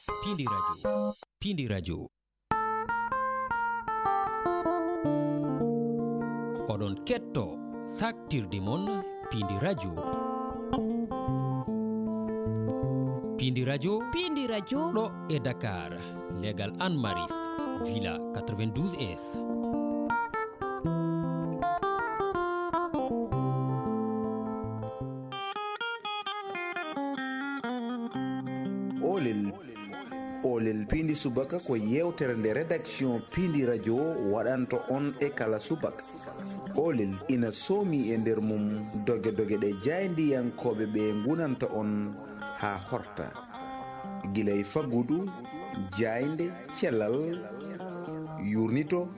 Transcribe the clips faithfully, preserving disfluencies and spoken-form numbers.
Pindi Radio. Pindi Radio. Oɗon ketto saktirde mon Pindi Radio. Pindi Radio. Pindi Radio. Ɗo e Dakar, legal Anne Marie, Villa quatre-vingt-douze S. Olel. Olel Piindi Subaka ko yeewtere nde redaction Piindi Radio waɗanta on e kala subaka. Olel ina soomi e nder mum doge-doge ɗe jaayndiyankooɓe ɓe ngunanta on haa horta. Gila e faggudu, jaaynde, cellal, yuurnito,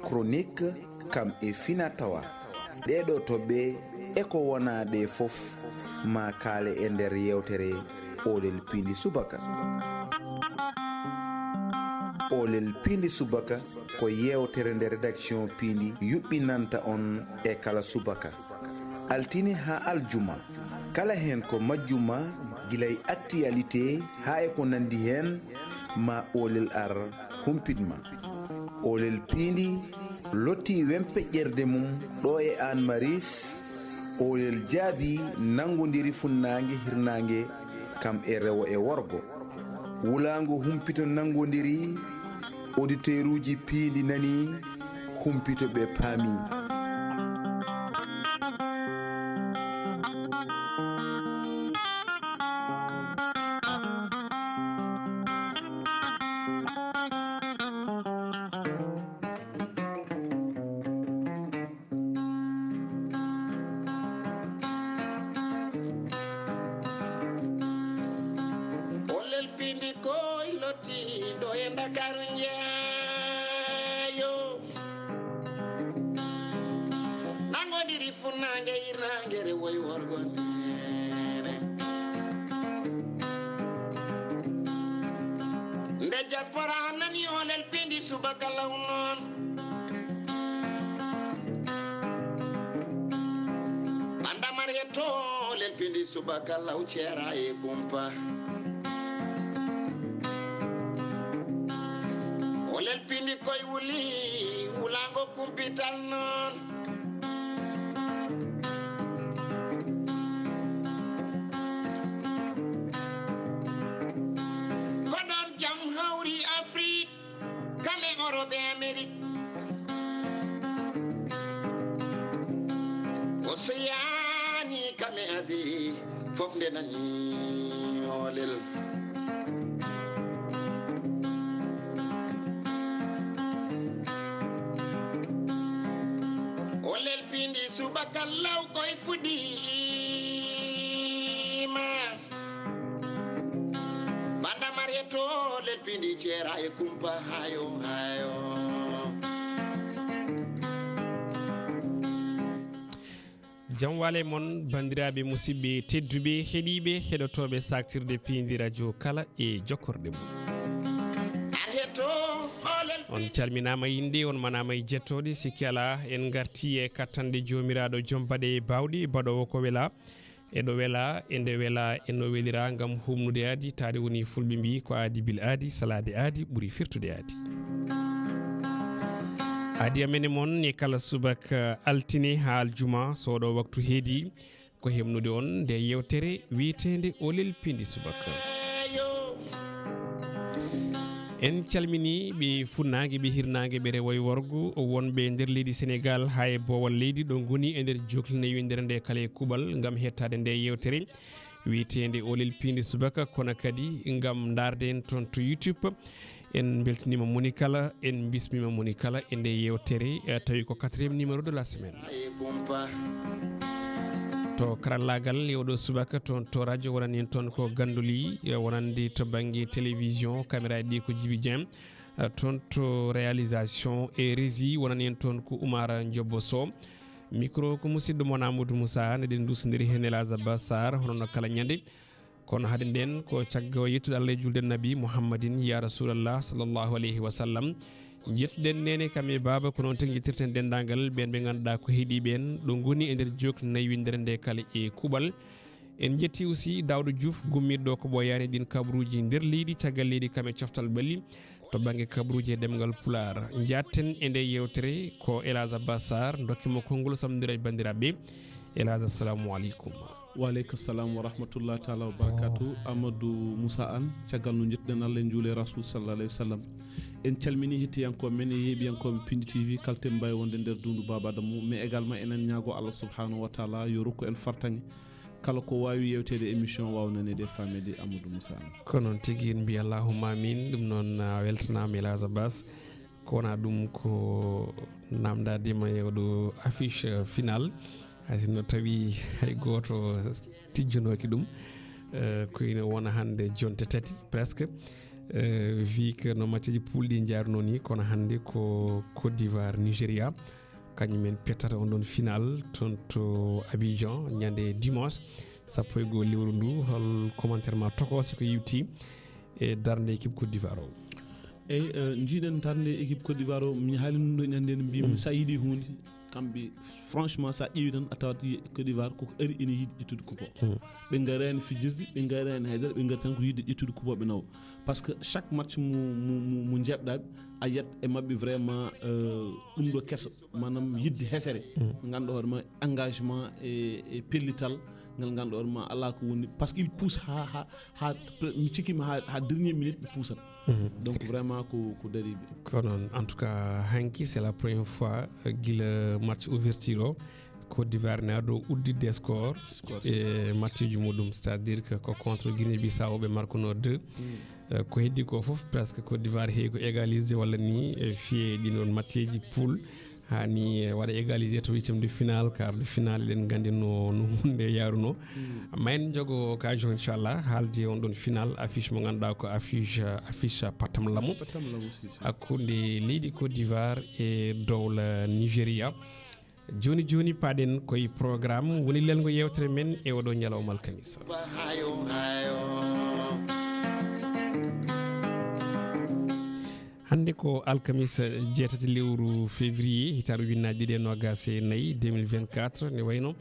chronique, kam e fina tawa. Ɗee ɗoo toɓɓe e ko wonaa ɗee fof maa kaale e nder yeewtere Olel Piindi Subaka. Olel Piindi Subaka ko yeewtere nde redaction Piindi yuɓɓinanta on e kala subaka. Altine haa aljuma. Kala heen ko majjuma gila e actualité haa e ko nanndi heen, ma Olel ar humpit ma. Olel Piindi lottii wempeƴƴerde mum ɗo e Anne Marie, Olel jaabii nanngondiri funnaange hirnaange kam e rewo e worgo. Wulaango humpito nanngondiri, auditeuruuji Piindi nanii, humpito ɓe paamii. Olel Piindi koy lottii ɗo e Ndakaaru njeeyo. Nanngondiri funnaange hirnaange rewo e worgo neene. Nde diaspora nanii Olel Piindi subaka law noon. Banda Mariyatu Olel Piindi subaka law ceera e kumpa. Olel Piindi koy wuli, wulaango kumpital noon. Ko ɗoon jam hawri Afrik, kam e Orop e Amerik. Oseyaani kam e Asie, fof nde nanii Olel. Olel Piindi subaka law koy fuɗɗiima. Banda Mariyatu Olel Piindi ceera e kumpa hayo, hayo. Jam wale mon, banndiraaɓe, musidɓe tedduɓe, heɗiiɓe, heɗotooɓe saktirde Piindi Radio kala e jokkorɗe mum. Ar hetto Olel. On calminaama e innde, on manaama e jettooɗe, sikki alaa, en ngartii e kattanɗe Joomiraaɗo joom baɗe e baawɗe, baɗoowo ko welaa. E ɗo welaa, e nde welaa, e no welira, ngam humnude aadi, taade woni fulɓe mbii, ko aadi bil aadi, salaade aadi, ɓuri firtude aadi. Aadi amen e mon e kala subaka altine haa aljuma, so ɗo waktu heedi, ko hemnude on nde yeewtere wiyeteende Olel Piindi Subaka. En calminii ɓe funnaange, ɓe hirnaange, ɓe rewo e worgo, wonɓe e nder leydi Senegaal haa e boowal leydi, ɗo ngoni e nder jookli newindere nde kala e kuuɓal ngam heɗtaade nde yeewtere wiyeteende Olel Piindi Subaka, kono kadi ngam ndaarde en toon to YouTube. En mbeltiniima moni kala, en mbismiima moni kala e nde yeewtere, eh, tawi ko quatrième numéro de la semaine. To karallaagal e oɗo subaka toon to radio wonani en toon ko Ganduli, eh, wonande to bannge télévision, caméra ɗi ko Djiby Dieng, eh, toon to réalisation e régie wonani en toon ko Oumar Ndiobbo Sow. Micro ko musidɗo mon Amadou Moussa, ne ɗen ndusondiri heen e Laza Bassar, hono no kala ñande. Kono hade nden ko caggal yettude Allah e julde Nabi Muhammadin ya Rasulallah sallallahu alayhi wa sallam. Jettuɗen nene kam e baaba ko noon tigi jettirten denndaangal ɓeen ɓe ngannduɗaa ko heɗiiɓe en ɗo ngoni e nder jookli naywindere nde kala e kuuɓal. En njetti aussi Daouda Diouf, gummiiɗo ko ɓooyaani ɗin kabaruuji nder leydi, caggal leydi kam e coftal ɓalli to bannge kabaruuji e ɗemngal Pulaar. Njaatten e nde yewtere ko El Hadj Abbas Sarr, ndokke mo konngol samdira e banndiraaɓe. El Hadj, assalamu aleykum. Wa aleykum salam wa rahmatullah taala wa barakatuh. Amadou Moussa Anne, caggal no njettuɗen Allah en njuule Rasul sallallahu alayhi wa sallam. En calmini hettiyankooɓe men e yeeɓiyankooɓe Pindi T V, kala to ɓe mbawi wonde nder dundu Baba Adamu, mais également enen ñaago Allah subhanahu wa taala yo rokku en fartaŋŋe. Kala ko waawi yewteede émission waawa naneede e faameede Amadou Moussa Anne. Ko noon tigi, en mbiya allahumma amin. Ɗum noon, a weltanaama El Hadj Abbas. Ko wona ɗum ko namdaade ma e oɗo affiche, eh, final. Hay sinno tawi hay gooto tijjanooki ɗum. Eh, ko ina wona hannde jonte tati presque. Eh, vi que no match ji poule ɗi njaarunoo ni, kono hannde ko Côte d'Ivoire, Nigeria. Kañum en pettata on ɗon final toon to Abidjan ñande dimanche sappo e goo lewru ndu. Hol commentaire ma tokooso ko yewti e darnde équipe Côte d'Ivoire o? Eyi, eh, njiiɗen darnde équipe Côte d'Ivoire o, mi haali ɗum ɗo ñande nde mbimi, mm, so a yiɗi huunde, kamɓe, franchement, so a ƴeewi tan, a tawat Côte d'Ivoire koko ari ene yiɗi ƴettude coupe o. Mm. Ɓe ngaraani fijirde, ɓe ngaraani haydara, ɓe ngari tan ko yiɗde ƴettude coupe o ɓe nawa. Par ce que chaque match mo, mo, mo, mo njeeɓɗaa, a yiyat e maɓɓe vraiment, eh, ɗum ɗo keso, maanaam yiɗde hesere, mm, ngannduɗaa hoore ma engagement e, e pellital ngal ngannduɗaa hoore ma alaa ko woni, par ce que il pousse ha, ha, ha, mi cikkima ha, ha dernière minute ɓe puusat. Mhm. Donc vraiment ko, ko dariiɓe. Ko noon, en tout cas, hanki c'est la première fois, eh, gila match ouverture o, Côte d'Ivoire ne ado udditde score, score, c'est ça, e matchuji muɗum, c'est-à-dire que ko contre Guinée-Bissau ɓe markuno deux. Mm. Eh, ko heddi ko fof presque Côte d'Ivoire heewi ko égalisé walla ni, eh, fiyee ɗin on matchuji poule. Hani, eh, waɗa égalisé to huitième de finale, quart de finale, eɗen nganndi no, no hunde yaruno. Mm. Ma en jogo occasion, inchallah, haalde on ɗon final, affiche mo ngannduɗaa ko affiche, eh, affiche Patam Lamu. Patam Lamu, si, si. Hakkunde leydi Côte d'Ivoire e dowla Nigeria. Jooni jooni, paaɗen koye programme woni lelngo yewtere men e oɗo ñalawma alkamisa. Hannde ko alkamisa jeetati lewru février, hitaande ujunnaji ɗiɗi e nogas e nayi, deux mille vingt-quatre, ne wayno,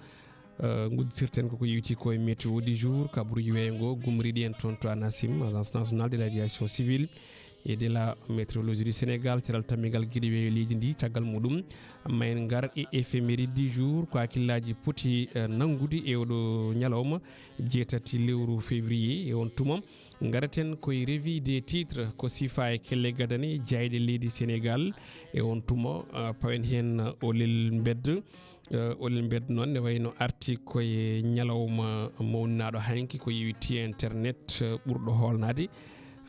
eh, ngudditirten koko yewti ko e météo du jour, kabaruji weeyo ngo, gumriɗi en toon to ANACIM, Agence Nationale de l'Aviation Civile. E de la météorologie du Sénégal, caral tammigal giɗi weeyo leydi ndi, caggal muɗum, ma en ngar e éphéméride du jour, ko hakkillaaji poti, eh, nanngude e oɗo ñalawma, jeetati lewru février. E on tuma, ngaraten koye revue des titres, ko sifa e kelle gadane, jayɗe leydi Sénégal. E on tuma, eh, pawen heen olel mbeddo. Eh, olel mbeddo noon ne wayno arti koye ñalawma mawninaaɗo hanki ko yewti internet, eh, ɓurɗo hoolnaade.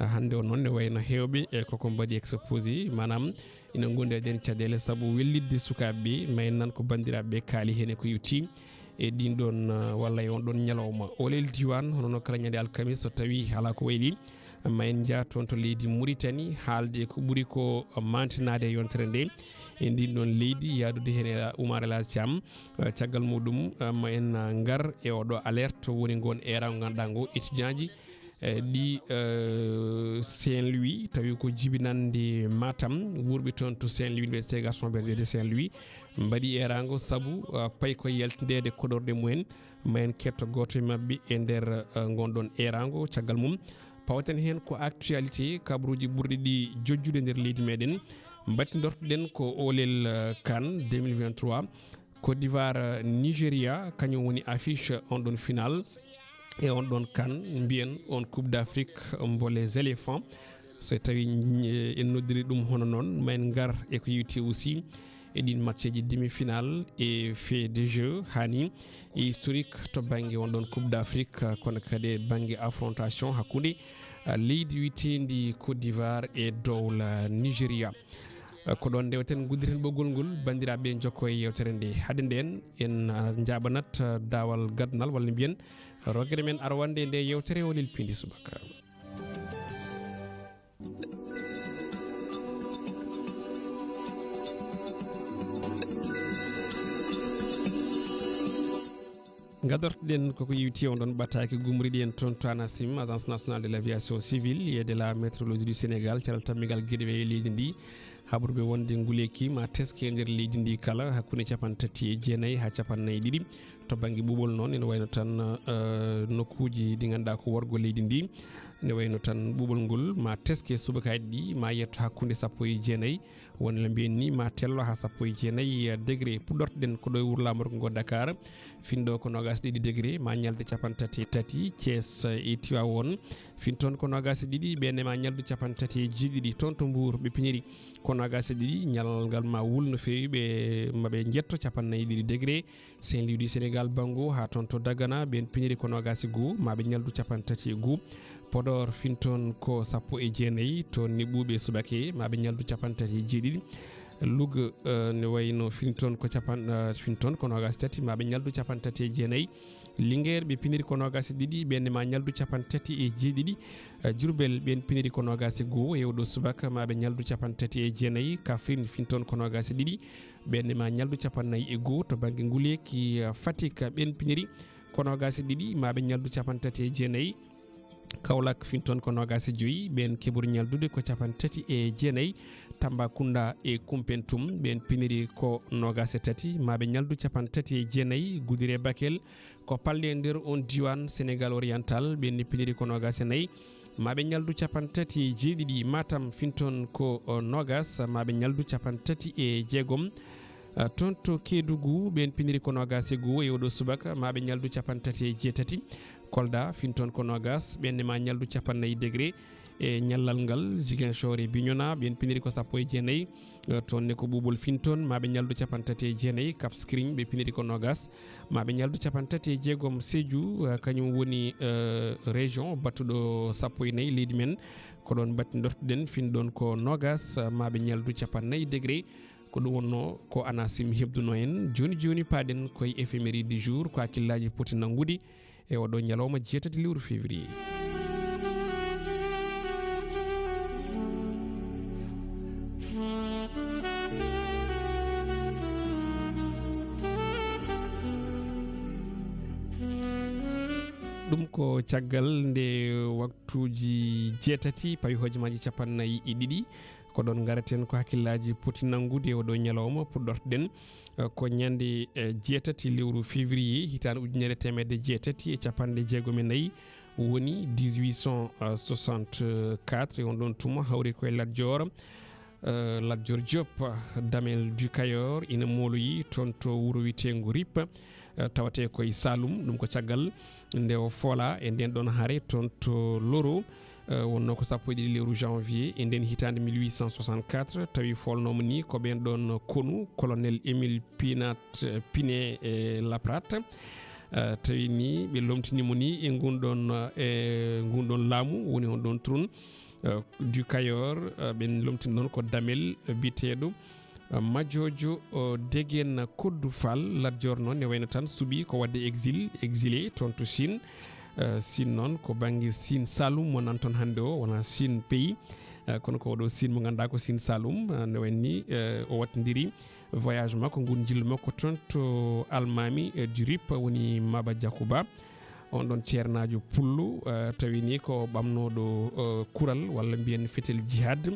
Eh, hannde o noon ne wayno heewɓe e koko mbaɗi exposé, maanaam ina ngondi e ɗen caɗeele sabu wellitde sukaaɓe ɓe, ma en nan ko banndiraaɓe ɓe kaali heen e ko yewti e ɗin ɗon, eh, walla e on ɗon ñalawma. Olel diiwaan, hono no kala ñande alkamis, so tawi alaa ko wayli, ma en njah toon to leydi Mauritanie, haalde ko ɓuri ko mantinaade e yontere nde e ndin ɗon leydi, yahdude heen e Oumar El Hadj Thiam. Eh, caggal muɗum, eh, ma en, eh, ngar e oɗo alerte woni ngon eeraango ngannduɗaa ngo, étudiant ji, eh, ɗi, eh, Saint-Louis, tawi ko jibinannde Matam, wuurɓe toon to Saint-Louis, Université Gaston Berger de Saint-Louis, mbaɗi eeraango sabu, eh, paykoye yaltindeede koɗorɗe mumen. Ma en ketto gooto e maɓɓe e nder, eh, ngon ɗon eeraango. Caggal mum, pawten heen ko actualité, kabaruuji ɓurɗi ɗi jojjude nder leydi meɗen. Mbattidortoɗen ko olel, eh, CAN deux mille vingt-trois. Côte d'Ivoire, eh, Nigeria, kañum woni affiche on ɗon final e on ɗon CAN, mbiyen on Coupe d'Afrique, mbo les éléphants. So tawi, eh, en noddiri ɗum hono noon, ma en ngar e ko yewti aussi e ɗin matcheji demi-finale e fait de jeu, hani e historique to bannge on ɗon Coupe d'Afrique, kono kadi e bannge affrontation hakkunde, ah, leydi wiyeteendi Côte d'Ivoire e dowla Nigeria. Ah, ko ɗon ndewten, nguddiren ɓoggol ngol, banndiraaɓe, jokko e yewtere nde. Hade nden, en, ah, njaaɓanat, ah, daawal gaddanal, walla mbiyen rogere men arwande nde yewtere o, Lel Pindi Subaka. Gadortoɗen koko yewti on ɗon ɓataake gumriɗi en toon to ANACIM, Agence Nationale de l'Aviation Civile et de la Météorologie du Sénégal, caral tammigal geɗe weeyo leydi ndi. Haɓruɓe wonde nguleeki ma teske e nder leydi ndi kala hakkunde capanɗe tati e jeenayi haa capanɗe nayi e ɗiɗi. To bannge ɓuuɓol noon, ene wayno tan, eh, nokkuuji ɗi ngannduɗaa ko worgo leydi ndi, ene wayno tan ɓuuɓol ngol ma teske subakaaji ɗi, ma yetto hakkunde sappo e jeenayi, woni no mbiyen ni, ma tello haa sappo e jeenayi degré. Puɗɗortoɗen ko ɗo e wuro laamorgo ngo Dakar, finɗo ko noogaas e ɗiɗi degré, ma ñalde capanɗe tati e tati. Thiès e Tivaouane, fin toon ko noogaas e ɗiɗi, ɓenne ma ñaldu capanɗe tati e jeeɗiɗi. Toon to Mbour, ɓe piniri ko noogaas e ɗiɗi, ñalal ngal ma wul no feewi, ɓe, ma ɓe njetto capanɗe nayi e ɗiɗi degré. Saint-Louis du Sénégal banngo, haa toon to Dagana, ɓeen piniri ko noogaas e goo, ma ɓe ñaldu capanɗe tati e goo. Podor fin toon ko sappo e jeenayi, toon ne Ɓuuɓe Subake, ma ɓe ñaldu capanɗe tati e jeeɗiɗi. Louga, eh, ne wayno fin toon ko capan-, eh, fin toon ko noogaas e tati, ma ɓe ñaldu capanɗe tati e jeenayi. Linguère, ɓe piniri ko noogaas e ɗiɗi, ɓeen ne ma ñaldu capanɗe tati e jeeɗiɗi. Eh, Diourbel, ɓeen piniri ko noogaas e goo e oɗo subaka, ma ɓe ñaldu capanɗe tati e jeenayi. Kaffrine, fin toon ko noogaas e ɗiɗi, ɓeen ne ma ñaldu capanɗe nayi e goo. To bannge nguleeki, eh, Fatick, ɓeen piniri ko noogaas e ɗiɗi, ma ɓe ñaldu capanɗe tati e jeenayi. Kaolack, fin toon ko noogaas e joyi, ɓeen keɓori ñaldude ko capanɗe tati e jeenayi. Tambacounda e Koumpentoum, ɓeen piniri ko noogaas e tati, ma ɓe ñaldu capanɗe tati e jeenayi. Goudiry e Bakel, ko palɗe e nder oon diiwaan Sénégal Oriental, ɓeen ne piniri ko noogaas e nayi, ma ɓe ñaldu capanɗe tati e jeeɗiɗi. Matam, fin toon ko, o, noogaas, ma ɓe ñaldu capanɗe tati e jeegom. Eh, toon to Kédougou, ɓeen piniri ko noogaas e goo e oɗo subaka, ma ɓe ñaldu capanɗe tati e jeetati. Kolda, fin toon ko noogaas, ɓeen ne ma ñaldu capanɗe nayi degré. E ñallal ngal, Ziguinchor e Bignona, ɓeen piniri ko sappo e jeenayi. Eh, toon ne ko ɓuuɓol fin toon, ma ɓe ñaldu capanɗe tati e jeenayi. Cap Skirring, ɓe piniri ko noogaas, ma ɓe ñaldu capanɗe tati e jeegom. Sédhiou, eh, kañum woni, eh, région battuɗo sappo e nayi leydi men. Ko ɗoon battinɗortoɗen, fin ɗoon ko noogaas, ma ɓe ñaldu capanɗe nayi degré. Ko ɗum wonnoo ko ANACIM heɓduno en. Jooni jooni, paaɗen ko e éphéméride du jour, ko hakkillaaji poti nanngude e oɗo ñalawma jeetati lewru février. Ɗum ko caggal nde waktuuji jeetati pawi hojomaaji capanɗe nayi e ɗiɗi. Ko ɗoon ngaraten ko hakkillaaji poti nanngude e oɗo ñalawma. Puɗɗortoɗen, eh, ko ñande, eh, jeetati lewru février hitaande ujunere teemedde jeetati e capanɗe jeegom e nayi, woni dix-huit cent soixante-quatre. E on ɗoon tuma hawri ko e Lat Joor, eh, Lat Joor Diop, Damel du Kayor, ina mooloyi toon to wuro wiyeteengo Rip, eh, tawatee ko e Saalum. Ɗum ko caggal nde o foola e ndeen ɗoon hare toon to Loro. Eh, wonnoo ko sappo e ɗiɗi lewru janvier e ndeen hitaande mille huit cent soixante-quatre, tawi foolnoomo ni ko ɓeen ɗoon konu, colonel Émile Pinat, eh, Pinet e Laprat. Eh, tawi ni ɓe lomtini mo ni e ngun ɗoon, eh, ngun ɗoon laamu, woni on ɗoon trun, eh, du Kayor, eh, ɓe lomtini ɗoon ko Damel, eh, biyeteeɗo, eh, Majoojo, oh, Degen Koddu Fall. Lat Joor noon ne wayno tan suɓii ko waɗde exil, exilé toon to Chine. Eh, Chine noon ko bannge Chine Saloum mo nan toon hannde o, wonaa Chine pays. Eh, kono ko oɗo Chine mo ngannduɗaa ko Chine Saloum, eh, ne wayni, eh, o wattindiri voyage makko ngun, njillu makko toon to almaami, eh, du Rip, woni Maba Diakhouba. On ɗoon ceernaajo pullo, eh, tawi ni ko ɓamnooɗo, eh, kural walla mbiyen fetel jihad.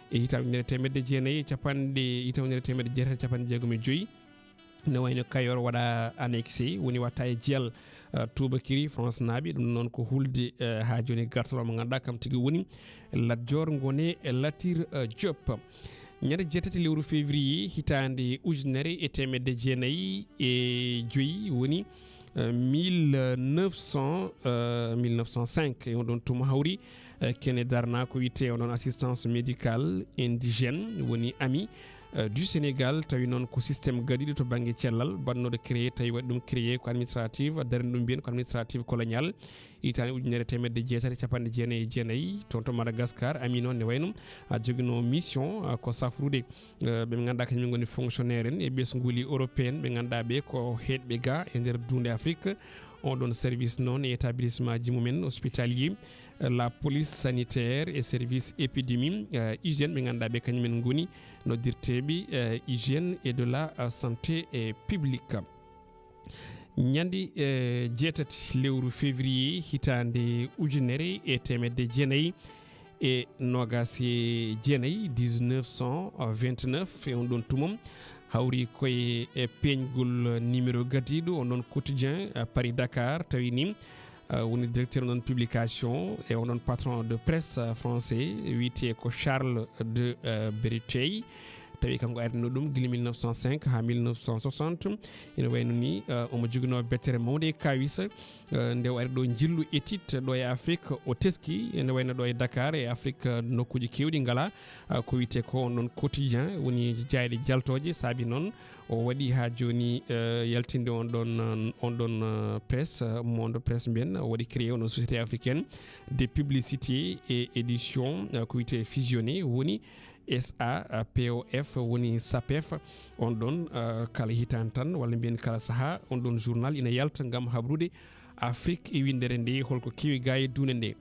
E hitaande ujunere teemedde jeenayi e capanɗe, hitaande ujunere teemedde jeetati e capanɗe jeegom e joyi, ne wayno Kayor waɗa annexé, woni watta e jiyal, eh, tuubakiri France naaɓe. Ɗum noon ko hulde, eh, haa jooni gartal o mo ngannduɗaa kam tigi woni Lat Joor Ngone Latir, eh, Diop. Ñande jeetati lewru février hitaande ujunere e teemedde jeenayi e joyi, woni, eh, mille neuf cent, eh, mille neuf cent cinq, e on ɗoon tuma hawri, eh, kene darnaa ko wiyetee on ɗoon assistance médicale indigène, woni ami, eh, du Sénégal, tawi noon ko système gadiiɗo to bannge cellal, baɗnooɗo créé, tawi waɗi ɗum créé ko administrative, darani ɗum mbiyen ko administrative coloniale. Hitaande ujunere teemedde jeetati e capanɗe jeenayi e jeenayi, toon to Madagascar, ami noon ne wayno a joginoo mission, a, ko safrude, eh, ɓe ngannduɗaa kañum ngoni fonctionnaire en e ɓesnguuli européen, ɓe ngannduɗaa ɓe ko heedɓe ga e nder duunde Afrique. On ɗoon service noon e établissement ji mumen hospitalier, eh, la police sanitaire e service épidémie, eh, hygiène, ɓe ngannduɗaa ɓe kañumen ngoni noddirteeɓe, eh, hygiène et de la, eh, santé, eh, publique. Ñande, eh, jeetati lewru février hitaande ujunere e teemedde jeenayi e noogaas e jeenayi, dix-neuf cent vingt-neuf, e on ɗon tuma hawri koye e peeñgol numéro gadiiɗo on ɗon quotidien, eh, Paris Dakar, tawi ni, eh, woni directeur on ɗon publication e on ɗon patron de presse, eh, français, wiyetee ko Charles de, eh, Berteuil. Tawi kanko ardino ɗum gila mille neuf cent cinq haa mille neuf cent soixante. Ina wayno ni, eh, omo joginoo bettere mawnde e kaawis, eh, nde o ari ɗo njillu étude ɗo e Afrique, o teski, ene wayno ɗo e Dakar e Afrique, eh, nokkuuji keewɗi ngala, eh, ko wiyetee ko on ɗon quotidien, woni jaayɗe jaltooje, saabi noon o waɗi haa jooni, eh, yaltinde on ɗon, eh, on ɗon, eh, presse, eh, monde presse mbiyen, o waɗi créé on ɗon société africaine de publicité et édition, eh, ko wiyetee fusionné, woni S A P O F, woni sapef. On ɗon, eh, kala hitaande tan, walla mbiyen kala sahaa, on ɗon journal ina yalta ngam habrude Afrique e winndere nde, holko kewi gaa e duunde nde.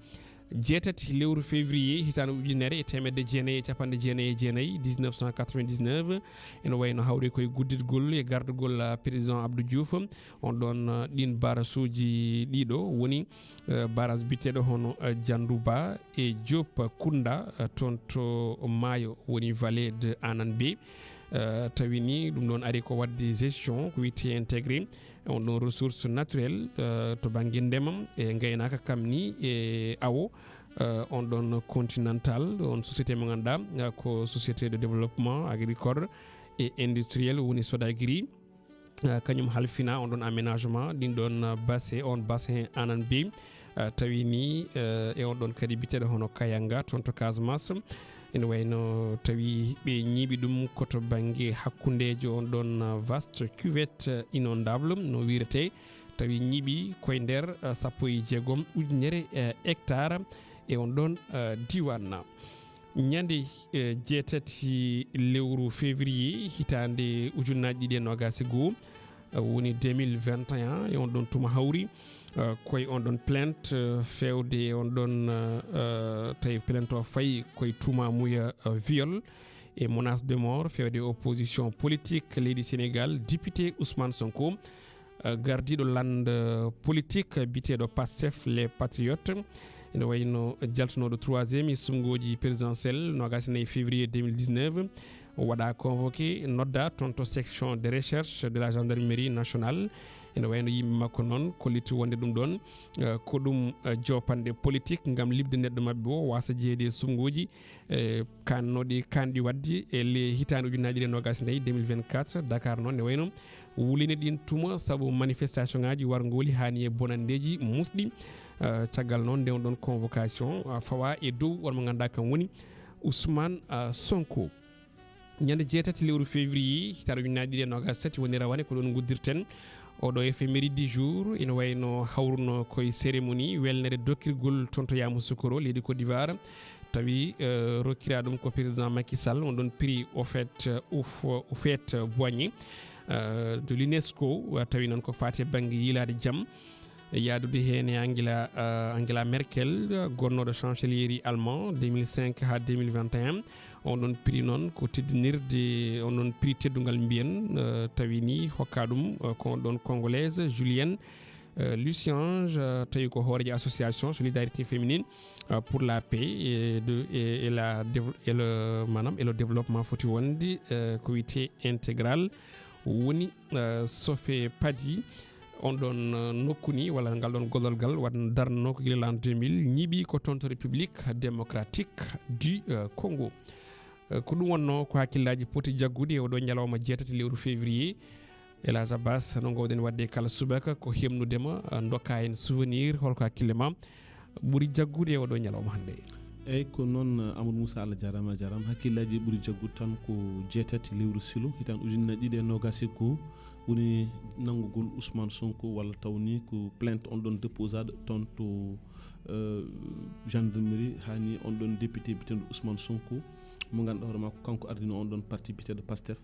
Jeetati lewru février hitaande ujunere e teemedde jeenayi e capanɗe jeenayi e jeenayi, dix-neuf cent quatre-vingt-dix-neuf, ene wayno hawri koye gudditgol e gardugol, eh, président Abdou Diouf. On ɗon, eh, ɗin barasuuji ɗiɗo woni, eh, barrage biyeteeɗo hono, eh, Diandouba e Diop Kounda, eh, toon to Maayo, woni vallée de Anan Bey. Eh, tawi ni ɗum ɗon ari ko waɗde gestion ko wiyetee intégré on ɗon ressource naturelle, eh, to bannge ndema e ngaynaaka kam ni e awo, eh, on ɗon Continental, on société mo ngannduɗaa, eh, ko société de développement agricole et industriel, woni Sodagri. Eh, kañum halfina on ɗon aménagement ɗin ɗon, eh, bassin, on bassin Anan Bey, eh, tawi ni, eh, e on ɗon kadi biyeteeɗo hono Kayanga toon to Casamance. Ene wayno tawi ɓe ñiiɓi ɗum ko to bannge hakkundeejo on ɗon, eh, vaste cuvette, eh, inondable no wiiretee. Tawi ñiiɓi koye nder, eh, sappo e jeegom ujunere, eh, hectare e on ɗon, eh, diiwaan. Ñande, eh, jeetati lewru février hitaande ujunnaaji ɗiɗi e noogaas e goo, eh, woni deux mille vingt et un, e on ɗon tuma hawri, eh, koye on ɗon plainte, eh, feewde e on ɗon, eh, eh, tawi plainte o fayi koye tuumaamuya, eh, viol e menace de mort feewde opposition politique leydi Sénégal, député Ousmane Sonko, eh, gardiiɗo lande politique biyeteeɗo Pastef Les Patriotes. Ene wayno jaltunooɗo troisième e suɓngooji présidentielle noogaas e nayi février deux mille dix-neuf, o waɗa convoqué, nodda toon to section de recherche de la gendarmerie nationale. Ene wayno yimɓe makko noon kolliti wonde ɗum ɗon, eh, ko ɗum, eh, jopanɗe politique ngam liɓde neɗɗo maɓɓe o waasa jeyeede e suɓngooji, eh, kannooɗi, kanɗi waɗde e le hitaande ujunnaji ɗiɗi e noogaas e nayi, deux mille vingt-quatre, Dakar noon ne wayno wulini ɗin tuma sabu manifestation ngaji warngooli haani e bonanndeeji musɗi. Eh, caggal noon nde on ɗon convocation, eh, fawa e dow on mo ngannduɗaa kam woni Ousmane, eh, Sonko. Ñande jeetati lewru février, hitaande ujunnaji ɗiɗi e noogaas e tati woni rawane ko ɗon nguddirten. Oɗo éphéméride du jour, ina wayno hawruno koye cérémonie welnere dokkirgol toon to Yamoussoukro, leydi Côte d'Ivoire. Tawi, eh, rokkira ɗum ko président Macky Sall, on ɗon prix au fait, eh, au f-, au fait, eh, boigné, eh, de l'UNESCO, wa tawi noon ko faati e bannge yiilaade jam. Yaadude heen e Angela, eh, Angela Merkel, eh, gonnooɗo chancelier allemand deux mille cinq haa deux mille vingt et un. On ɗon prix noon ko teddinirde, on ɗon prix teddungal mbiyen, eh, tawi ni hokka ɗum, eh, ko on ɗon Congolaise Julienne, eh, Luciange, eh, tawi ko hooreejo association Solidarité Féminine, eh, pour la paix et de, et, et la dév-, et le, maanaam, et le développement foti wonde, eh, ko wiyetee intégral woni, eh, sofe padi on ɗon, eh, nokku ni walla ngal ɗon gollal gal waɗ darnoo ko gila l'an deux mille, ñiiɓi ko toon to République Démocratique du, eh, Congo. Eh, ko ɗum wonnoo ko hakkillaaji poti jaggude e oɗo ñalawma jeetati lewru février. Elhadj Abbas, no ngoowɗen waɗde kala subaka ko hemnudema, eh, ndokka en souvenir, holko hakkille ma ɓuri jaggude e oɗo ñalawma hannde? Eyyi, ko noon, Amadou Moussa, Allah jarama, a jarama. Hakkillaaji ɓuri jaggude tan ko jeetati lewru silo, hitaande ujunnaji ɗiɗi e noogaas e goo, woni nanngugol Ousmane Sonko, walla taw ni ko plainte on ɗon déposaɗo toon to, eh, gendarmerie, haa ni on ɗon député biyeteeɗo Ousmane Sonko, mo ngannduɗaa hoore makko, kanko ardino on ɗon parti biyeteeɗo Pastef.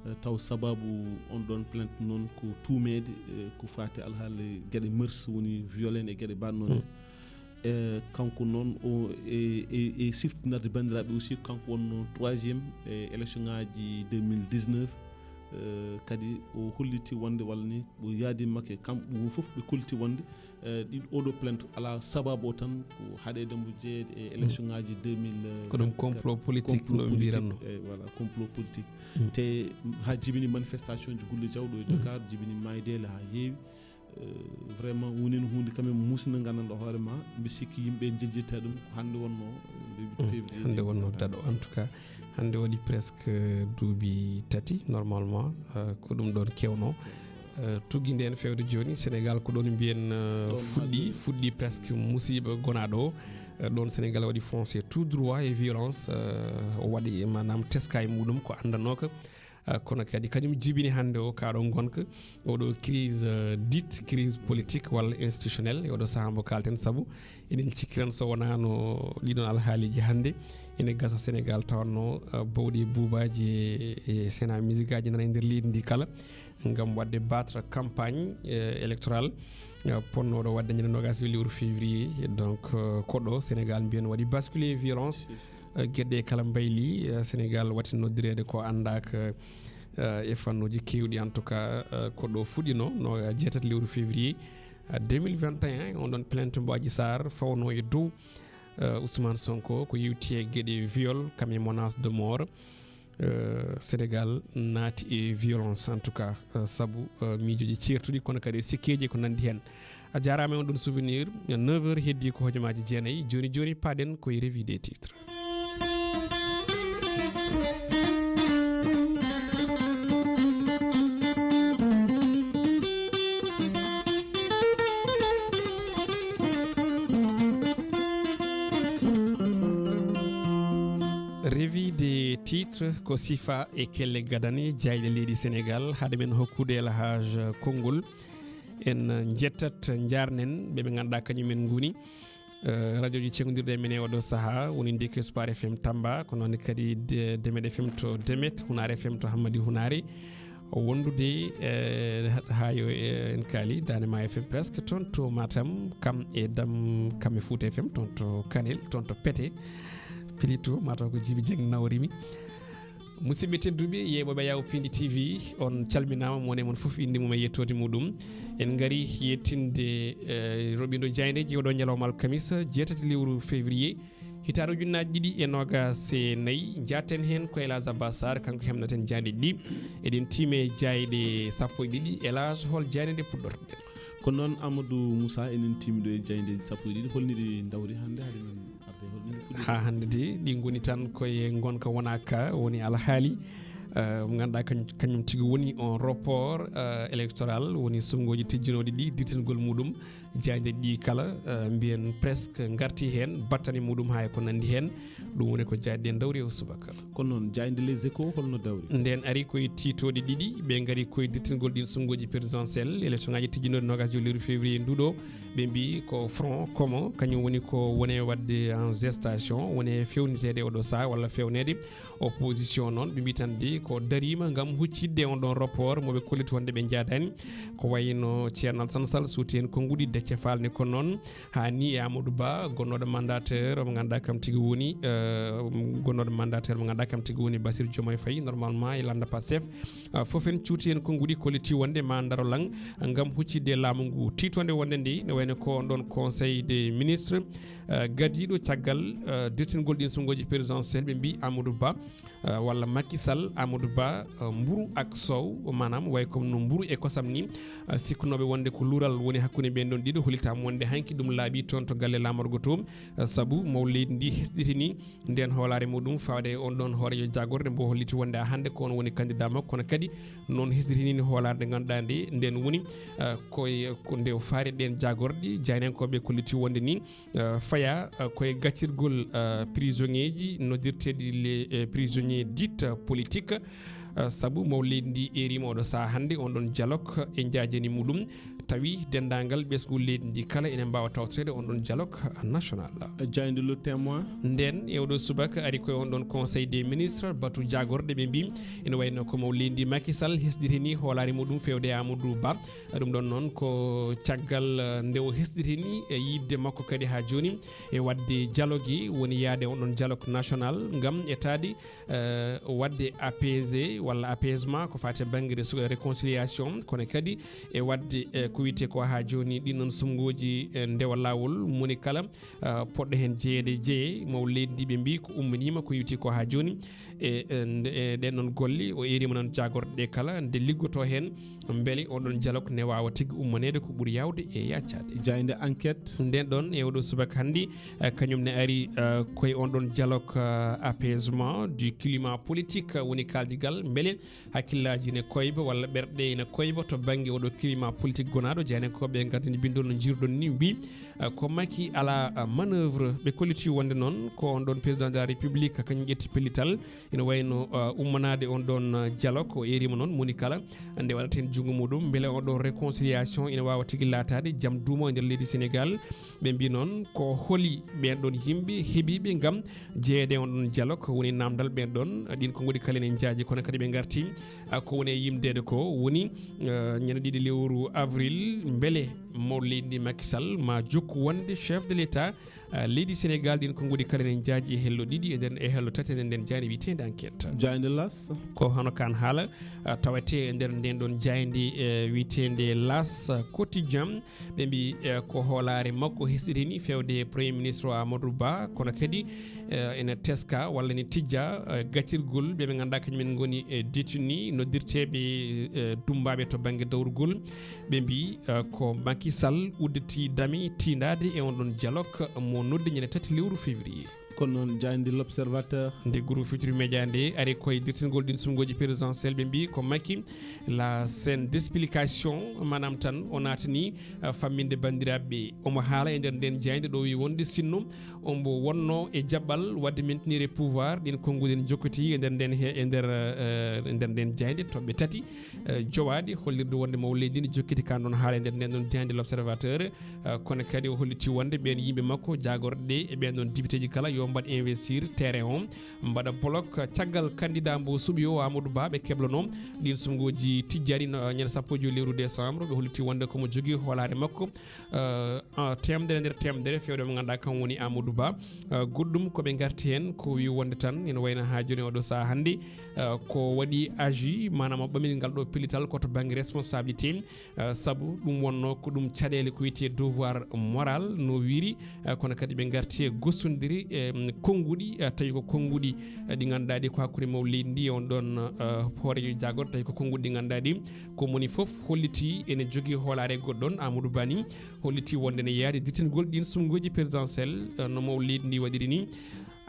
Eh, taw sababu on ɗon plainte noon ko tuumeede, eh, ko faati alhaali geɗe mœurs, woni viol en e geɗe mbaɗ noon. Mm. Eh, kanko noon o e, e, e siftinarde banndiraaɓe aussi, kanko wonno troisième e élection ngaji deux mille dix-neuf. Eh, kadi o holliti wonde walla ni o yaadi makke kam ɓe fof ɓe kolliti wonde eh, ɗi oɗo plainte ala sababu o tan ko haɗede mbo jeeyede e élection ngaji deux mille. Ko ɗum complot politique no ɓe mbiranno. Eh, voilà, complot politique. Te ha jibini manifestation ji gulle jawɗo e Dakar, jibini maydele ha heewi. Eh, vraiment wonino hunde quand même musina gandanɗo hoore ma. Mbi sikki yimɓe jejjita ɗum ko hande wonno eh, début février. Hande wonno daɗo, en tout cas hande waɗi presque duuɓi tati normalement. Eh, ko ɗum ɗon kewno. Eh, tuggi nden fewde joni Sénégal ko ɗon mbiyen eh, fuɗɗi fuɗɗi presque musiba gonaɗo o. Eh, ɗon Sénégal waɗi foncé tout droit e violence. Eh, o waɗi manam teska e muɗum ko andanoka. Eh, kono kadi kañum jibini hande o kaɗo gonka oɗo crise eh, dite crise politique walla institutionnelle e oɗo saaha mbo kalten saabu eɗen cikkiran so wonano ɗiɗon alhaaliji hande ene gasa Sénégal tawanno eh, bawɗi e buubaji e, e scène musique aji nana e nder leydi ndi kala ngam waɗde battre campagne eh, électorale eh, ponnoɗo waɗde ñande nogas e lewru février. Donc eh, koɗo Sénégal mbiyen waɗi basculé e violence. Eh, gueɗe kala mbayli eh, Sénégal watti noddirede ko andaka eh, e fannuji kewɗi. En tout cas eh, ko ɗo fuɗɗino no jeetati lewru février eh, deux mille vingt et un. On ɗon plainte mbo Adji Sarr fawno e dow eh, Ousmane Sonko ko yewti e gueɗe viol kam e menace de mort. Eh, Sénégal naati e violence en tout cas eh, sabu eh, miijoji ceertuɗi kono kadi e sikkeji ko nandi hen. A jarama e on ɗon souvenir. Neuf heures heddi ko hojomaaji jeenayi. Joni joni paɗen koye revue des titres. Revue des titres ko sifa e kelle gadane jayɗe leydi Sénégal. Haade men hokkude El Hadj konngol en jettat jarnen ɓe ɓe ganduɗa kañumen ngoni eh, radioji ceggodirɗe e men e oɗo saaha woni ndeke Spar F M Tamba ko noon kadi De- Demet F M to Demet, Hunar F M to Hammadi Hunari. Wondude eh, ha yo eh, en kaali Dande Ma F M presque toon to Matam kam e dam kam e Fouta F M toon to Kanel toon to Pete. Pilito mataw ko Jibi Dieng nawrimi. Musidɓe tedduɓe yeeɓoɓe Yaw Pindi T V, on calminama mo woni mon fof inde mum e yettode muɗum. En ngari yettinde eh, roɓindo jaydeji oɗo ñalawma alkamisa jeetati lewru février hitaande ujunnaaji ɗiɗi e nogas e nayi. Jaten hen ko Elage Abbas Sarr kanko hemnaten jaydeji ɗi. Eɗen tiime jayde sappo e ɗiɗi. Elage hol jayde nde puɗɗortoɗen? Ko noon Amadou Moussa enen tiimi ɗo e jayde sappo e ɗiɗi holniɗi dawri hannde haade men. Ha hannde de ɗi ngoni tan koye gonka wona ka woni alhaali eh, mo ganduɗa kañ- kañum tigi woni on report eh, électoral woni sunngoji tijjinoɗi ɗi dirtingol muɗum jaydeji ɗi kala eh, mbiyen presque garti hen battane muɗum ha e ko nandi hen. Ɗum woni ko jayde ɗen dawri o subaka. Kono noon jayde les échos holno dawri? Nden ari koye titoɗe ɗiɗi ɓe gari koye dirtingol ɗin sunngoji présidentiel élection ngaji tijjinoɗi nogas e joy lewru février nduɗo. Ɓe mbi ko front commun kañum woni ko wone wadde en gestation wone fewnitede oɗo saha walla fewnede. Opposition noon ɓe mbi tan de ko darima gam huccidde on ɗon rapport moɓe kolliti wonde ɓe jaadani. Ko wayno Ceerno Alassane Sall suuti hen konnguɗi Déthié Fall ne ko noon. Ha ni e Amadou Ba gonnoɗo mandataire omo ganduɗa kam tigi woni eh, gonnoɗo mandataire mo ganduɗa kam tigi woni Bassirou Diomaye Faye normalement e landa Pastef. Ah, fof en cuuti hen konnguɗi kolliti wonde ma daro lang gam huccidde laamu ngu titonde wonde nde ne wayno ko on ɗon conseil des ministres eh, gadiɗo caggal eh, dirtingol ɗin sunngoji présidentiel ɓe mbi Amadou Ba eh, walla Macky Sall Amadou Ba eh, mburu ak soow manam way comme no mburu e kosam ni. Eh, sikkunoɓe wonde ko luural woni hakkunde ɓen ɗon ɗiɗo hollitama wonde hanki ɗum laaɓi toon to galle lamorgo to. Eh, saabu maw leydi ndi hesɗitini nden hoolare muɗum fawde e on ɗon hoorejo jagorde mbo holliti wonde a hannde ko on woni candidat makko kono kadi noon hesɗitini hoolare nde ganduɗa nde nden woni eh, koye ko nde o faari ɗen jagorɗe jaynankoɓe kolliti wonde ni eh, faya eh, koye gaccirgol eh, prisonnier ji noddirteɗi les eh, prisonniers dits politiques. Eh, saabu maw leydi ndi erima oɗo saha hannde on ɗon dialogue e jajani muɗum. tawi denndaangal ɓesngu leydi ndi kala ene mbaawa tawtoreede on ɗon dialogue national. Jaaynde Le Témoin. Nden e oɗo subaka ari koye on ɗon Conseil des ministres, batu jaagorɗe ɓe mbi ene wayno ko maw leydi Macky Sall hesɗitini hoolaare muɗum feewde e Amadou Ba. Ɗum ɗon noon ko caggal, eh, nde o hesɗitini e yiɗde makko kadi haa jooni e waɗde dialogue, woni yaade on ɗon dialogue national ngam etaade, eh, waɗde apaisé walla apaisement ko faati e bannge resu-, réconciliation, kono kadi e waɗde, eh, ko wiyetee ko haa jooni ɗin ɗon suɓngooji, eh, ndewa laawol moni kala, eh, poɗɗo heen jeyeede jeye. Maw leydi ndi ɓe mbi ko ummaniima ko yowti ko haa jooni e, e nde-, e ɗen ɗon golle. O eeriima noon jaagorɗe ɗe kala nde liggotoo heen mbele on ɗon dialogue ne waawa tigi ummaneede ko ɓuri yaawde e yaacaade. Jaaynde Enquête. Nden ɗon e oɗo subaka hannde, eh, kañum ne ari, eh, koye on ɗon dialogue, eh, apaisement du climat politique, eh, woni kaaldigal mbele hakkillaaji ne koyba walla ɓerɗe ene koyba to bannge oɗo climat politique gonaaɗo. Jaaynakooɓe e gardini binndol no njiiruɗon ni mbi, eh, ko Macky alaa, eh, manœuvre. Ɓe kolliti wonde noon ko on ɗon président de la République kañum ƴetti pellital ene wayno, eh, ummanaade on ɗon, eh, dialogue. O eeriima noon moni kala nde waɗata heen junngo muɗum mbele on ɗon réconciliation ene waawa tigi laataade jam duumo e nder leydi Sénégal. Ɓe mbi noon ko holi ɓeen ɗon yimɓe heɓiiɓe ngam jeyeede on ɗon dialogue, woni naamndal ɓeen ɗon, ɗin ko ngoni kala ene njaaji kono kadi ɓe ngarti, ah, ko woni e yimdeede ko woni, eh, ñande ɗiɗi lewru avril mbele maw leydi ndi Macky Sall ma jokku wonde chef de l'État, eh, leydi Sénégal. Ɗin ko ngoni kala ene njaaji e hello ɗiɗi e nder, e hello tati e nder nden jaaynde wiyeteende Enquête. Jaaynde L'As. Ko hono kaan haala, eh, tawetee e nder nden ɗon jaaynde, eh, wiyeteende L'As Quotidien. Ɓe mbi, eh, ko hoolaare makko hesɗitini feewde e Premier Ministre o Amadou Ba, kono kadi, eh, ene teska walla ene tijja, eh, gaccirgol ɓe ɓe ngannduɗaa kañumen ngoni, eh, détenu noddirteeɓe, eh, dummbaaɓe to bannge dawrugol. Ɓe mbi, eh, ko Macky Sall udditi dami tiindaade e on ɗon dialogue mo noddi ñande tati lewru février. Kono noon jaaynde L'Observateur. Nde Groupe Futurs Médias nde ari koye dirtingol ɗin suɓngooji présidentiel, ɓe mbi ko Macky la scène d'explication, maanaam tan o naatani, eh, famminde banndiraaɓe ɓe. Omo haala e nder nden jaaynde ɗo wi wonde sinno ombo wonno e jaɓɓal waɗde maintenir e pouvoir, ɗin konnguɗi ne jokkiti e nder nden he-, e nder, eh, e nder nden jaaynde toɓɓe tati, eh, jowaɗi, hollirde wonde maw leydi ndi jokkiti kan ɗon haala e nder nden ɗon jaaynde L'Observateur. Eh, kono kadi o holliti wonde ɓeen yimɓe makko jaagorɗe e ɓeen ɗon députéji kala yo mbaɗ investir terrain o, mbaɗa bloc caggal candidat mbo suɓi o Amadou Ba ɓe keblano. Ɗin suɓngooji tijjani no, eh, ñande sappo e joy lewru décembre. Ɓe holliti wonde komo jogii hoolaare makko, eh, eh, teemedere nder teemedere feewde mo ngannduɗaa kam woni Amadou Ba. Eh, goɗɗum ko ɓe ngarti heen ko wi wonde tan ene wayno haa jooni oɗo sahaa hannde, eh, ko waɗi agi, maanaam o ɓamiri ngal ɗo pellital ko to bannge responsabilité. Eh, sabu ɗum wonno ko ɗum caɗeele ko wiyetee devoir moral no wiiri, eh, kono kadi ɓe ngarti e gostondiri, eh, konnguɗi, eh, tawi ko konnguɗi, eh, ɗi ngannduɗaa ɗi ko hakkunde maw leydi ndi e on ɗon, eh, hooreejo jaagorɗe, tawi ko konnguɗi ɗi ngannduɗaa ɗi ko moni fof holliti ene jogii hoolaare goɗɗo ɗon. Amadou Ba ni holliti wonde ne yaadi dirtingol ɗin suɓngooji présidentiel, eh, no maw leydi ndi waɗiri ni.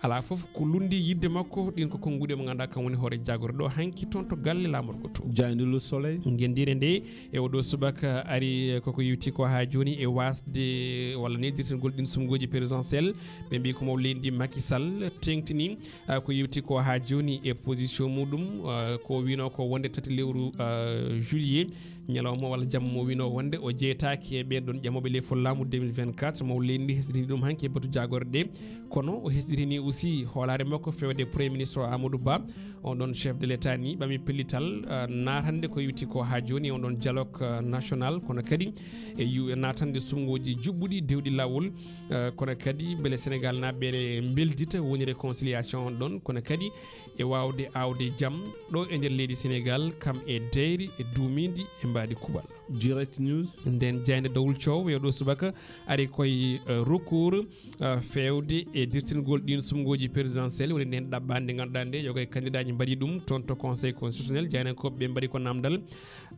Alaa fof ko lundi yiɗde makko, ɗin ko konnguɗi mo ngannduɗaa kam woni hoore jaagorɗe ɗo hanki toon to galle laamorgo to. Jaaynde Le Soleil. Ngenndiire nde e oɗo subaka ari, eh, koko yewti ko haa jooni e waasde walla ne dirtingol ɗin suɓngooji présidentiel. Ɓe mbi ko maw leydi ndi Macky Sall teŋtini, ah, ko yewti ko haa jooni e position muɗum, ah, ko wino ko wonde tati lewru, ah, juillet. Ñalawma walla jamma mo wino wonde o jeytaaki e ɓeen ɗon ƴamooɓe lefol laamu deux mille vingt-quatre, maw leydi ndi hesɗitini ɗum hanki e batu jaagorɗe ɗe. Kono o hesɗitini aussi hoolaare makko feewde Premier Ministre o Amadou Ba, on ɗon chef de l'État ni ɓami pellital, eh, naatande ko yewti ko haa jooni on ɗon dialogue, eh, national, kono kadi e yu-, e naatande suɓngooji juɓɓuɗi dewɗi laawol, eh, kono kadi mbele Senegal naaɓe ɓe mbeldita woni réconciliation on ɗon, kono kadi e waawde aawde jam ɗo e nder leydi Senegal, kam e deyri e duumiindi e mbaadi kuuɓal. Direct News. Nden jaaynde Dowol Coow e ɗo subaka ari koye, eh, recours, eh, feewde e dirtingol ɗin suɓngooji présidentiel, woni nden ɗaɓɓaande nde ngannduɗaa nde yoga e candidat ji mbaɗi ɗum toon to Conseil constitutionnel. Jaaynakooɓe ɓe mbaɗi ko namdal,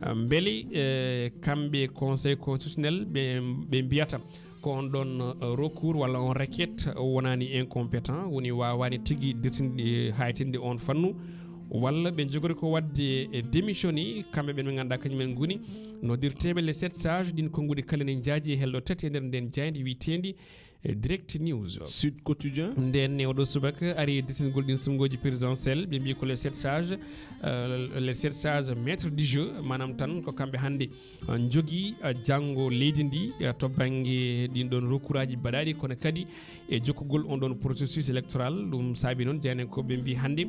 eh, mbele, eh, kamɓe Conseil constitutionnel ɓe, ɓe mbiyata ko on ɗon, eh, recours walla on requête wonani incompétent, woni waawani tigi dirtinde, haytinde on fannu, walla ɓe njogori ko waɗde, eh, démissionné, kamɓe ɓen ɓe ngannduɗaa kañumen ngoni noddirteeɓe les sept sages. Ɗin konnguɗi kala ne njaaji e hello tati e nder nden jaaynde wiyeteendi e Direct News. Sud Quotidien. Nden ne oɗo subaka ari destingol ɗin sumngooji présidentiel, ɓe mbi ko les sept sages, euh, les sept sages maîtres du jeu, maanaam tan ko kamɓe hannde, euh, njogii, euh, janngo leydi ndi, euh, to bannge ɗin ɗon recours aji baɗaaɗi, kono kadi e jokkugol on ɗon processus électoral. Ɗum saabi noon jaaynankoɓe mbi hannde,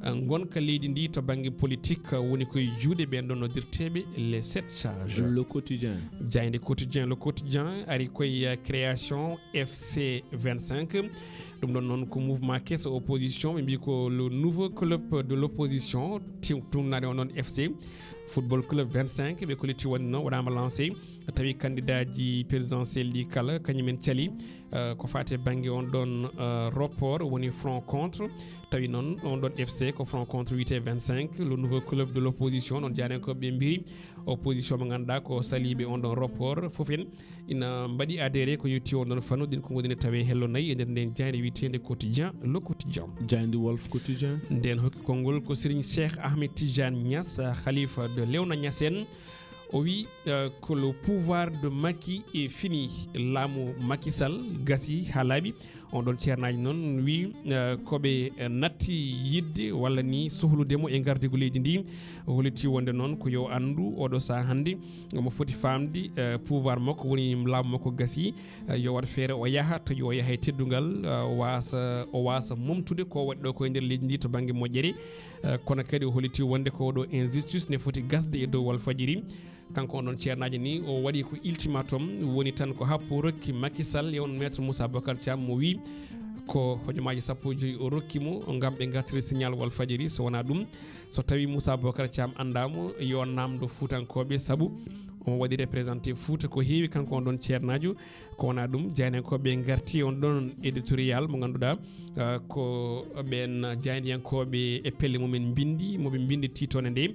euh, ngonka leydi ndi to bannge politique, euh, woni koye juuɗe ɓen ɗon noddirteeɓe les sept sages. Le Quotidien. Jaaynde Quotidien, Le Quotidien ari koye, euh, création F C vingt-cinq. Ɗum ɗon noon ko mouvement keso opposition, ɓe mbi ko le nouveau club de l'opposition, ti-, tunnaade on ɗon F C, Football Club vingt-cinq, ɓe kolliti wonde noon waɗaama lancé. Tawi candidat ji présidentiel ɗi kala, kañum en cali, euh, ko faati e bannge on ɗon, euh, report, woni front contre. Tawi noon on ɗon F C ko front contre wiyetee vingt-cinq, le nouveau club de l'opposition, noon jaaynankoɓe ɓe mbiri opposition mo ngannduɗaa ko saliiɓe on ɗon report. Fof en ina mbaɗi adhéré ko yowiti on ɗon fannu, ɗin konngol ina tawee hello nayi e nder nden jaaynde wiyeteende Quotidien, Le Quotidien. Jaaynde Walf Quotidien. Nden hokki konngol ko Serigne Cheikh Ahmed Tidiane Niass, khalifa de Léona Niassène. O wi, euh, ko le pouvoir de Macky est fini. Laamu Macky Sall gasi haa laaɓi. On ɗon ceernaajo noon wi, euh, ko ɓe, euh, natti yiɗde walla ni sohlude mo e ngardigu leydi ndi. O holliti wonde noon ko yo anndu oɗo sahaa hannde omo foti faamde, euh, pouvoir makko, woni laamu makko gasi, euh, yo waɗ feere o yaha, tawi o yaha e teddungal, euh, waasa, o waasa momtude ko waɗi ɗo ko e nder leydi ndi to bannge moƴƴere. Euh, kono kadi o holliti wonde ko oɗo injustice ne foti gasde e dow Walfadjiri. Kanko on ɗon ceernaajo ni, o waɗi ko ultimatum, woni tan ko happo rokki Macky Sall e on Maître Moussa Bocar Thiam mo wi ko hojomaaji sappo e joyi o rokki mo ngam ɓe ngartira signal Walfadjiri. So wonaa ɗum, so tawi Moussa Bocar Thiam anndaama, yo naamndo Fuutankooɓe, sabu omo waɗi représenté Fuuta ko heewi, kanko on ɗon ceernaajo. Ko wonaa ɗum, jaaynankoɓe ngarti on ɗon éditorial mo ngannduɗaa, ah, ko ɓeen jaayndiyankooɓe e pelle mumen mbinndi, mo ɓe mbinndi tiitoonde nde,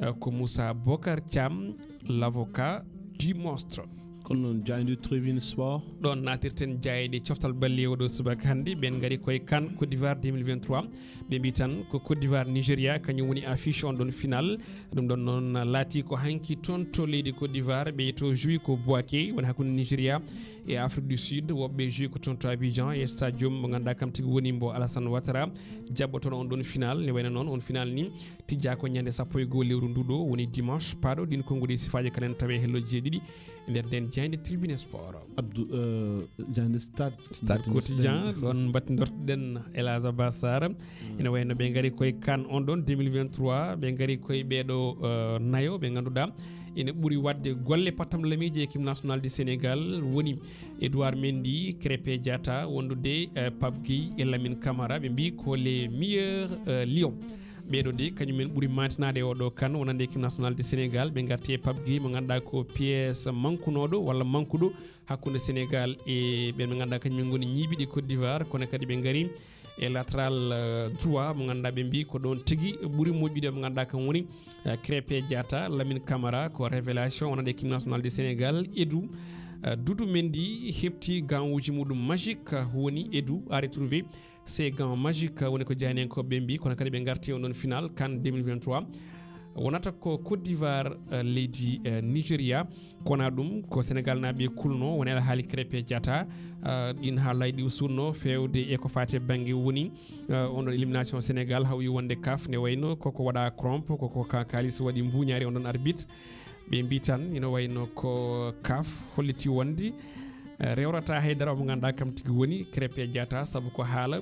ah, ko Moussa Bocar Thiam, l'avocat du monstre. Kono noon, jaaynde Tribune Sport. Ɗoon naatirten jaaynde coftal balle oɗo subaka hannde. Ɓeen ngari koye CAN Côte d'Ivoire deux mille vingt-trois. Ɓe mbi tan ko Côte d'Ivoire, Nigeria, kañum woni affiche on ɗon final. Ɗum ɗon noon laati ko hanki toon to leydi Côte d'Ivoire. Ɓe to joué ko Bouaké, woni hakkunde Nigeria e Afrique du Sud. Woɓɓe joué ko toon to Abidjan e stadium mo ngannduɗaa kam tigi woni mbo Alassane Ouattara jaɓɓotono on ɗon final. Ne wayno noon on final ni tijjaa ko ñande sappo e goo lewru ndu ɗo, woni dimanche paaɗo. Ɗin konnguɗi sifaaji kanen tawe hello jeeɗiɗi e nder nden jaaynde Tribune Sport. Abdou, euh, jaaynde Stade. Stade Quotidien, ɗon mbattidortoɗen El Hadj Abbas Sarr. Ina wayno ɓe ngari koye CAN on ɗon deux mille vingt-trois, ɓe ngari koye ɓeeɗo, euh, nayo ɓe ngannduɗaa ina ɓuri waɗde golle pattam lamiiji équipe nationale du Sénégal, woni Edouard Mendy, Krépin Diatta, wondude, euh, Pape Gueye e Lamine Camara, ɓe mbi ko les meilleurs, euh, lions. Ɓeeɗo de, kañum en ɓuri maantinaade e oɗo CAN, wonande équipe nationale du Sénégal. Ɓe ngarti e Pape Gueye, mo ngannduɗaa ko pièce mankunooɗo walla mankuɗo hakkunde Sénégal e ɓen ɓe ngannduɗaa kañum en ngoni ñiiɓiiɗe Côte d'Ivoire, kono kadi ɓe ngari e latéral, euh, droit mo ngannduɗaa ɓe mbi ko ɗoon tigi ɓuri moƴƴude, mo ngannduɗaa kam woni, euh, Krépin Diatta. Lamine Camara ko révélation wonande équipe nationale du Sénégal. Edu, euh, Doudou Mendy heɓti gawuuji muɗum magique, woni Edu a retrouvé ces gants magiques, woni ko jaaynankoɓe ɓe mbi, kono kadi ɓe ngarti on ɗon final CAN deux mille vingt-trois. Wonata ko Côte d'Ivoire, euh, leydi, euh, Nigeria. Ko wonaa ɗum, ko Sénégal naaɓe kulno, woni alhaali Krépin Diatta, euh, ɗin haalaaji ɗi o suutno feewde e ko faati e bannge woni, euh, on ɗon élimination Sénégal hawyi wonde CAF ne wayno koko waɗa crompe, koko ka-, kaalis waɗi mbuuñaari on ɗon arbitre. Ɓe mbi tan ina wayno ko CAF holliti wonde, eh, rewrata haydara omo ngannduɗaa kam tigi woni Krépin Diatta, sabu ko haala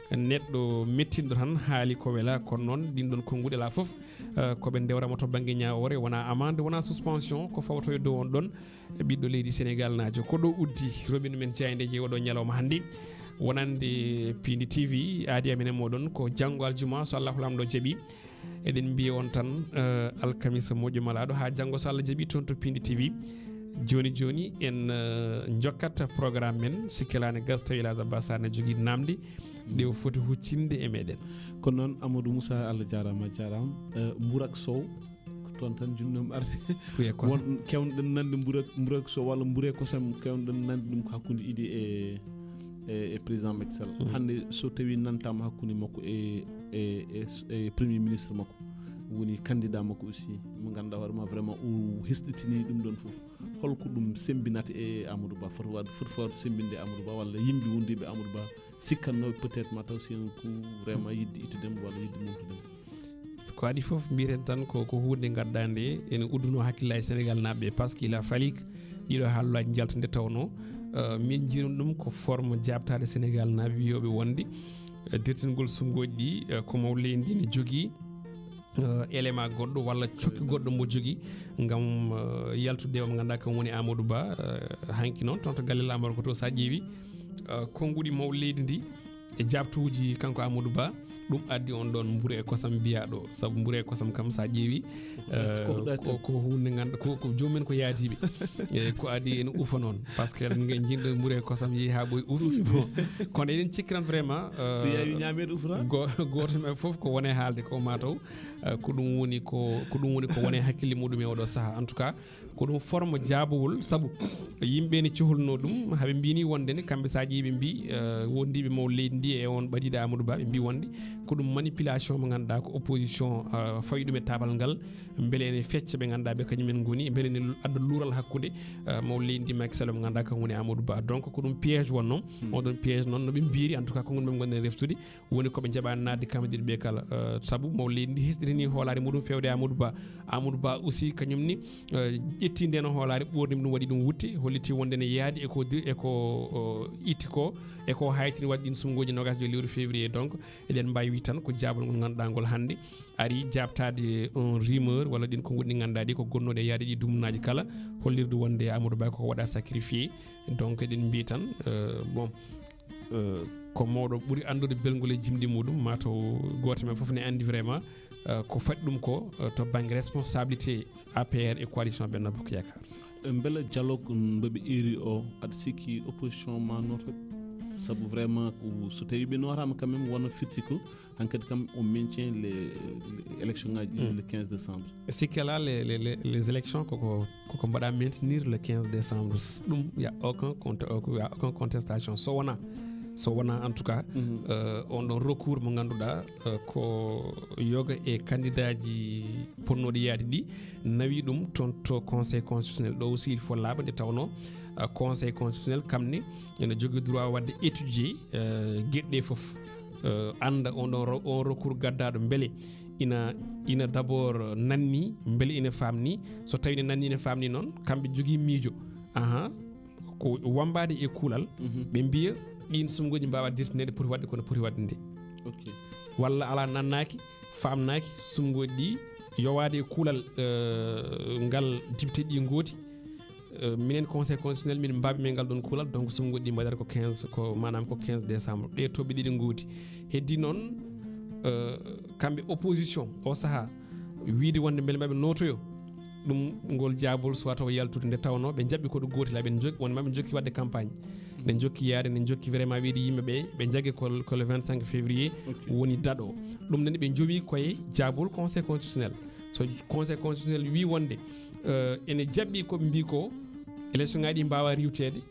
neɗɗo mettinɗo tan haali ko wela. Kono noon ɗin ɗon konnguɗi alaa fof, eh, ko ɓe ndewrama to bannge ñaawoore, wona amande, wona suspension, ko fawto e dow on ɗon ɓiɗɗo leydi Sénégal naajo. Ko ɗo uddi roɓinu men jaayndeeji e oɗo ñalawma hannde. Wonande Pindi T V, aadi amen e moɗon ko janngo aljuma, so Allahu Laamɗo jaɓi. Eɗen mbiya on tan, eh, alkamisa moƴƴo malaaɗo haa janngo, so Allah jaɓi, toon to Pindi T V. Jooni jooni, en, eh, njokkat programme men. Sikkelaani gas tawi El Hadj Abbas Sarr ne jogii naamnde ɗe o foti huccinde e meɗen. Kono noon, Amadou Moussa, Allah jaaraama, a jaaraama. Eh, Mburak Sow, ko toon tan njiɗnoomi arde. Kuye kosam. Won, keewno-ɗen nande Mburak, Mburak Sow walla Mburak kosam, keewno-ɗen nande ɗum ko hakkunde Idy e, e, e président Macky Sall. Mhm. Hannde so tawi nanndaama hakkunde makko e, e, e, e premier ministre makko, woni candidat makko aussi, mo ganduɗa hoore ma vraiment o hesɗitini ɗum ɗon fof. Holko ɗum sembinata e Amadou Ba, foti wadde, foti fawde sembinde Amadou Ba, walla yimɓe wondiɓe Amadou Ba sikkannooɓe peut-être mataw si en ko vraiment yidde ittudemo walla yidde mumtudemo? Ko adi fof mbiyen tan ko ko hunde gaddaande ene udduno hakkillaji Sénégal naaɓe, parce qu'il a fallu ɗiɗo haalullaji njalta nde tawno, uh, min jiirum ɗum ko forme jaabtaade Sénégal naaɓe wiyoɓe wonde, uh, dirtingol sunngoji ɗi, uh, ko maw leydi ndi ne jogii uh, élément goɗɗo walla cokki goɗɗo mo jogii ngam uh, yaltude o mo ganduɗa kam woni Amadou Ba. Uh, hanki noon toon to galle laamor ko to sa ƴeewi uh, konnguɗi maw leydi ndi e jaabtuuji kanko Amadou Ba, ɗum addi on ɗon mburu e kosam mbiyaɗo, sabu mburu e kosam kam sa ƴeewi uh, ko hunde ganduɗa ko, ko jomumen ko yaadiɓe. E ko adi ene ufa noon, parce que en nge jiɗɗo mburu e kosam yeehi ha ɓoy ufi. Bon, kono eɗen cikki tan vraiment uh, so yawi ñamede ufata goto men foof ko wone haalde ko mataw uh, ko ɗum woni ko ko ɗum woni ko wone hakkille muɗum e oɗo saaha. En tout cas ko ɗum forme jaabowol, sabu yimɓe ne cohluno ɗum, haɓe mbini wonde ne kamɓe sa ƴeewi ɓe mbi uh, wondiɓe maw leydi ndi e on ɓadiɗo Amadou Ba, ɓe mbi wonde ko ɗum manipulation mo ganduɗa ko opposition uh, fawi ɗum e tabal ngal, beele ene fecca ɓe ganduɗa ɓe kañumen goni, beele ne adda luural hakkude uh, maw leydi ndi Macky Sall mo ganduɗa kam woni Amadou Ba. Donc ko ɗum piège wonno. Oɗon piège noon no ɓe mbiri, en tout cas ko ngon ɓe gonɗen reftude woni koɓe jaɓani nadde kamɓe ɗiɗo ɓe kala uh, sabu maw leydi ndi hesɗitini hoolare muɗum fewde Amadou Ba. Amadou Ba aussi kañum ni uh, ƴetti nden hoolare ɓorni ɗum waɗi ɗum wutte, holliti wonde ne yaadi eko eko uh, itti ko eko haytini waɗi ɗin sunngoji nogas e joy lewru février. Donc eɗen mbawi wi tan ko jaabol ngol ganduɗa ngol hande ari jaabtade un rumeur walla ɗin ko woni ganduɗa ɗi ko gonnoɗe yaade ɗi dumunnaji kala, hollirde wonde Amadou Ba koko waɗa sacrifié. Donc eɗen mbi tan uh, bon uh, ko mawɗo ɓuuri andude belgol e jimɗi muɗum, mataw goto men foof ne andi vraiment uh, ko faɗi ɗum ko uh, to banggue responsabilité A P R e coalition Benno Bokk Yakar. Beele dialogue mbo ɓe iri o, aɗa sikki opposition ma notoɓe? Sabu vraiment ko so tawi ɓe notama quand même wona firti ko hankadi kam on maintient les, les élections ngaji le quinze décembre. Sikki ala les, les, les, les élections koko koko mbaɗa maintenir le quinze décembre. Ɗum ya aucun compte ya aucun contestation so wona so wona en tout cas uh, on ɗon recours mo ganduɗa uh, ko yoga e candidat ji ponnoɗi yaade ɗi nawi ɗum toon to conseil constitutionnel. Ɗo aussi il faut laaɓa nde tawno uh, conseil constitutionnel kam ne ene jogui droit wadde étudier uh, gueɗe ɗe foof uh, anda on ɗon on recours gaddaɗo beele ina ina d'abord nanni beele ina famni, so tawi ne nanni ne famni noon kamɓe jogui miijo aha ko wambade e kuulal ɓe mbiya ɗin sumgoji mbawa dirtinede poti wadde kono poti wadde nde walla ala nannaki famnaki sumgoji ɗi yowade e kuulal uh, ngal député ɗi gooti. Uh, minen conseil constitutionnel min mbaɓe men ngal ɗon kuulal donc sumgoji ɗi mbaɗata ko quinze ko manam ko quinze décembre ɗe toɓɓe ɗiɗi gooti. Heddi noon uh, kamɓe opposition o saaha wiide wonde beele maɓe notoyo ɗum ngol jaabol soit taw yaltude nde tawno ɓe jaɓɓi ko ɗo gooti la ɓe jokki wonde maɓe jokki wadde campagne. Ɓe jokki yaade ne jokki vraiment wiide yimɓe ɓe ɓe jagge ko le vingt-cinq février woni daɗo. Ɗum nani ɓe jowi koye jaabol conseil constitutionnel. So conseil constitutionnel wi wonde uh, ene jaɓɓi koɓe mbi ko élection ngaji ɗi mbawa riwtede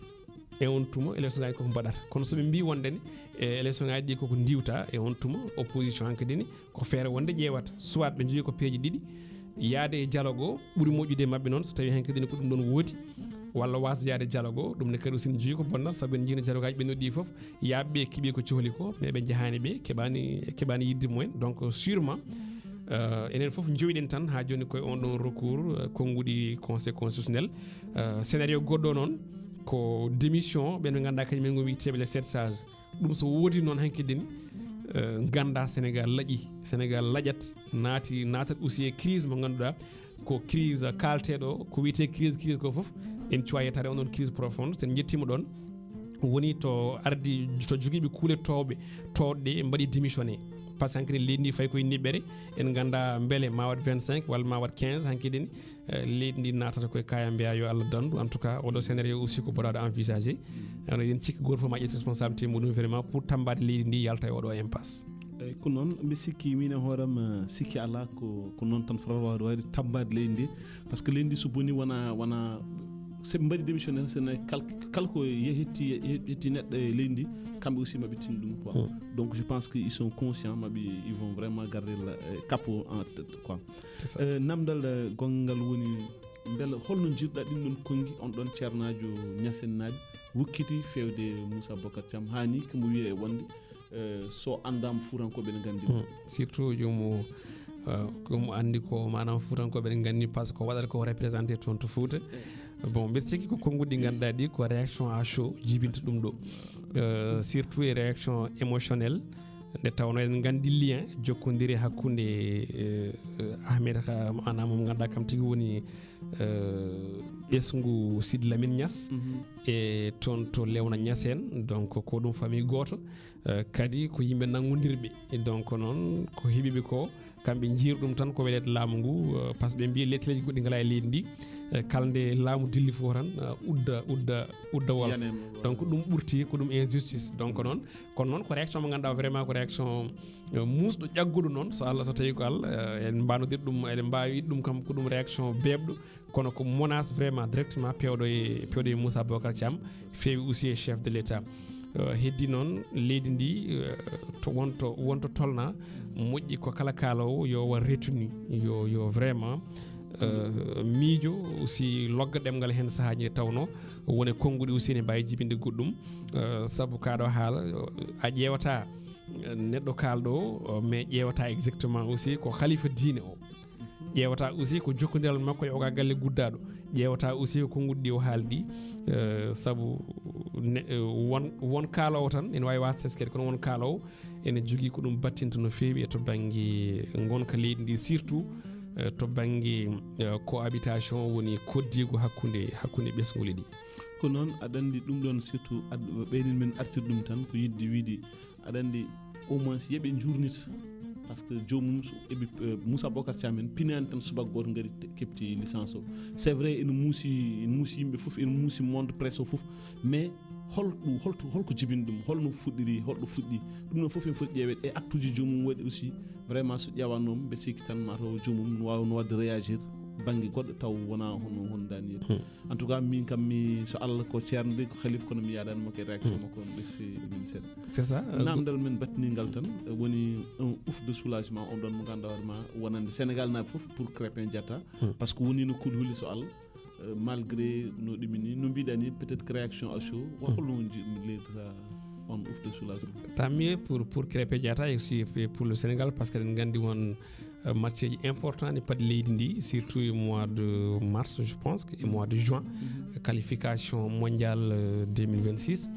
e on tuma élection ngaji koko mbaɗata kono soɓe mbi wonde ne e élection ngaji ɗi koko ndiwta e on tuma opposition hankadi ni ko feere wonde ƴeewata soit ɓe jogui ko peeje ɗiɗi yaade e dialogue o ɓuuri moƴƴude e mabɓe noon so tawi hankadi ni ko ɗum ɗon woodi walla wasde yaade dialogue o. Ɗum ne kadi aussi ne jogui ko bonnata saabu en jiino dialogue aji ɓennuɗi ɗi foof yaaɓe keeɓi ko cohli ko mais ɓe jahani ɓe keeɓani keeɓani yidde mumen donc sûrement uh, enen foof jowiɗen tan ha joni koye on ɗon recours uh, konnguɗi conseil constitutionnel. Uh, scénario goɗɗo noon ko démission ɓen ɓe ganduɗa kañumen ngo wiyteɓe les sept sages. Ɗum so woodi noon hankadi ni uh, ganda Sénégal laaƴi, Sénégal laaƴat naati natat aussi e crise mo ganduɗa ko crise kalteɗo ko wiyete crise crise ko foof en cuwa yettade on ɗon crise profonde sen jettima ɗon woni to ardi to jogiiɓe kuule towɓe towɗe mbaɗi démissionné. Par ce que hankadi leydi ndi fayi koye niɓɓere en ganda beele ma waɗ vingt-cinq walla ma waɗ quinze hankadi ni leydi ndi natata koye kaya mbiya yo Allah dandu. En tout cas oɗo scénario aussi ko boɗaɗo envisagé. Ano yen cikki goto fof ma ƴetti responsabilité muɗum vraiment pour tambade leydi ndi yalta e oɗo impasse. Eyyi ko noon mbi sikki min e hooram sikki ala ko ko noon tan fotata wawde wayde tambade leydi ndi. Par ce que leydi ndi so boni wona wona soɓe mbaɗi démission tan, sene kal-, kala ko ye-, hetti, ye-, hetti neɗɗo e leydi ndi, kamɓe aussi maɓe tinno ɗum quoi. Donc je pense qu'ils sont conscients, maɓe, ils vont vraiment garder le, euh, cap en tête quoi. Euh, namdal, euh, gonngal woni, mbela holno njirɗa ɗin ɗon konngi, on ɗon ceernaajo Ñasennaaɓe wukkiti fewde Moussa Bocar Thiam, haa ni ko mo wiya e wonde, euh, so anndaama fuutankooɓe ne nganndi mo. Surtout joom o, euh, ko mo anndi ko, maanaam, fuutankooɓe ne nganndi, parce que ko waɗata ko représenté toon to Fuuta. Bon, mbeɗa sikki ko konnguɗi ɗi ngannduɗaa ɗi ko réaction à chaud jibinta ɗum ɗo. Euh, surtout e réaction émotionnelle, nde tawnoo eɗen nganndi lien jokkondiri hakkunde, euh, euh, Ahmed Kha, maanaam mo ngannduɗaa kam tigi woni, euh, ɓesngu Sidy Lamine Niass, e toon to Léona Niassène, donc ko ɗum famille gooto, euh, kadi ko yimɓe nanngondirɓe. E donc noon ko heɓiɓe ko, kamɓe njiyri ɗum tan ko weleede laamu ngu, euh, par ce que ɓe mbiyi lettileeji goɗɗi ngalaa e leydi ndi, euh, kala nde laamu dilli fof tan, euh, udda, udda, udda wolta. Donc ɗum ɓurti, ko ɗum injustice. Donc noon, kono noon ko réaction mo ngannduɗaa vraiment ko réaction, euh, muusɗo ƴagguɗo noon, so Allah, so tawi ko Allah, euh, en mbaanodir ɗum, eɗen mbaawi wiide ɗum kam ko ɗum réaction beeɓɗo, kono ko menace vraiment directement pewɗo e, pewɗo e Moussa Bocar Thiam, feewi aussi e chef de l'État. Euh, heddi noon leydi ndi, euh, to wonto, wonto tolna, moƴƴi ko kala kaaloowo yo waɗ retenu, yo, yo vraiment, euh, miijo aussi logga ɗemngal heen sahaaji nde tawnoo won e konnguɗi aussi ne mbaawi jibinde goɗɗum. Euh, sabu kaa ɗo haala, euh, a ƴeewata, euh, neɗɗo kaalɗo o, mais ƴeewata exactement aussi ko khalifa diine o. Ƴeewata aussi ko jokkondiral makko e oga galle guddaaɗo. Ƴeewata aussi ko konnguɗi ɗi o haali ɗi, euh, sabu ne-, euh, won, won kaaloowo tan ene waawi waasde teskere, kono won kaaloowo ene jogii ko ɗum battinta no feewi e to bannge ngonka leydi ndi, surtout, euh, to bannge, euh, cohabitation, woni koddiigu hakkunde, hakkunde ɓesnguuli ɗi. Ko noon, aɗa anndi ɗum ɗoon surtout ad-, ɓeynin men artirde ɗum tan ko yiɗde wiide, aɗa anndi, au moins yeɓe njuurnita, par ce que joomum so eɓi, euh, Moussa Bocar Thiam en pinaani tan subaka gooto ngari te-, keɓti licence o. C'est vrai, ene muusi, ene muusi yimɓe fof, ene muusi monde presse o fof, mais hol ɗum, holto, holko jibini ɗum, holno fuɗɗiri, holɗo fuɗɗi? Ɗum ɗoon fof ene foti ƴeeweede, e acte uji joomum waɗi aussi. Vraiment so ƴeewaama noon, mbeɗa sikki tan mataw joomum no waawa, no waɗde réagir bannge goɗɗo taw wonaa hono, hono Daniel. En tout cas, min kam mi, so Allah ko ceerno de, ko khalife, kono mi yaadaani makko e réaction makko, on ɓessi min seeɗa. C'est ça. Namdal men battiningal tan, eh, woni un ouf de soulagement, on ɗon mo ganduɗa hoore ma, wonande Sénégal naaɓe fof pour Krépin Diatta. Parce que wonino kulhuli so Allah, eh, malgré no ɗumini, no mbiɗa ni, peut-être que réaction à chaud, wa holno ji-, leydi sa on ouf de soulagement. Tant mieux pour, pour Krépin Diatta et aussi pour le Sénégal, parce que eɗen nganndi won, euh, match ji important ne padi leydi ndi, surtout e mois de mars, je pense, que e mois de juin, qualification mondiale, euh, deux mille vingt-six.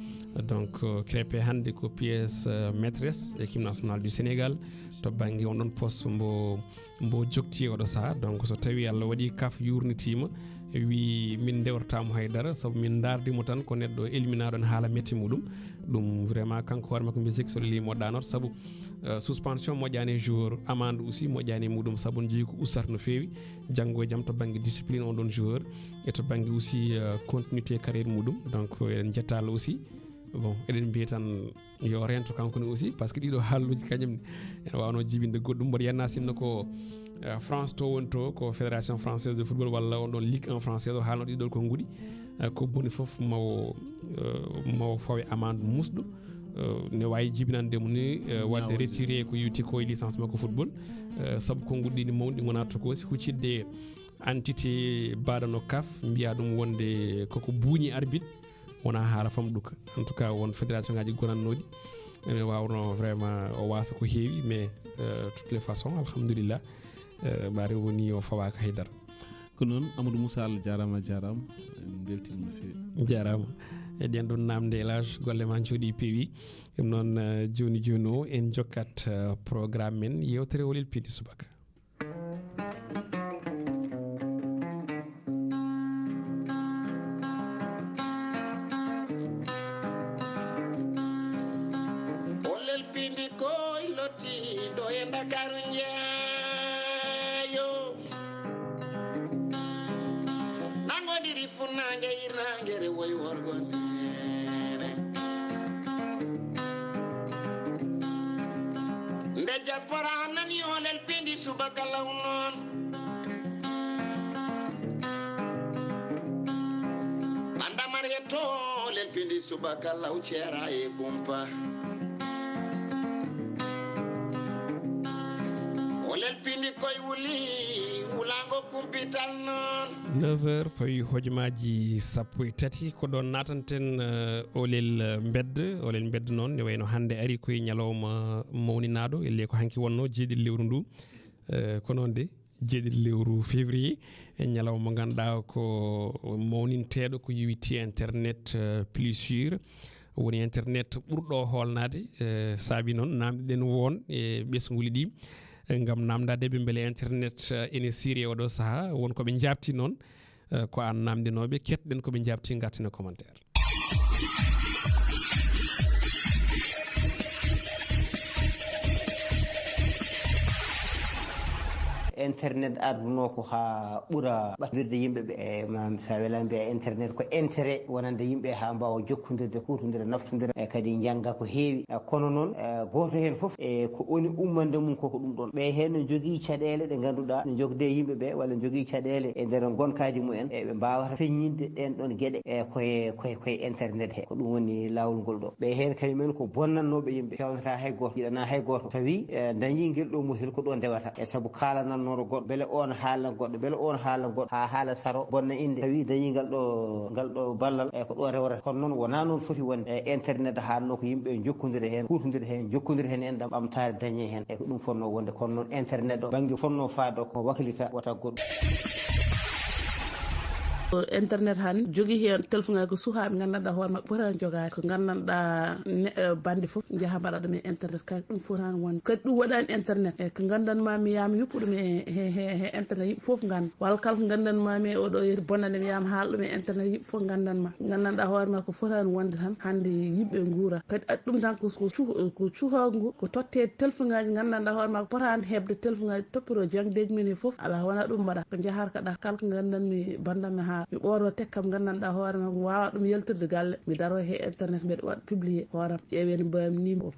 Donc, euh, Krépin hannde ko pièce, euh, maîtresse équipe nationale du Sénégal. To bannge on ɗon poste mbo, mbo jokti oɗo saha. Donc, so tawi Allah waɗi kaf yurnitiima, wi min ndewrataamo haydara, sabu min ndaardi mo tan ko neɗɗo elminaɗo, en haala metti muɗum. Ɗum vraiment kanko hoore makko mbi sikki so leli mo ɗaanoto, sabu, euh, suspension moƴƴaani e joueur, amende aussi moƴƴaani e muɗum, sabu on jeyi ko ustata no feewi. Janngo e jam to bannge discipline on ɗon joueur, e to bannge aussi, euh, continuité carrière muɗum. Donc, eɗen jetta Allah aussi. Bon, eɗen mbiya tan yo rento kanko ne aussi, parce que ɗiɗo haalluuji kañum ne ene waawno jibinde goɗɗum. Mboɗo yiyannaa sinno ko, euh, France to woni to, ko Fédération Française de Football walla on ɗon Ligue un française o haalno ɗiɗo konnguɗi, euh, ko boni fof mawo, euh, mawo fawe amende musɗo, euh, ne waawi jibinande mo ni, euh, waɗde retiré ko yowiti ko e licence makko football, euh, sabu konnguɗi ɗi mawɗi ngonaa tokoosi huccidde entité baɗano kaf, mbiya ɗum wonde koko buuñi arbitre, wona haala famɗuka. En tout cas, won fédération ngaji gonannooɗi, ene waawno vraiment o waasa ko heewi, mais, euh, toutes les façons, alhamdulillah, euh, ɓaare woni o fawaaka haydara. Ko noon, Amadou Moussa, Allah jaaraama, a jaaraama. En mbeltiima no feewi. Jaaraama. E ɗen ɗon naamnde, El Hadj, golle ma njooɗi peewi. Ɗum noon, euh, jooni jooni o, en jokkat, euh, programme men, yeewtere Olel Piindi Subaka. Olel Piindi koy lottiiɗo e Ndakaaru njeeyo. Nangodiri funnaange hirnaange rewoy worgo neene. Nde diaspora nani Olel Piindi subaka law noon. Subaka law ceera e kumpa. O lelpini koye wuli, wulaango kumpital noon. Neuf heures fawi hojomaaji sappo e tati, ko ɗoon naatanten, eh, olel, eh, mbedda. Olel mbedda noon ne wayno hannde ari koye ñalawma mawninaaɗo, ellee ko hanki wonnoo jeeɗiɗi lewru ndu. Eh, ko noon de, jeeɗiɗi lewru février, e ñalawma mo ngannduɗaa ko mawninteeɗo ko yowitii internet, eh, plus sûr. Woni internet ɓurɗo hoolnaade, eh, saabi noon naamndiɗen won e ɓesnguuli ɗi, eh, ngam naamndaade ɓe mbele internet, eh, ene siiri e oɗo sahaa. Won ko ɓe njaabti noon, eh, ko aan naamndinooɓe, keɗɗen ko ɓe njaabti, ngarten e commentaire. Internet ardunoo ko haa ɓura ɓattorde yimɓe ɓe. E, ma, so a welaama mbiya internet ko intérêt wonande yimɓe haa mbaawa jokkondirde, kuutondira, naftondira, e kadi njannga ko heewi. E, kono noon, e, gooto heen fof e ko woni ummande mum ko, ko ɗum ɗoon. Ɓe heen ne njogii caɗeele ɗe ngannduɗaa ne njogde yimɓe ɓe, walla njogii caɗeele e nder ngonkaaji mumen, e ɓe mbaawata feññinde ɗeen ɗoon geɗe, e koye, koye, koye internet he. Ko ɗum woni laawol ngol ɗo. Ɓe heen kañum en ko bonnannooɓe yimɓe, feewnata hay gooto, yiɗana hay gooto. Tawi, e, dañii ngel ɗo musil ko ɗo ndewata. E sabu kaalanannooɗo goɗɗo, mbele oon haalna goɗɗo, mbele oon haalna goɗɗo, haa haala saro, bonna innde. Tawi dañii ngal ɗo, ngal ɗo ballal, e ko ɗo rewrata. Kono noon wonaa noon foti wonde. E internet haannoo ko yimɓe njokkondira heen, kuutondira heen, njokkondira heen enɗam, ɓamtaare dañee heen. E ko ɗum fotnoo wonde. Kono noon internet o, bannge fotnoo faade o ko waklita, wata goɗɗum. Ko internet hannde jogii heen telefon ko sukaaɓe nganndanɗaa hoore maɓɓe ɓurani jogaade. Ko nganndanɗaa ne-, eh, bannde fof njaha mbaɗa ɗum e internet, kadi ɗum fotaani wonde. Kadi ɗum waɗaani internet. E ko nganndanmaa mi yaama yuppu ɗum e, he, he, he internet, yimɓe fof ngannda. Walla kala ko nganndanmaa mi e oɗo yeru bonnande mi yaama haala ɗum e internet, yimɓe fof nganndanmaa. Nganndanɗaa hoore ma ko fotaani wonde tan, hannde yimɓe nguura. Kadi aɗa ɗum tan ko, ko cu-, ko cuhoogu ngu, ko totte telefon ngaaji nganndanɗaa hoore ma ko potaani heɓde telefon ngaaji toppitoo jaŋdeeji men e fof. Alaa, wonaa ɗum mbaɗa. Ko njaharka ɗa kala ko nganndanmi banndanmi haa mi ɓooroo tek kam nganndanɗaa hoore ma ko mi waawaa ɗum yaltirde galle. Mi daroo he internet mbeɗa waɗa publier hooram. Ƴeewee no mbaawmi ni mbo.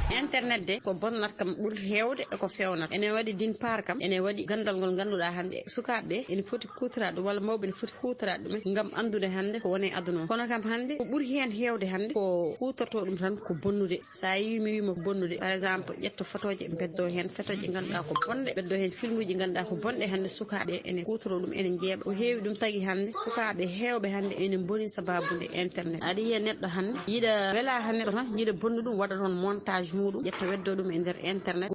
Internet de ko bonnata kam ɓuri heewde e ko feewnata. Ene waɗi d'une part kam, ene waɗi ganndal ngol ngannduɗaa hannde sukaaɓe ɓe ene poti kuutoraade ɗum walla mawɓe ene foti huutoraade ɗum ngam anndude hannde ko woni e aduna o. Kono kam hannde ko ɓuri heen heewde hannde ko huutortoo ɗum tan ko bonnude. So a yii mi wii ma ko bonnude, par exemple, ƴetto fotooje, mbeddoo heen fotooje ɗe ngannduɗaa ko bonɗe, mbeddoo heen filmuuji ɗi ngannduɗaa ko bonɗe, hannde sukaaɓe ene kuutoroo ɗum, ene njeeɓa. Ko heewi ɗum tagi hannde sukaaɓe heewɓe hannde ene mboni sabaabu nde internet. Aɗa yiya neɗɗo hannde yiɗa welaa hannde tan, yiɗa bonnu ɗum, waɗa toon montage muuɗum, ƴetta weddoo ɗum e nder internet.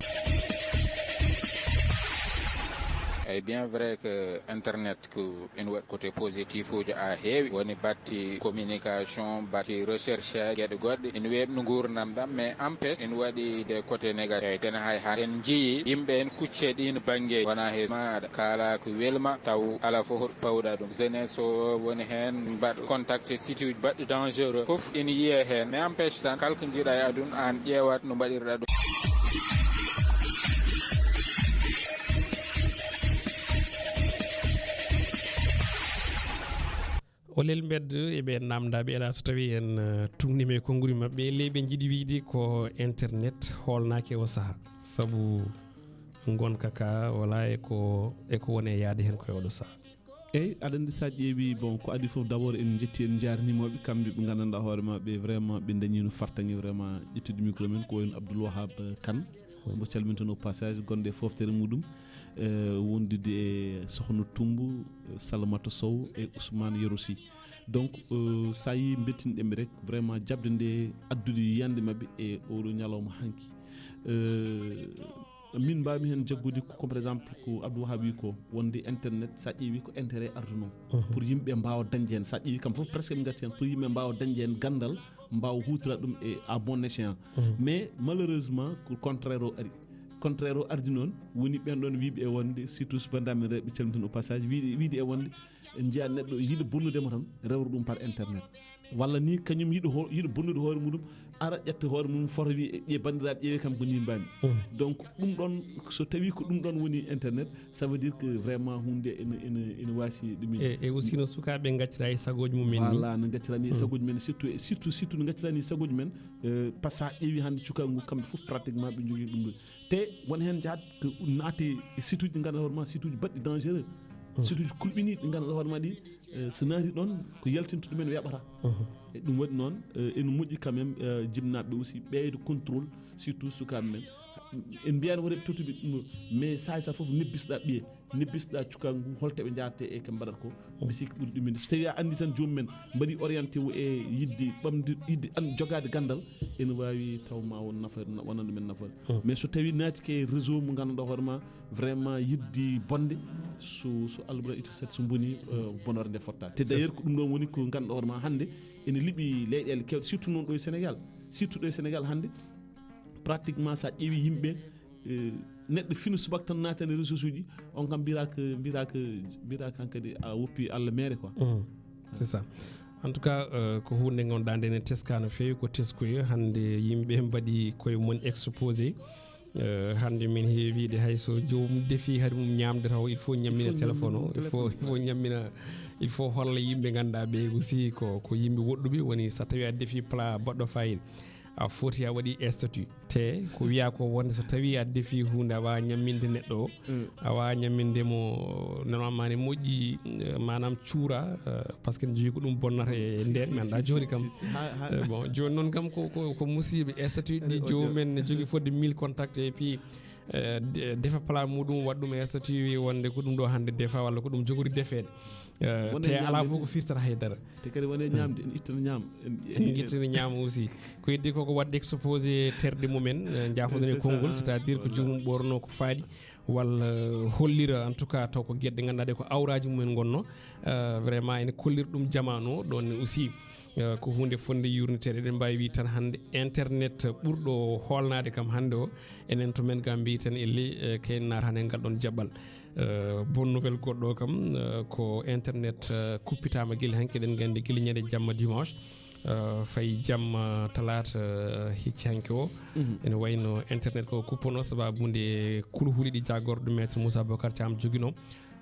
Eyi, bien vrai que internet ko ene waɗi côté positif uji a heewi, woni batti communication, batti recherche, geɗe goɗɗe, ene weeɓni nguurndam ɗam, mais empêche ene waɗi des côtés négatifs. Eyi, tene hay hannde en njiyii yimɓe en kuccee ɗiin banngeeji, wona he ma aɗa kaala ko welma, taw alaa fof hoto pawɗa ɗum. Jeunesse o woni heen mbaɗa contact e site uji baɗɗi dangereux, fof ene yiyee heen, mais empêche tan kala ko njiɗa e aduna aan ƴeewat no mbaɗirɗa ɗum. Olel mbedda e ɓe naamndaaɓe, alaa so tawii en, eh, tuugniima e konnguɗi maɓɓe, ellee ɓe njiɗi wiyde ko internet hoolnaaki e oo sahaa, sabu ngonka ka wala e ko, e ko woni e yahde heen ko e oɗo sahaa. Eyi, aɗa anndi, so a ƴeewi, bon, ko adii fof, d'abord en njetti, en njaarniima ɓe, kamɓe ɓe nganndanɗaa hoore maɓɓe, vraiment ɓe ndañiino fartaŋŋe, vraiment ƴettude micro men, ko wayno Abdoul Wahab Kane, mbo calminten au passage, gonɗo e fooftere muɗum, eh, wondude e Sokhna Toumbo, Salamata Sow e Ousmane Yero Sy. Donc, eh, so a yii mbeltinɗen ɓe rek, vraiment jaɓde nde addude yiyannde maɓɓe e oɗo ñalawma hanki. Eh, min mbaawmi heen jaggude ko, comme par exemple ko Abdou Wahab wi ko, wonde internet, so a ƴeewi ko intérêt ardunoo. Mhm. Pour yimɓe mbaawa dañde heen, so a ƴeewi kam fof presque min ngarti heen, pour yimɓe mbaawa dañde heen ganndal, mbaawa huutora ɗum e à bon escient. Mhm. Mais malheureusement ko contraire o ari. Contraire o ardi noon, woni ɓeen ɗoon wiyɓe e wonde, surtout so banndiraaɓe men rewɓe, calminten au passage, wiyde, wiyde e wonde, en njiya neɗɗo yiɗa bonnude mo tan, rewra ɗum par internet. Walla ni kañum yiɗa ho-, yiɗa bonnude hoore muɗum, ara ƴetta hoore mum, foto wi, "Ƴee banndiraaɓe, ƴeewee kam ko ni mbaami." Mm. Donc ɗum ɗoon, so tawii ko ɗum ɗoon woni internet, ça veut dire que vraiment huunde ene, ene, ene waasi ɗumen. E, e aussi no sukaaɓe ngaccira e sagooji mumen ni. Voilà, no ngaccira ni e sagooji men, surtout, e surtout, surtout no ngaccira ni e sagooji men, eh, par ce que so a ƴeewi hannde cukaagu ngu, kamɓe fof pratiquement ɓe njogii ɗum ɗo. Te won heen njahat ko naati e site uji ɗi ngannduɗaa hoore ma, site uji baɗɗi dangereux. Surtout kulɓiniiɗi ɗi ngannduɗaa hoore ma ɗi, eh, so naati ɗoon ko yaltinta ɗumen weeɓata. E ɗum waɗi noon, eh, ene moƴƴi quand même, eh, jibnaaɓe aussi ɓeydo contrôle, surtout sukaaɓe men. En mbiyaani wonde ɓe tottuɓe ɗum, mais saay sa fof nebbisɗa ɓiye, nebbisɗa cukaagu ngu, holto ɓe njaarete e ko ɓe mbaɗata ko. Mbi sikki ɓuri ɗum inde. So tawii a anndi tan joomum en mbaɗi orienté o e yiɗde ɓamde, yiɗde an jogaade ganndal, ene waawi taw ma won nafa, wonande men nafa. Mais so tawii naati ke réseau mo ngannduɗaa hoore ma, vraiment yiɗde bonde, so, so Allah mbaɗa ito set so boni, eh, bonore nde fotta. Te d'ailleurs ko ɗum ɗoon woni ko ngannduɗaa hoore ma hannde ene liɓi leyɗeele keewɗe, surtout noon ɗo e Sénégal. Surtout ɗo e Sénégal hannde, pratiquement so a ƴeewi yimɓe, eh, neɗɗo fina subaka tan naatani réseau uji, on kam mbiyata ko, mbiyata ko, mbiyata ko hankadi a woppi Allah meere quoi. C'est ça. En tout cas, euh, ko huunde ngonɗaa nde ne teska no feewi, ko teskuye hannde yimɓe mbaɗi koye mum exposé. Euh, hannde min heewiide hay so joomum defi hari mum ñaamde taw il faut ñammina téléphone o, il faut, il faut ñammina, il faut holla yimɓe ngannduɗaa ɓe aussi ko, ko yimɓe woɗɗuɓe woni. So tawi a defi plat baɗɗo fayida, a foti a waɗi statut, te ko wiya ko wonde so tawi a defi huunde a wawa ñamminde neɗɗo o, a wawa ñamminde mo normalement ne moƴƴi, eh, maanaam cuura, eh, parce que ne jogii ko ɗum bonnata e nden, mi anndaa jooni kam. Eh, bon, jooni noon kam ko, ko, ko musiiɓe statut ɗi joomum en ne jogii fodde mille contact et puis, eh, de-, defa plat muɗum waɗa ɗum statut wi wonde ko ɗum ɗo hannde defa walla ko ɗum jogori defeede. Eh, te alaa fof ko firtata haydara. Te kadi wone ñaamde, en ittana ñaam. En ittana ñaam aussi. Ko heddi ko, ko waɗde exposé terɗe mumen, eh, jaafoɗen e konngol, c'est-à-dire ko joomum ɓorno ko faaɗi, walla hollira, en tout cas, taw ko geɗe ngannduɗaa ɗe ko awraaji mumen ngonno. Eh, vraiment, ene kollira ɗum jamaanu o, ɗoon ne aussi. Eh, ko huunde fotnde yuurniteede. Eɗen mbaawi wii tan hannde internet ɓurɗo hoolnaade kam hannde o, enen to men ga mbiyi tan elli, eh, kayen naata hannde ngal ɗoon jaɓɓal. Eh, bonne nouvelle goɗɗo o kam, eh, ko internet, eh, kuppitaama gila hanki, eɗen nganndi gila ñande jamma dimanche, eh, fayi jamma talaata, eh, hecci hanki o. Ene wayno internet ko kuppono sababu nde kulhuli ɗi jaagorɗo Maître Moussa Bocar Thiam joginoo,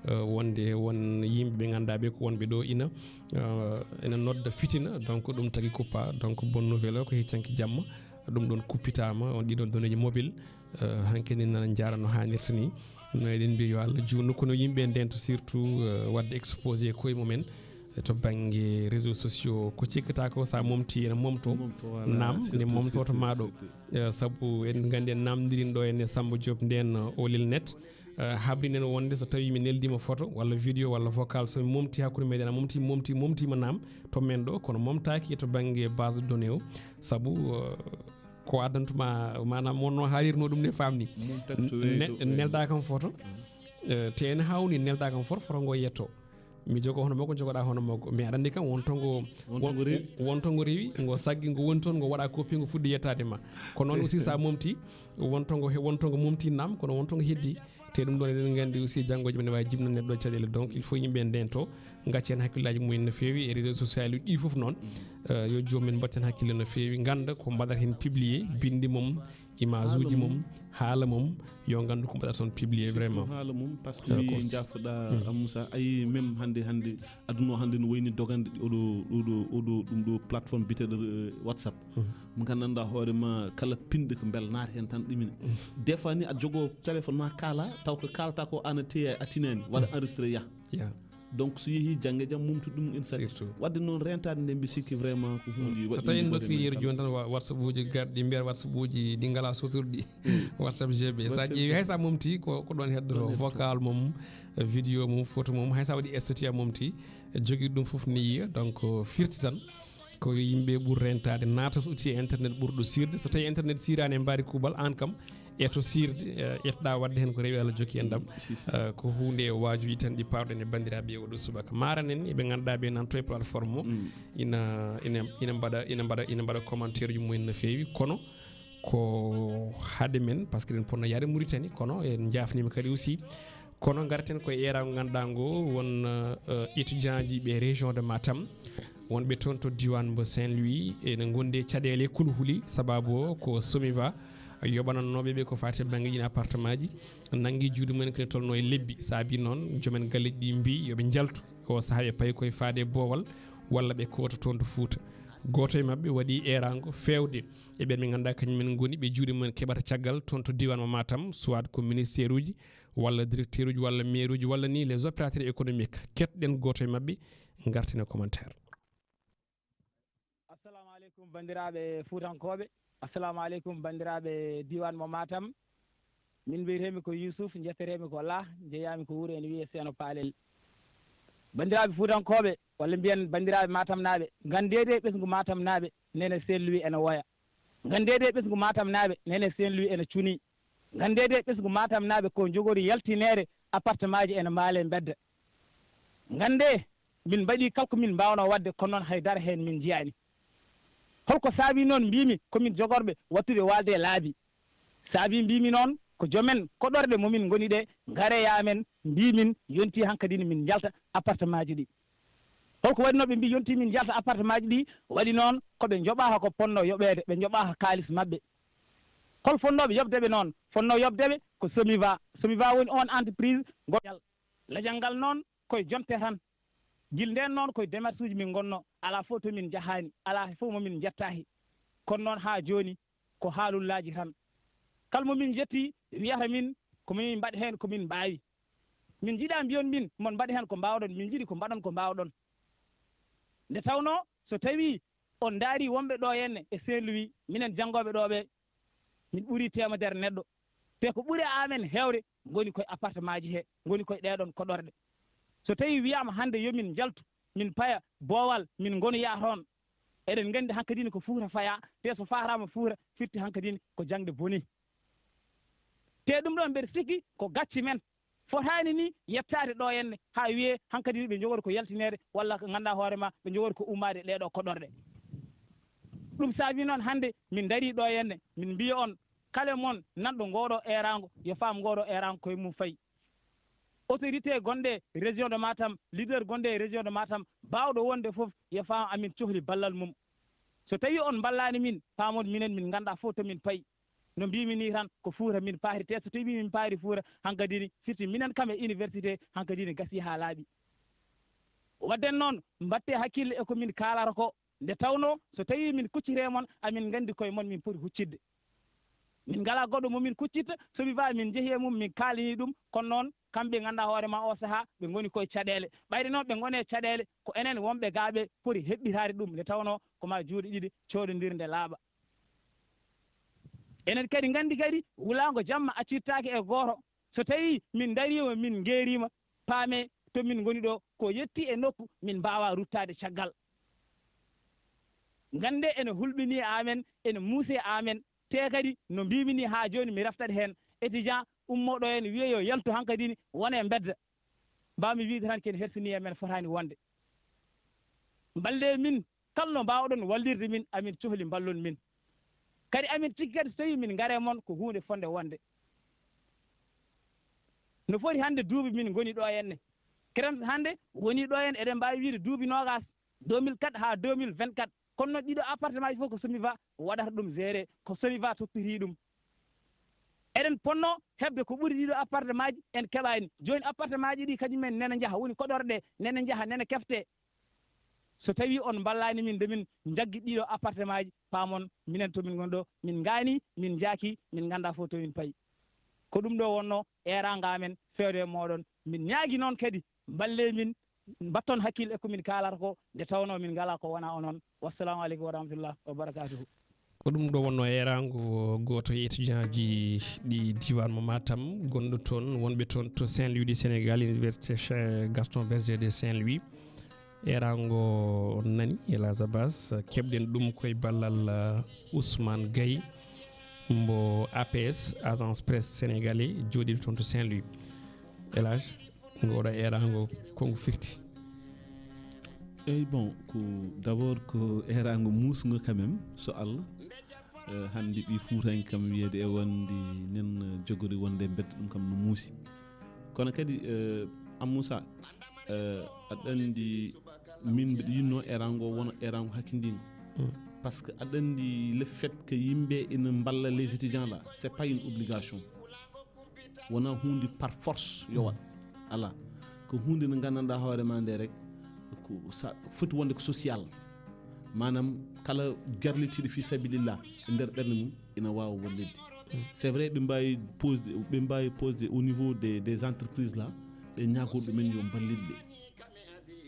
eh, wonde won yimɓe ɓe ngannduɗaa ɓe ko wonɓe ɗo ina, eh, ina nodda fitina, donc ɗum tagi kuppa. Donc bonne nouvelle o ko hecci hanki jamma, ɗum ɗoon kuppitaama, on ɗiɗon donneeji mobile, eh, hanki ni nana njaara no haanirta ni. No eɗen mbiya yo Allah juutnu, kono yimɓe ndento surtout, eh, waɗde exposé koye mumen, eh, to bannge réseaux sociaux, ko cikkata ko sa momti ene momto. Naam, ne momto to maaɗo. Eh, sabu en nganndi en namdirin ɗo ene Samba Diop nden, eh, Olil Net. Eh, habrinen wonde so tawi mi neldima photo walla vidéo walla vocal, so mi momti hakkunde meɗen, a momti, momti, momtima naam to men ɗo, kono momtaki e to bannge base de données o, sabu, eh, ko addantuma, maanaam wonno haalirno ɗum ne famni. Ne-, nelda kam photo. Eh, te ene hawni nelda kam photo, photo ngo yetto. Mi jogo hono makko, jogoɗa hono makko. Mais aɗa anndi kam won to ngo, won to ngo rewi, ngo saggi, ngo woni toon, ngo waɗa copie, ngo fuɗɗi yettaade ma. Ko noon aussi sa momti, won to ngo he-, won to ngo momti naam, kono won to ngo heddi. Te ɗum ɗon eɗen nganndi aussi janngo jam ne waawi jibna neɗɗo caɗeele. Donc il faut yimɓe ndento, ngacca heen hakkillaaji mumen no feewi e réseau social uji ɗi fof noon. Eh, yo joomum en mbatten hakkille no feewi, ngannda ko mbaɗata heen publié, binndi mum, image uji mum, haala mum, yo nganndu ko mbaɗata toon publié. Surtout vraiment haala mum, parce que, eh, mi jaafoɗa, Amoussa, ayi même hannde, hannde aduna o hannde no wayni dogande ɗi oɗo, oɗo, oɗo, ɗum ɗo plateforme biyeteɗo, eh, WhatsApp. Mo nganndanɗaa hoore ma kala pinɗo ko mbel naata heen tan ɗumina. Des fois ni aɗa jogoo téléphone ma kaala, taw ko kaalata ko an a teeya a tinaani, waɗa enregistré yaha. Donc so yehi jannge jam mumtu ɗum ina sati. Surtout. Waɗde noon rentaade nde mbi sikki vraiment ko huunde waɗi. So tawi en ndokkiri yeru jooni tan wa-, WhatsApp uji garɗi, mbiyata WhatsApp uji ɗi ngala sotorɗi. WhatsApp G B. Sa ƴeewi hay sa momti ko, ko ɗon heddoto. Vocal mum, eh, vidéo mum, photo mum, hay sa waɗi statut a momti, eh, jogii ɗum fof ne yiya. Donc, firti tan ko yimɓe ɓuri rentaade, naata so uti e internet ɓurɗo sirde. So tawi internet sirani e mbaadi kuuɓal, an kam, e to sirde, eh, ƴettoɗa waɗde heen ko rewi Allah jokki en ɗam. Eh, ko huunde e waajuuji tan ɗi paawɗen e banndiraaɓe e oɗo subaka. Maran en eɓe ngannduɗaa ɓe nan to e plateforme o, ina, ina, ina mbaɗa, ina mbaɗa, ina mbaɗa commentaire uji mumen no feewi, kono ko haade men, parce que eɗen ponno yaade Mauritanie, kono en njaafniima kadi aussi. Kono ngarten koye eeraango ngannduɗaa ngo, won, eh, étudiant ji ɓe région de Matam, wonɓe toon to diiwaan mbo Saint-Louis, ene ngondi e caɗeele kulhuli, sababu o ko Somiva, yoɓanannooɓe ɓe ko faati e bannge ɗiin appartement ji, nanngi juuɗe mumen ko ne tolnoo e lebbi. Saabi noon, joomen galleeji ɗi mbiyi yo ɓe njaltu, o sahaa ɓe payi koye faade e boowal, walla ɓe koota toon to Fuuta. Gooto e maɓɓe waɗi eeraango feewde e ɓeen ɓe ngannduɗaa kañum en ngoni ɓe juuɗe mumen keɓata caggal toon to diiwaan mo Matam, soit ko ministère uji walla directeur uji walla maire uji walla ni les opérateurs économiques. Keɗɗen gooto e maɓɓe, ngarten e commentaire. Assalamu aleykum banndiraaɓe Fuutankooɓe. Assalamu aleykum banndiraaɓe diiwaan mo Matam. Min mbiyetee-mi ko Yuusuf, njetteree-mi ko Lah, njeyaa-mi ko wuro ene wiyee Seeno Paalel. Banndiraaɓe Fuutankooɓe, walla mbiyen banndiraaɓe Matamnaaɓe, nganndee de ɓesngu Matamnaaɓe nene Saint-Louis ene woya. Nganndee de ɓesngu Matamnaaɓe nene Saint-Louis ene cunii. Nganndee de ɓesngu Matamnaaɓe ko njogori yaltineede appartemaaji ene mbaale mbedda. Nganndee min mbaɗii kala ko min mbaawnoo waɗde, kono noon hay dara heen min njiyaani. Holko saabii noon mbiimi ko min jogorɓe waɗtude waalde e laabi? Saabii mbiimi noon ko joom en koɗorɗe mo min ngoni ɗe, ngaree yaa men, mbii min yontii hankadi ne min njalta appartemaaji ɗi. Holko waɗi noon ɓe mbii yontii min njalta appartemaaji ɗi? Waɗi noon ko ɓe njoɓaaka ko potnoo yoɓeede, ɓe njoɓaaka kaalis maɓɓe. Hol fotnooɓe yoɓde ɓe noon? Fotnoo yoɓde ɓe ko Somiva. Somiva woni oon entreprise ngo lajal ngal noon koye jonte tan. Gila ndeen noon koye démarche uji min ngonnoo, alaa fof to min njahaani, alaa fof mo min njettaaki. Kono noon haa jooni ko haalullaaji tan. Kala mo min njettii wiyata min ko min mbaɗ heen ko min mbaawi. Min njiɗaa mbiyon min mon mbaɗ heen ko mbaawɗon, min njiɗi ko mbaɗon ko mbaawɗon. Nde tawnoo so tawii on ndaarii wonɓe ɗo henne e Saint-Louis, minen janngooɓe ɗo ɓe, min ɓurii teemedere neɗɗo. Te ko ɓuri amen heewde ngoni koye appartemaaji he, ngoni koye ɗeeɗon koɗorɗe. So tawii wiyaama hannde yo min njaltu, min paya boowal, min ngonoya toon, eɗen nganndi hankadine ko Fuuta fayaa, te so faataama Fuuta firti hankadine ko jaŋde boni. Te ɗum ɗoon mbeɗa sikki ko gacce men. Fotaani ni yettaade ɗo henne haa wiyee hankadi ɓe njogori ko yaltineede walla ko ngannduɗaa hoore ma ɓe njogori ko ummaade e ɗeeɗo koɗorɗe. Ɗum saabii noon hannde min ndarii ɗo henne min mbiya on kala mon nanɗo ngooɗo eeraango yo faam ngooɗo eeraango koye mum fayi. Autorité gonɗe région de Matam, leader gonɗe e région de Matam, baawɗo wonde fof yo faam amin cohli ballal mum. So tawii on mballaani min, paamon minen min nganndaa fof to min payi. No mbiimi ni tan ko Fuuta min paari, te so tawii min paari Fuuta hankadi ni firti minen kam e université hankadi ni gasii haa laaɓi. Waɗden noon mbaɗtee hakkille e ko min kaalata ko, nde tawnoo so tawii min kuccitee mon amin nganndi koye mon min poti huccidde. Min ngalaa goɗɗo mo min kuccitta, Somiva min njehi e mum min kaalanii ɗum, kono noon kamɓe nganndaa hoore ma oo sahaa ɓe ngoni koye caɗeele. Ɓayde noon ɓe ngonee caɗeele ko enen wonɓe gaa ɓe poti heɓɓitaade ɗum nde tawnoo ko maa juuɗe ɗiɗi cooɗondir nde laaɓa. Enen kadi nganndi kadi wulaango jamma accittaake e gooto. So tawii min ndariima min ngeeriima paamee to min ngoni ɗo ko yettii e nokku min mbaawaa ruttaade caggal. Nganndee ene hulɓinii amen, ene muusee amen, te kadi no mbiimi ni haa jooni mi reftat heen, étudiant ummooɗo heen wiyee yo yaltu hankadi ni wonee mbedda. Mbaawmi wiyde tan ko ene hersinii e men fotaani wonde. Mballee min kala no mbaawɗon wallirde min amin cohli mballon min. Kadi amin cikki kadi so tawii min ngaree mon ko huunde fotnde wonde. No foti hannde duuɓi min ngoni ɗo henne. Kerem hannde wonii ɗo henne eɗen mbaawi wiyde duuɓi noogaas, deux mille quatre haa deux mille vingt-quatre. Kono noon ɗiɗo appartement ji fof ko Somiva waɗata ɗum géré, ko Somiva toppitii ɗum. Eɗen potnoo heɓde ko ɓuri ɗiɗo appartement ji en keɓaani. Jooni appartement ji ɗi kañum en nene njaha, woni koɗorɗe nene njaha nene keftee. So tawii on mballaani min nde min njaggi ɗiɗo appartement ji, paamon minen to min ngoni ɗo min ngaanii, min njaakii, min nganndaa fof to min payi. Ko ɗum ɗo wonnoo eeraango amen feewde e mooɗon. Min ñaagii noon kadi mballee min, mbatton hakkille e ko min kaalata ko nde tawnoo min ngalaa ko wonaa onon. Wassalaamu aleykum wa rahmatullah wa barakaatuhu. Ko ɗum ɗo wonnoo eeraango gooto e étudiant ji ɗi diiwaan mo Matam, gonɗo toon, wonɓe toon to Saint-Louis du Sénégal, Université Che-, Gaston Berger de Saint-Louis. Eeraango on nani, El Hadj Abbas, keɓɗen ɗum koye ballal, uh, Ousmane Gaye mbo A P S, Agence Presse Sénégalais, jooɗiiɗo toon to Saint-Louis. El Hadj, ngoɗo eeraango, ko ngu firti? Eyi, bon, ko d'abord ko eeraango muusngo quand même, so Allah. Eh, hannde ɓi Fuutanke kam wiyeede e wonde nen jogori wonde e mbedda, ɗum kam no muusi. Kono kadi, eh, Am Moussa, eh, aɗa anndi min mbiɗa yinnoo eeraango wona eeraango hakkindiingo. Par ce que aɗa anndi le fait que yimɓe ina mballa les étudiants là, c'est pas une obligation. Wonaa huunde par force yo waɗ. Alaa. Ko huunde nde nganndanɗaa hoore ma nde rek, ko sa foti wonde ko social. Maanaam kala jarlitiiɗo fi sabilillah e nder ɓernde mum ina waawa wallitde. C'est vrai, ɓe mbaawi posde, ɓe mbaawi posde au niveau des, des entreprises là, ɓe ñaagoo ɗumen yo mballit ɓe.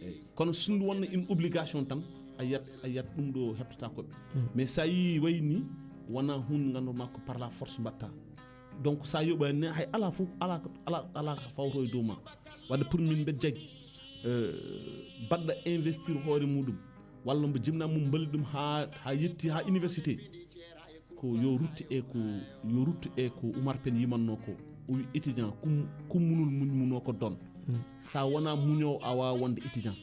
Eyi. Kono sinno wonno une obligation tan, a yiyat, a yiyat ɗum ɗo heɓtata ko ɓe. Mais so a yii wayi ni, wona hunde ngannduɗaa ko par la force mbaɗta. Donc so a yoɓaani ne, hay alaa fof, alaa ko, alaa, alaa ko fawto e dow ma. Wadde pour min mbeɗa jaggi, euh, baɗɗo investir hoore muɗum, walla mbo jibinaa mum mballi ɗum haa, haa yetti haa université. Ko yo ruttu e ko, yo ruttu e ko Oumar Pène yimannoo ko. O wi étudiant, kum, kummunol muñ munoo ko don. Sa wonaa muñoowo, a waawaa wonde étudiant.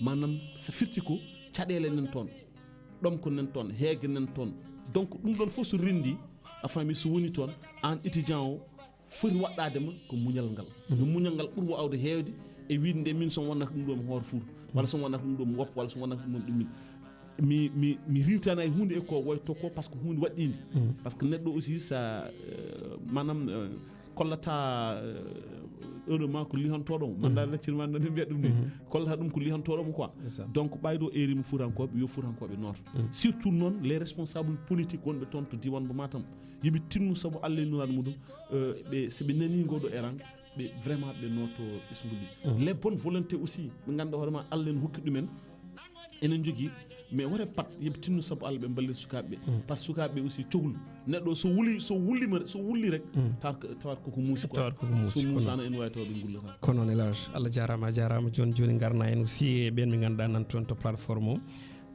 Maanaam, so firti ko caɗeele nan toon, ɗomko nan toon, heege nan toon. Donc, ɗum ɗoon fof so renndii, a faami, so woni toon, aan étudiant o, foti waɗɗaade ma ko muñal ngal. No muñal ngal ɓuri waawde heewde e wiide nde min so mi wonnaaka ɗum ɗo mi hoor fuur, walla so mi wonnaaka ɗum ɗo mi woppa, walla so mi wonnaaka ɗum ɗo mi ɗummin. Mi, mi, mi riiwtaani hay huunde e ko woyto ko, par ce que huunde waɗɗiinde. Par ce que neɗɗo aussi, sa, euh, maanaam, euh, kollata, euh, ɗo ɗo ma ko lihantoɗo mo. Manda laccir ma nani mbiya ɗum ni. Kollata ɗum ko lihantoɗo mo quoi. C'est ça. Donc, ɓayɗo erima Fuutankooɓe, yo Fuutankooɓe nooto. Surtout noon, les responsables politiques wonɓe toon to diiwaan mo Matam. Yoɓe tinno sabu Allah e nulaaɗo muɗum, euh, ɓe, so ɓe nanii ngoo ɗo eran, ɓe vraiment ɓe nooto ɓesngu ɗi. Les bonnes volontés aussi, ɓe ngannduɗaa hoore ma Allah en hokki ɗumen, enen njogii, mais wota pat yoɓe tinno sabu Allah ɓe mballita sukaaɓe ɓe. Par ce que sukaaɓe ɓe aussi coglu. Neɗɗo so wuli, so wulli ma, so wulli rek, tawat ko, tawat koko muusi quoi. Tawat koko muusi, so muusaano en waawi tawde ngullata. Ko noon, Elage, Allah jaaraama, a jaaraama. Jooni, jooni ngarna en aussi e ɓeen ɓe ngannduɗaa nan toon to plateforme o.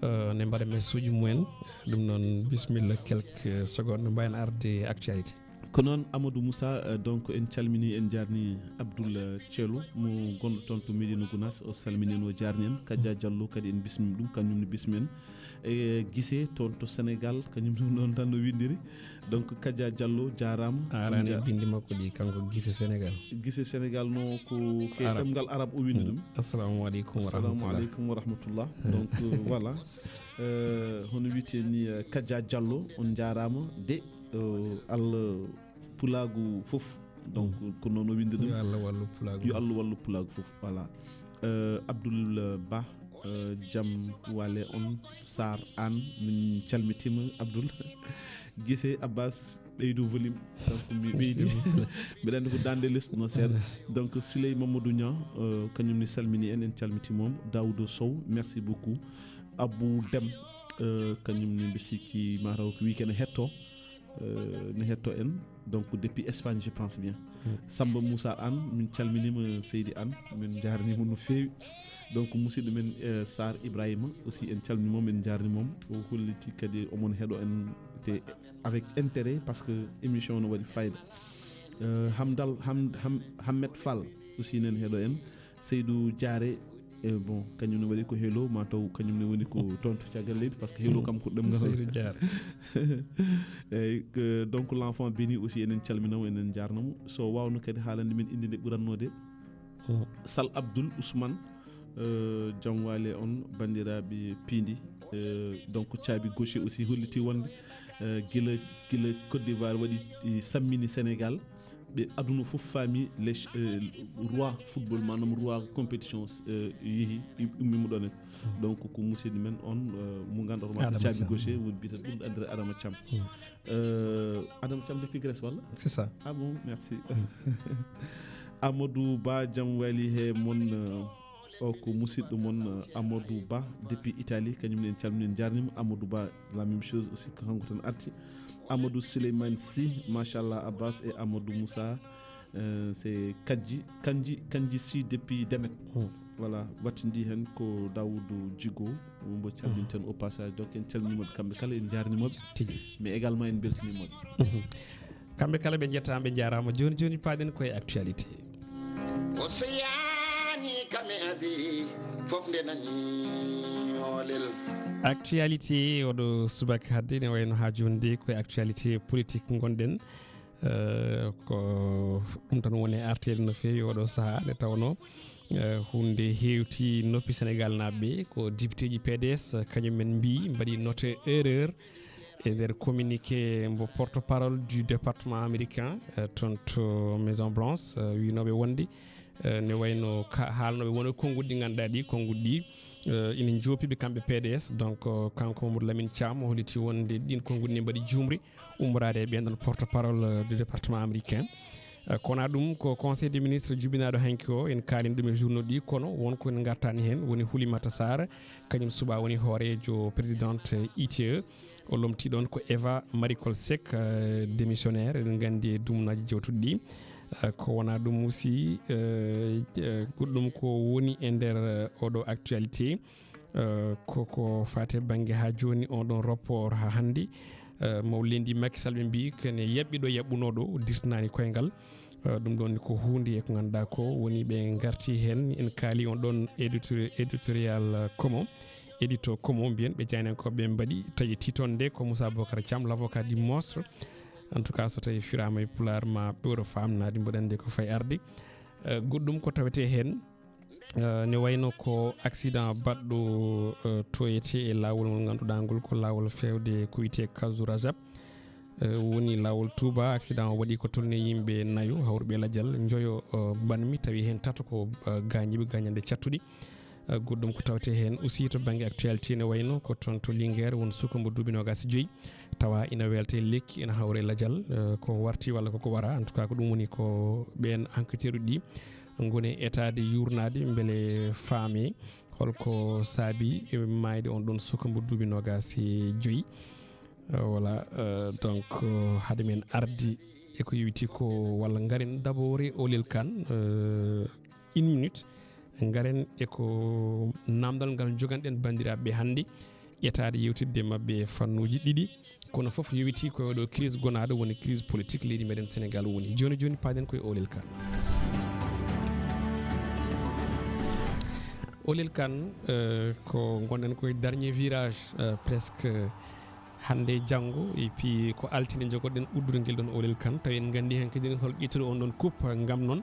Euh, ne mbaɗa message mumen. Ɗum noon, bisimilla, quelques secondes, mbayen arde actualité. Ko noon, Amadou Moussa, euh, donc en calmini, en jaarni Abdoul, euh, Thielou, mo gonɗo toon to Médina Gounass, o salmini en, o jaarni en. Kadia Diallo kadi en bismima ɗum, kañum ne bismen. E Gise toon to Sénégal, kañum ne noon tan no windiri. Donc, Kadia Diallo, jaaraama. A araani bindi makko ɗi, kanko Gise Sénégal. Gise Sénégal no ko ke ɗemngal arab o windi ɗum. Assalamu aleykum wa rahmatullah. Assalamu aleykum wa rahmatullah. Donc, euh, voilà. Euh, hono wiyetee ni, euh, Kadia Diallo, on jaaraama de, euh, Allah pulaagu fof. Donc, ko noon o windi ɗum. Yo Allah wallu pulaagu. Yo Allah wallu pulaagu fof. Voilà. Euh, Abdoul Ba, euh, jam wale on, Sarr Anne, min calmitima, Abdoul. Gise Abbas, ɓeydu volume. Donc, mi ɓeydi. Mbiɗa anndi ko dande list no seeɗa. Donc, Siley Mamadou Niang, euh, kañum ni salmini en, en calmitima mo. Daouda Sow, merci beaucoup. Abou Dem, euh, kañum ni mbi sikki mataw ko weekend hetto. Euh, ne hetto en. Donc, depuis Espagne, je pense bien. Samba Moussa Anne, min calminima, Seydi Anne, min jaarnima no feewi. Donc, musidɗo men, euh, Sarr Ibrahima aussi, en calminimo, min jaarnimo. O holliti kadi omon heɗo en te avec intérêt, par ce que émission no waɗi fayda. Euh, Hamdal, Ham-, Ham-, Hammet Fall aussi nen heɗo en. Seydou Diaré, e bon, kañum ne waɗi ko hello, ma taw kañum ne woni ko toon to caggal leydi, par ce que hello kam ko ɗemngal. Seydou Diaré. Eyyi, que, donc l'enfant béni aussi, enen calminamo, enen jarnamo. So wawno kadi haalande min inde nde ɓuranno de. Sal Abdoul Ousmane, euh, jam wale on, bandiraɓe piindi. Euh, donc caabi gauche aussi holliti wonde, euh, gila, gila Côte d'Ivoire waɗi, eh, sammini Sénégal. Ɓe aduna fof faami les, euh, roi football, maanaam roi compétition, euh, yehi, i-, ummima ɗon en. Donc ko musidɗo men on, euh, mo ganduɗa ko Adama caabi Thiam. Gauche, woni biyata ɗum andira Adama Thiam. Euh, Adama Thiam depuis Grèce walla? C'est ça. Ah bon, merci. Amadou Ba, jam wali he mon, euh, o ko musidɗo mon, euh, Amadou Ba depuis Italie, kañum ne en calmini, en jarnima. Amadou Ba, la même chose aussi, ko kanko tan arti. Amadou Souleymane Sy, machallah, Abbas et Amadou Moussa, euh, c'est Kadji, Kandji, Kandji Sy depuis Demet. Voilà, wattidi hen ko Daoudou Djigo, mo calminten au passage. Donc en calminimoɓe kamɓe kala, en jarnimoɓe. Tigi. Mais également en beltinimoɓe. Kamɓe kala ɓe njettaama, ɓe njaaraama. Jooni jooni paaɗen koye actualité. O seyani kam e asi fof nde nani olel. Actualité oɗo subaka hannde ne wayno haa jooni de koye actualité politique ngonɗen. Eh, ko ɗum tan woni arteede no feewi oɗo sahaa nde tawnoo, eh, huunde heewti noppi Senegal naaɓe ɓe, ko député ji P D S, kañum en mbii mbaɗi note erreur e nder communiqué mbo porte-parole du département américain, eh, toon to Maison Blanche, eh, wiynooɓe wonde, eh, ne wayno ka-, haalnooɓe won e konnguɗi ɗi ngannduɗaa ɗi, konnguɗi ɗi, Eh, ina njoopiɓe kamɓe P D S. Donc, eh, kanko Mamadou Lamine Thiam o holliti wonde ɗin konnguɗi ne mbaɗi juumri ummoraade e ɓen ɗon porte-parole, eh, du département américain. Eh, kono ɗum ko Conseil des ministres jubinaaɗo hanki o, en kaalin ɗum e journaux ɗi, kono won ko en ngartani heen, woni Houlimata Sarr, kañum suɓa woni hooreejo présidente I T E. O lomti ɗon ko Eva Marie Coll Seck, eh, démissionnaire, eɗen nganndi e dumunaaji jewtuɗi ɗi. Eh, ko wona ɗum aussi, eh, eh, goɗɗum ko woni e nder, eh, oɗo actualité, eh, koko faate bannge haa jooni on ɗon report haa hannde. Eh, mawlendi Macky Sall ɓe mbi kene yaɓɓi ɗo yaɓɓunoo ɗo, dirtanaani koyngal. Eh, ɗum ɗon ko huunde e ko ngannduɗaa ko woni ɓe ngarti heen, en kaali on ɗon éditori-, éditorial, eh, Komo, édito Komo mbiyen ɓe jaynankooɓe ɓe mbaɗi taƴe tiitonde ko Moussa Bocar Thiam, l'avocat du monstre. En tout cas, so tawi firaama e Pulaar ma ɓewɗo faamnaade mboɗo anndi ko fay arde. Eh, goɗɗum ko tawetee heen, eh, ne wayno ko accident baɗɗo, eh, toyete e laawol ngol ngannduɗaa ngol ko laawol feewde ko wiyetee Kazu Rajab. Eh, woni laawol Touba, accident o waɗi ko tolni yimɓe nayo, hawruɓe lajal, njoyo, eh, mbanmi, tawi heen tato ko, eh, gaañiiɓe gaañanɗe cattuɗi. Eh, goɗɗum ko tawetee heen aussi to bannge actualité ne wayno ko toon to Linguère, won suka mbo duuɓi noogaas e joyi, tawa ina weelta e lekki, ina hawra e lajal, eh, ko warti walla koko wara. En tout cas, ko ɗum woni ko ɓeen enquêteur uji ɗi ngoni etaade yuurnaade mbele faame holko saabi maayde on ɗon suka mbo duuɓi noogaas e joyi. Euh, voilà, euh, donc, euh, hade men ardi e ko yowiti ko, walla ngaren d'abord e Olel Kane, euh, une minute, ngaren e ko namdal ngal joganɗen banndiraaɓe hannde, ƴettaade yewtidde maɓɓe e fannuuji ɗiɗi, kono fof yowiti ko e oɗo crise gonaaɗo, woni crise politique leydi meɗen Sénégal woni. Jooni jooni paaden ko e Olel Kane. Olel Kane, euh, ko ngonɗen koye dernier virage, euh, presque hannde e janngo, et puis ko altine jogoɗen uddugol ngel ɗon Olel Kane. Tawi en nganndi heen kadi hol ƴettuɗo on ɗon coupe ngam noon.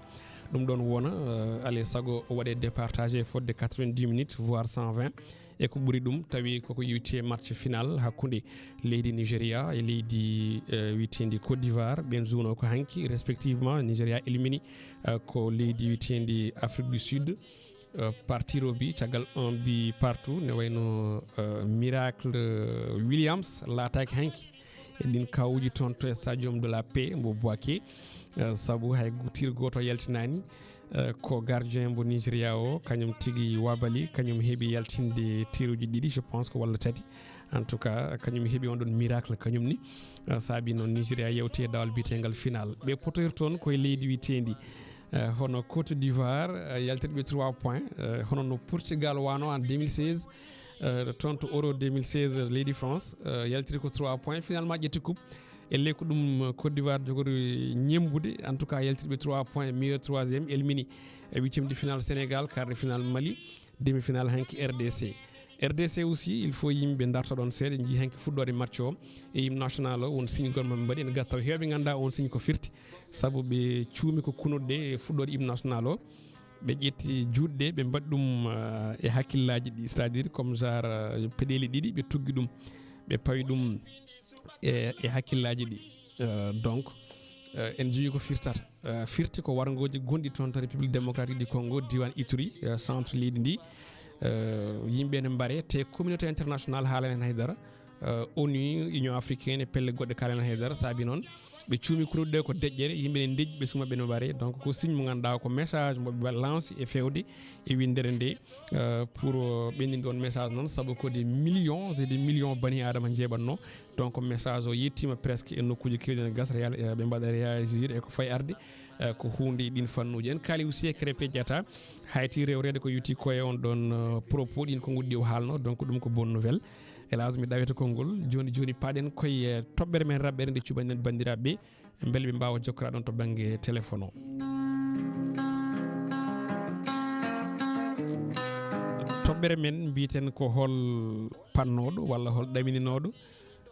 Ɗum ɗon wona, euh, alaa e sago o waɗe départagé fodde quatre-vingt-dix minutes, voire cent vingt. E ko ɓuri ɗum, tawi koko yowiti e match final hakkunde leydi Nigéria e leydi, euh, wiyeteendi Côte d'Ivoire. Ɓeen jouno ko hanki, respectivement, Nigéria élimini, euh, ko leydi wiyeteendi Afrique du Sud, euh, par tir au but, caggal un but partout, ne wayno, euh, Miracle, euh, Williams laataaki hanki e ɗin kawuuji toon to Stadium de la Paix mbo Bouaké, euh, sabu hay go-, tir gooto yaltinaani, euh, ko gardien mbo Nigéria o, kañum tigi Wabali, kañum heɓi yaltinde tiruuji ɗiɗi, je pense ko walla tati. En tout cas, kañum heɓi on ɗon miracle kañum ni. Euh, saabi noon Nigéria yewti e dawal biyetengal final. Ɓe potoyta toon koye leydi wiyeteendi, euh, hono Côte d'Ivoire, euh, yaltirɓe trois points, euh, hono no Portugal wano en deux mille seize, euh, toon to Euro deux mille seize, leydi France, euh, yaltiri ko trois points, finalement ƴetti coupe. E ley ko ɗum, euh, Côte d'Ivoire jogori ñembude, en tout cas yaltirɓe trois points, meilleur troisième, élimini e huitième de finale Sénégal, quart de finale Mali, demi-finale hanki R D C. R D C aussi, il faut yimɓe darta ɗon seeɗa, njii hanki fuɗɗoode match o e hymne national o, won signe goto maɓe mbaɗi, ene gasa taw heewɓe ngannda on signe ko firti, sabu ɓe cuumi ko kunnuɗe e fuɗɗoode hymne national o, ɓe ƴetti juuɗe, ɓe mbaɗi ɗum, eh, e hakkillaaji ɗi, c'est-à-dire comme genre, eh, peɗeeli ɗiɗi, ɓe tuggi ɗum, ɓe pawi ɗum e, e hakkillaaji ɗi. Eh, donc, eh, en njii ko firtata. Eh, firti ko warngooji gonɗi toon to République démocratique du Congo, diiwaan Ituri, eh, centre leydi ndi. Eh, yimɓe ene mbare, te communauté internationale haalani heen haydara. Eh, onu, Union africaine e pelle goɗɗe kaalani heen haydara. Saabi noon, ɓe cuumi kunnuɗe ko deƴƴere, yimɓe ne deƴƴi, ɓe suuma ɓe no mbare. Donc, ko signe mo ngannduɗaa ko message mo ɓe lancé e feewde e winndere nde, eh, pour, eh, ɓenninde on message noon, sabu ko des millions et des millions bani Adama njeeɓatno. Donc, message o yettiima presque e nokkuuji keewɗi ene gasa, réa-, eh, ɓe mbaɗa réagir e ko fayi arde, eh, ko huunde e ɗin fannuuji. En kaali aussi e Krépin Diatta, hayti rewreede ko yowiti ko e on ɗon, eh, propos ɗin ko nguddi o haalno, donc ɗum ko bonne nouvelle. Hélas, mi ɗawete konngol. Jooni jooni paaɗen koye, eh, toɓɓere men raɓɓere nde cuɓanen banndiraaɓe, mbele ɓe mbaawa jokkoraade on to bannge téléphone o. Toɓɓere men mbiyeten ko hol pannooɗo walla hol ɗamininooɗo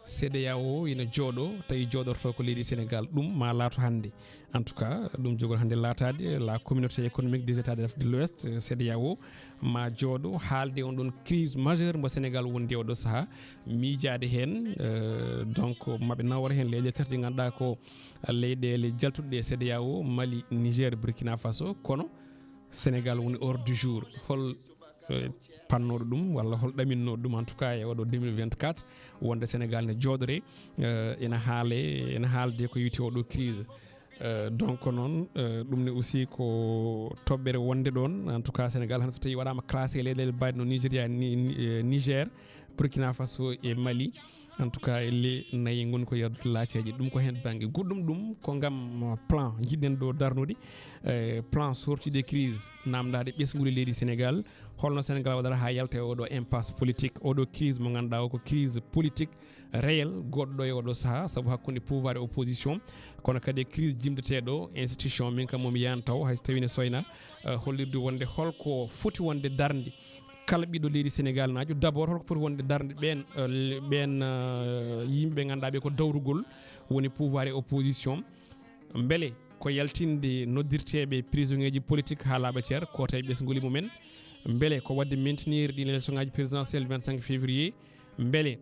C D A O ina jooɗo, tawi jooɗorto ko leydi Sénégal, ɗum ma laato hannde. En tout cas, ɗum jogori hannde laataade la communauté économique des États de l'Afrique de l'Ouest, euh, C D A O, ma jooɗo haalde on ɗon crise majeure mbo Sénégal wondi e oɗo sahaa, miijaade heen, euh, donc maɓe nawora heen leyɗe tati ɗe ngannduɗaa ko leyɗeele jaltuɗe e C D A O, Mali, Niger, Burkina Faso, kono Sénégal woni hors du jour. Hol eh, pannooɗo ɗum walla hol ɗaminnooɗo ɗum, en tout cas, e oɗo deux mille vingt-quatre, wonde Sénégal ne jooɗore, eh, ena haale, ena haalde ko yowiti oɗo crise. Eh, donc noon, eh, ɗum ne aussi ko toɓɓere wonde ɗoon. En tout cas, Sénégal hannde so tawi waɗaama classé e leyɗeele mbayde no Nigeria, Ni-, Ni-, eh, Niger, Burkina Faso e Mali. En tout cas, elle nayi ngoni ko yaltude laaceeje. Ɗum ko heen bannge. Goɗɗum ɗum ko ngam, uh, plan njiɗɗen ɗo darnude, eh, plan sortie de crise, naamndaade ɓesnguuli leydi Sénégal. Holno Sénégal waɗata haa yalta e oɗo impasse politique, oɗo crise mo ngannduɗaa o ko crise politique réelle goɗɗo e oɗo sahaa, sabu hakkunde pouvoir e opposition, kono kadi e crise jimdeteeɗo institution, min kam momi yahan taw, hay so tawi ne soyna, eh, hollirde wonde holko foti wonde darnde kala ɓiɗɗo leydi Sénégal naajo. D'abord, holko foti wonde darnde ɓeen, eh, le-, ɓeen, eh, yimɓe ɓe ngannduɗaa ɓe ko dawrugol woni pouvoir e opposition? Mbele ko yaltinde noddirteeɓe prisonnier ji politique haa laaɓa cer, koota e ɓesnguuli mumen? Mbele ko waɗde maintenir ɗin élection ngaji présidentielle vingt-cinq février? Mbele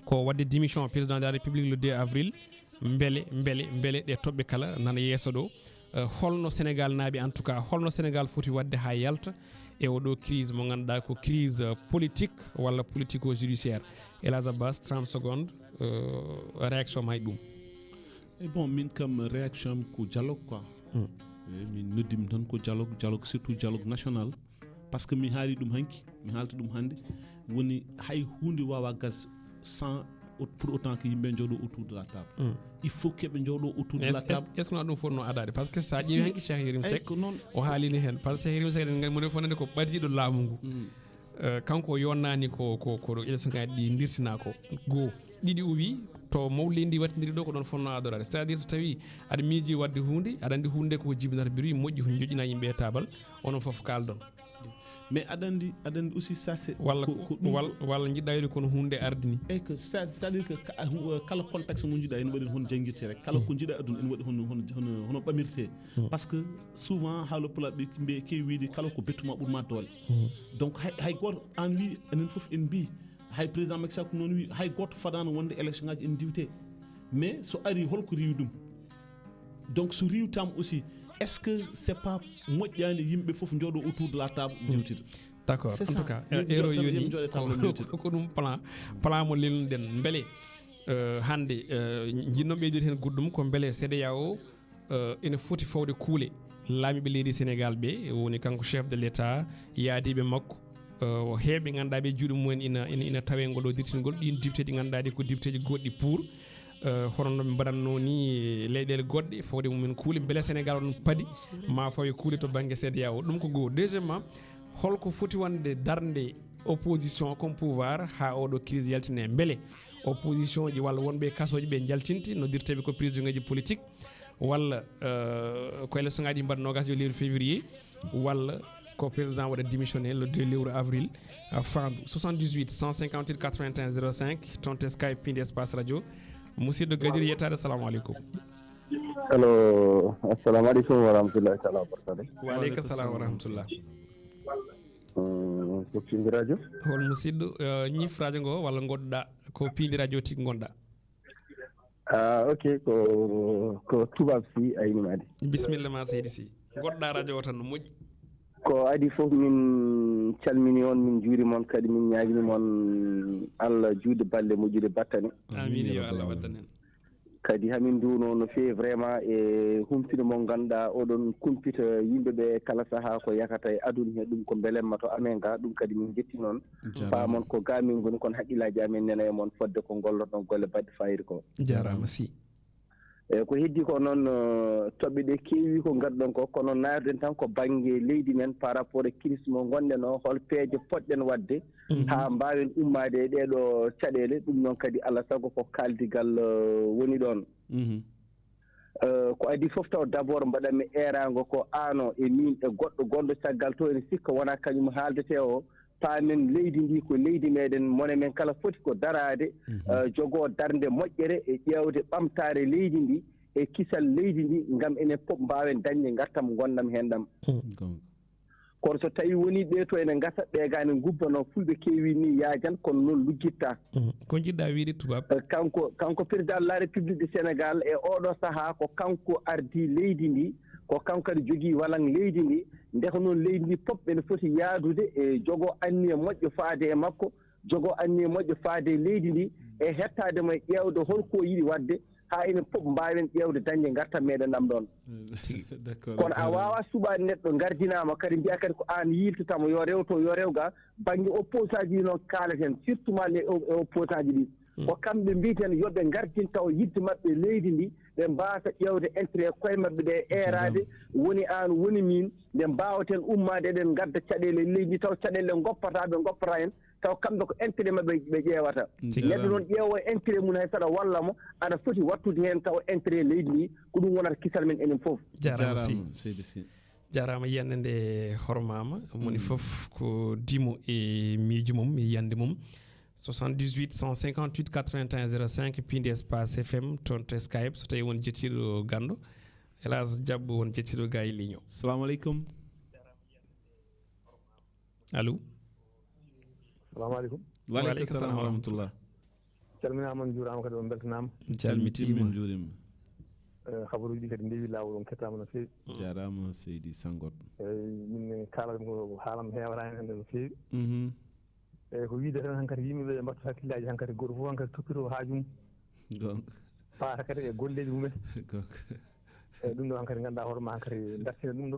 ko waɗde démission président de la République le deux avril? Mbele, mbele, mbele ɗe toɓɓe kala nana yeeso ɗo. Eh, holno Sénégal naaɓe, en tout cas, holno Sénégal foti waɗde haa yalta e oɗo crise mo ngannduɗaa ko crise, eh, politique walla politico-judiciaire? El Hadj Abbas, trente secondes, eh, réaction ma e ɗum. E bon, min kam réaction am ko dialogue quoi. Mm. E min noddimi tan ko dialogue, dialogue, surtout dialogue national. Par ce que mi haali ɗum hanki, mi haalta ɗum hannde, woni hay huunde waawa gas sans au-, pour autant que yimɓe njooɗo autour de la table. Mm. Il faut que ɓe njooɗo autour de la table. Est-ce que ɗum fotno adaade? Parce que so a ƴeewi hanki Cheikh Yérim Seck, o haalini heen. Par ce que Cheikh Yérim Seck, eɗen nganndi mo ne fotnande ko ɓadiiɗo laamu ngu. Mm. Eh, kanko o yonnani ko, ko, ko ɗo élection ngaji ɗi ndirtina ko. Goo. Ɗiɗi o wi, to mawlidi wattindiri ɗo ko ɗon fotno adoraade. C'est-à-dire so tawi aɗa miiji waɗde huunde, aɗa anndi huunde ko jibinata bruit moƴƴi, ko joƴƴina yimɓe e taabal, onon fof kaaldon. Mais aɗa anndi, aɗa anndi aussi ça c'est walla ko, ko, ko ɗum walla, walla njiɗɗa wiide kono huunde ardini. E que ça, c'est-à-dire que ka-, hu-, kala contexte mo njiɗɗa ene waɗi hono janngirte rek. Kala ko njiɗɗa aduna ene waɗi hono, hono, hono, hono ɓamirte. Mm. Par ce que souvent, haalo pulaar ɓe, ɓe keewi wiide kala ko bettuma ɓurma doole. Mm. Donc hay, hay gooto, aan wi, enen fof en mbi, hay président Macky Sall ko noon wi, hay gooto fadaano wonde élection ngaji en ndiwte. Mais so ari, holko riiwi ɗum? Donc so riiwtaama aussi, est-ce que c'est pas moƴƴaani yimɓe fof njooɗo autour de la table, mm, ndiwtida? D'accord. C'est ça. En tout cas, yimɓe heure o njooɗo tan, yoni yimɓe njooɗo e table ko, ndiwtida. Ko ɗum plan, plan mo lelnuɗen. Mbele, eh, hannde, eh, njiɗno ɓeydude heen goɗɗum ko mbele CEDEAO, eh, ene foti fawde kuule laamiiɓe leydi Sénégal ɓe, woni kanko chef de l'État, yaadiiɓe makko, eh, o heewɓe ngannduɗaa ɓe juuɗe mumen ina, ina, ina tawe ngol ɗo dirtingol, ɗiin député ɗi ngannduɗaa ɗi ko députéji goɗɗi pour, eh, hono no ɓe mbaɗatnoo ni leyɗeele goɗɗe, fawde mumen kuule, mbele Sénégal on padi ma fawe kuule to bannge CEDEAO. Ɗum ko goo. Deuxièmement, holko foti wonde darnde opposition comme pouvoir haa oɗo crise yaltine? Mbele opposition ji walla wonɓe e kasooji ɓe njaltinte, noddirteeɓe ko prisonnier ji politique, walla, euh, ko élection ngaji mbaɗa noogas e lewru février, walla ko président waɗa démissionné le deux lewru avril, euh, faandu? Soixante-dix-huit, cent cinquante-huit, quatre-vingt-un, zéro cinq, toon to Skype, piindi espace radio. Musidɗo Gadir yettaade, assalamu aleykum. Allo, assalamu aleykum wa rahmatullahi taala wa barakatuh. Wa aleykum salam wa rahmatullah. Mm, ko piindi radio? Hol musidɗo, eh, ñif radio ngo walla ngoɗɗa ko piindi radio tigi ngonɗa? Ah, ok, ko, ko tubaab si ayni maɗi. Bisimilla ma seydi si. Ngoɗɗa radio o tan no moƴƴi. Ko adi fof min calmini on, min juuri mon, kadi min ñaagini mon Allah juude balle moƴƴude battane. Amin, yo Allah waddan en. Kadi hamin nduwno no feewi vraiment e humpito mo ngannduɗaa oɗon kumpita yimɓe ɓe kala sahaa ko yakata e aduna he, ɗum ko mbelemma to amen ga, ɗum kadi min njetti noon. Jaaraama. Paamon ko ga min ngoni, kono haqqillaaji amen nena e mon fodde ko ngollotɗon golle baɗɗe fayida ko. Jaaraama si. E ko heddi ko noon, eh, toɓɓe ɗe keewi ko ngadduɗon ko, kono naarden tan ko bannge leydi men par rapport e crise mo ngonɗen o, hol peeje poɗɗen waɗde, mhm, haa mbaawen ummaade e ɗeeɗo caɗeele. Ɗum noon kadi alaa sago ko kaaldigal, eh, woni ɗoon. Mhm. Eh, ko adii fof taw d'abord mbaɗanmi eeraango ko aano e miin e goɗɗo gonɗo caggal to ene sikka wonaa kañum haaldetee o. Paamen leydi ndi ko leydi meɗen, mone men kala foti ko daraade, mhm, eh, jogoo darnde moƴƴere e ƴeewde ɓamtaare leydi ndi e kisal leydi ndi, ngam enen fof mbaawen dañde ngartam ngonɗam heen ɗam. Mm. Gonga. Kono so tawii wonii ɓee to ene ngasa, ɓee ga ene ngubba no fulɓe keewi ni yaajan, kono noon luggitta. Mm. Ko njiɗɗa wiide tubaab? Eh, kanko, kanko président de la République du Sénégal e oɗo sahaa ko kanko ardii leydi ndi, Ko kanko kadi jogii walan leydi ndi. Nde ko noon leydi ndi fof ene foti yaadude e jogo anniya moƴƴo faade e makko, jogo anniya moƴƴo faade e leydi ndi, e hettaade mo e ƴeewde hol ko yiɗi waɗde, haa enen fof mbaawen ƴeewde dañde ngartam meɗen ɗam ɗoon. Kono a waawaa suɓaade neɗɗo ngardinaama kadi mbiya kadi ko aan yiiltatamo yo rew to yo rew ga. Bannge opposant ji noon kaaleten, surtout ma les o- e opposant ji ɗi, ko kamɓe mbiyeten yo ɓe ngardin taw yiɗde maɓɓe leydi ndi, ɓe mbaasa ƴeewde intérêt koye maɓɓe ɗe, eeraade woni aan woni miin, nde mbaawaten ummaade eɗen ngadda caɗeele e leydi ndi taw caɗeele ɗe ngoppata ɓe ngoppata en, taw kamɓe ko intérêt maɓɓe ɓe ƴeewata. Neɗɗo noon ƴeewo intérêt mum hay saɗa walla mo, aɗa foti wattude heen taw intérêt leydi ndi, ko ɗum wonata kisal men enen fof. Jaaraama seydi. Jaaraama, yiyannde nde hormaama, moni fof ko dimo e miijo mum e yiyannde mum. Soixante-dix-huit cent cinquante-huit quatre-vingt-un zéro cinq piindi espace F M toon to Skype, so tawii won jettiiɗo ganndo. Hélas, jaɓɓo won jettiiɗo ga e ligne o. Salamu aleykum. Allo. Salamu aleykum. Wa aleykum salam wa rahmatullah. Calminaama, on njuuraama kadi on mbeltanaama. Calmitiima. Habaruuji ɗi kadi ndewi laawol, on kettaama no feewi. Jaaraama seydi Sangot. Eyi, min kaalam ko haalam heewata heen no feewi. Eyi, ko wiide tan hankadi yimɓe ɓe mbatta hakkillaaji hankadi, gooto fof hankadi toppito haaju mum. Faata kadi e golleeji mumen. Eyi, ɗum ɗo hankadi ngannduɗaa hoore ma hankadi dartina ɗum ɗo,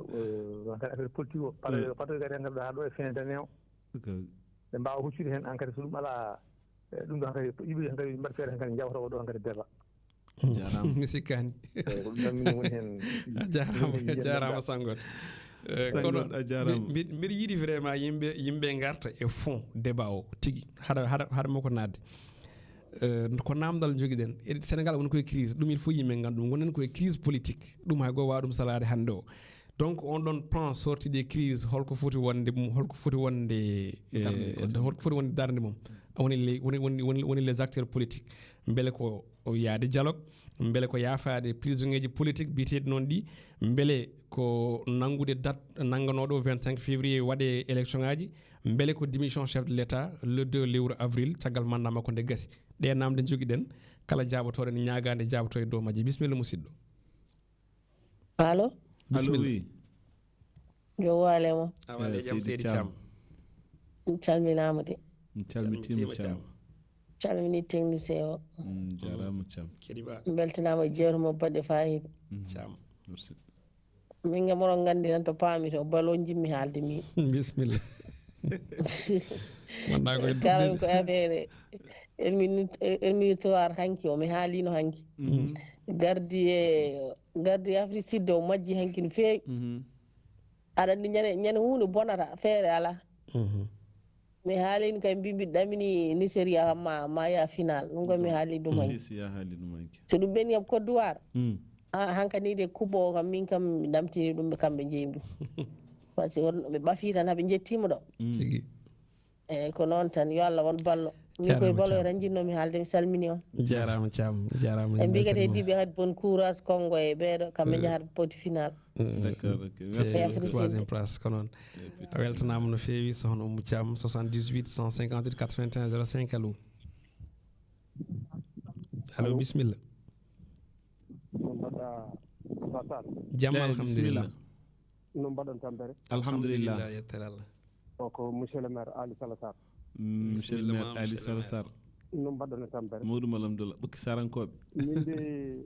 hankadi affaire politique o. Pato pato kadi hankadi ɗo haa ɗo e fin d'année o. Ɓe mbaawa huccude heen hankadi so ɗum alaa. Eyi, ɗum ɗo hankadi yimɓe hankadi mbaɗa feere hankadi njawta o ɗo hankadi débat. Mi sikkaani. Eyi, ko ɗum tan min woni heen. A jaaraama, a jaaraama Sangot. Kono mbiɗa yiɗi vraiment yimɓe yimɓe ngarta e fond débat o tigi haɗa haɗa haɗa moko naatde. Ko namdal jogiɗen e Sénégal woni koye crise, ɗum il faut yimɓe ngannda ɗum, wonɗen koye crise politique. Ɗum hay goo waawa ɗum salaade hannde o. Donc on ɗon plan sortie des crises, holko foti wonde mum, holko foti wonde holko foti wonde darnde mum? Woni les woni woni woni woni les acteurs politiques. Mbele ko yaade dialogue, mbele ko yaafaade prisonnier ji politique biyeteeɗi noon ɗi, mbele ko nanngude date nannganooɗo vingt-cinq février waɗe élection ngaji, mbele ko démission chef de l'État le deux lewru avril caggal mandat makko nde gasi? Ɗe namde jogiɗen, kala jaaɓotooɗo ene ñaagaa nde jaaɓotoo e dow majje. Bisimilla musidɗo. Allo. Allo, oui. Yo waale mo. Awale jam seydi Thiam. Calminaama de. Calmitiima Thiam. Calmini technicien o. Jaaraama Thiam. Kedi ba. Mbeltanaama e jeewte mo baɗɗe faayiida. Thiam. Merci. Min ngam oɗon nganndi tan to paami to balo jimmi haalde mi. Bisimilla. Kala ko affaire éliminatoire hanki o mi haalino hanki. Gardi e gardi Afrique Sud o majji hanki no feewi. Aɗa anndi ñande ñande huunde bonata feere alaa. Mi haalino kay mbi mbiɗo ɗamini Nigeria kam ma ma yaha final, ɗum koye mi haali ɗum hanki. Si si a haali ɗum hanki. So ɗum ɓenni kam Côte d'Ivoire. Hankadi de coupe o kam min kam mi ɗamtini ɗum ɓe kamɓe jeyi mbo. Par ce que ɓe ɓafi tan haɓe jettima ɗo. Tigi. Eyyi ko noon tan, yo Allah won ballo. Min koye balo e ranjinno mi haalde, mi salmini on. Jarama Thiam. Jarama. E mbi kadi heddiɓe kadi bon courage Kongo e ɓeeɗo kamɓe jahata poti final. D'accord, ok. Merci. Merci. Troisième place ko noon. A weltanama no feewi sohna Oumou Thiam. Soixante-dix-huit cent cinquante-huit quatre-vingt-un zéro cinq. Allo. Allo, bisimilla. No mbaɗɗa Fatal? Jam. Eyi, Alhamdulillah. Bisimilla. No mbaɗɗon tampere? Alhamdulillah. Yettere Allah. O ko monsieur le maire Ali Salasar. Monsieur le maire Ali Salasar. No mbaɗɗon e tampere? Mawɗum alhamdulillah. Ɓokki Sarankoɓe. Min de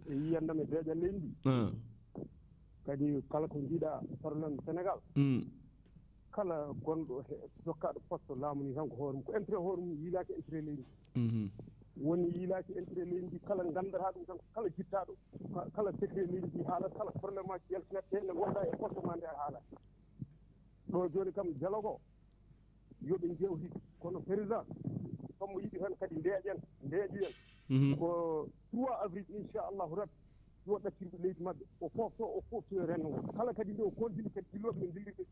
e yiyandam e deeƴa leydi ndi. Ah. Kadi kala ko jiiɗa problème Sénégal. Mm. Kala gonɗo he jokkaaɗo poste laamu ni tan ko hoore mum, ko intérêt hoore mum yiilaaki intérêt leydi. Mhm. Woni yiilaaki intérêt leydi ndi, kala nganndataa ɗum tan, kala jittaaɗo, ka- kala secret leydi ndi haala, kala problème aji yaltinat ɗe ne ngonda e poste ma nde a haala. Ɗo jooni kam dialogue o yoɓe jewti, kono président comme yiɗi tan kadi ndeeƴen ndeeƴuyen. Mhm. Ko trois avril inchallahu rabbi yo ɗaccirɓe leydi maɓɓe, o foofto o fooftoyo renndo ngo kala kadi nde o continue kadi dillooɓe no dillirɓe.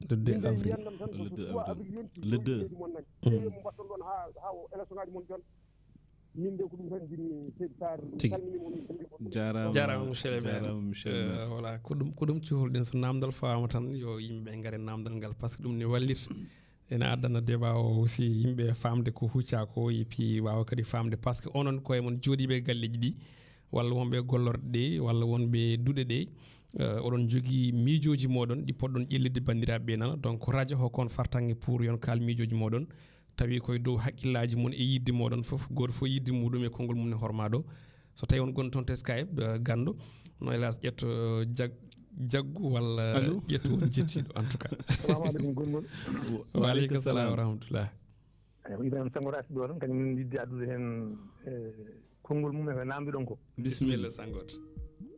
Le deux Min de avril. Yiyannam tan ko Le so deux trois avril. Avril yonti Le deux. Leydi mon nani ƴeewe mo mbaɗɗon ɗon ha ha o élection ngaji mon jon. Min de ko ɗum tan jinmi seydi Sarr. Tigi. Calminima on, min calminii on. Jarama. Jarama monsieur le maire. Jarama monsieur le maire. Voilà, ko ɗum ko ɗum cuhol ɗen, so namdal fawama tan yo yimɓe ngare namdal ngal, par ce que ɗum ne wallita. Ene addana débat o aussi yimɓe famde ko hucca ko, et puis wawa kadi famde par ce que onon koye mon jooɗiɓe e galleji ɗi walla wonɓe e gollorɗe ɗe walla wonɓe e duɗe ɗe, Eh, oɗon njogii miijooji mooɗon ɗi poɗɗon ƴellitde banndiraaɓe ɓe nana. Donc, radio ko kon fartaŋŋe pour yon kaal miijooji mooɗon. Tawi koye dow haqqillaaji mon e yiɗde mooɗon fof, gooto fof yiɗde muɗum e konngol mum ne hormaa ɗo. So tawi on gon toon to Skype, eh, ganndo, no hélas ƴetto, eh, jag-, jaggu walla Allô? Ƴetto won jettiiɗo, en tout cas. Assalamu alaikum, Gulgul. Wa aleykum salam wa rahmatullah. Eyi, ko Ibrahima Sango Racine ɗo tan, kañum min yidde addude heen, eh, konngol mum e ko namdiɗon ko. Bisimilla, Sangoto.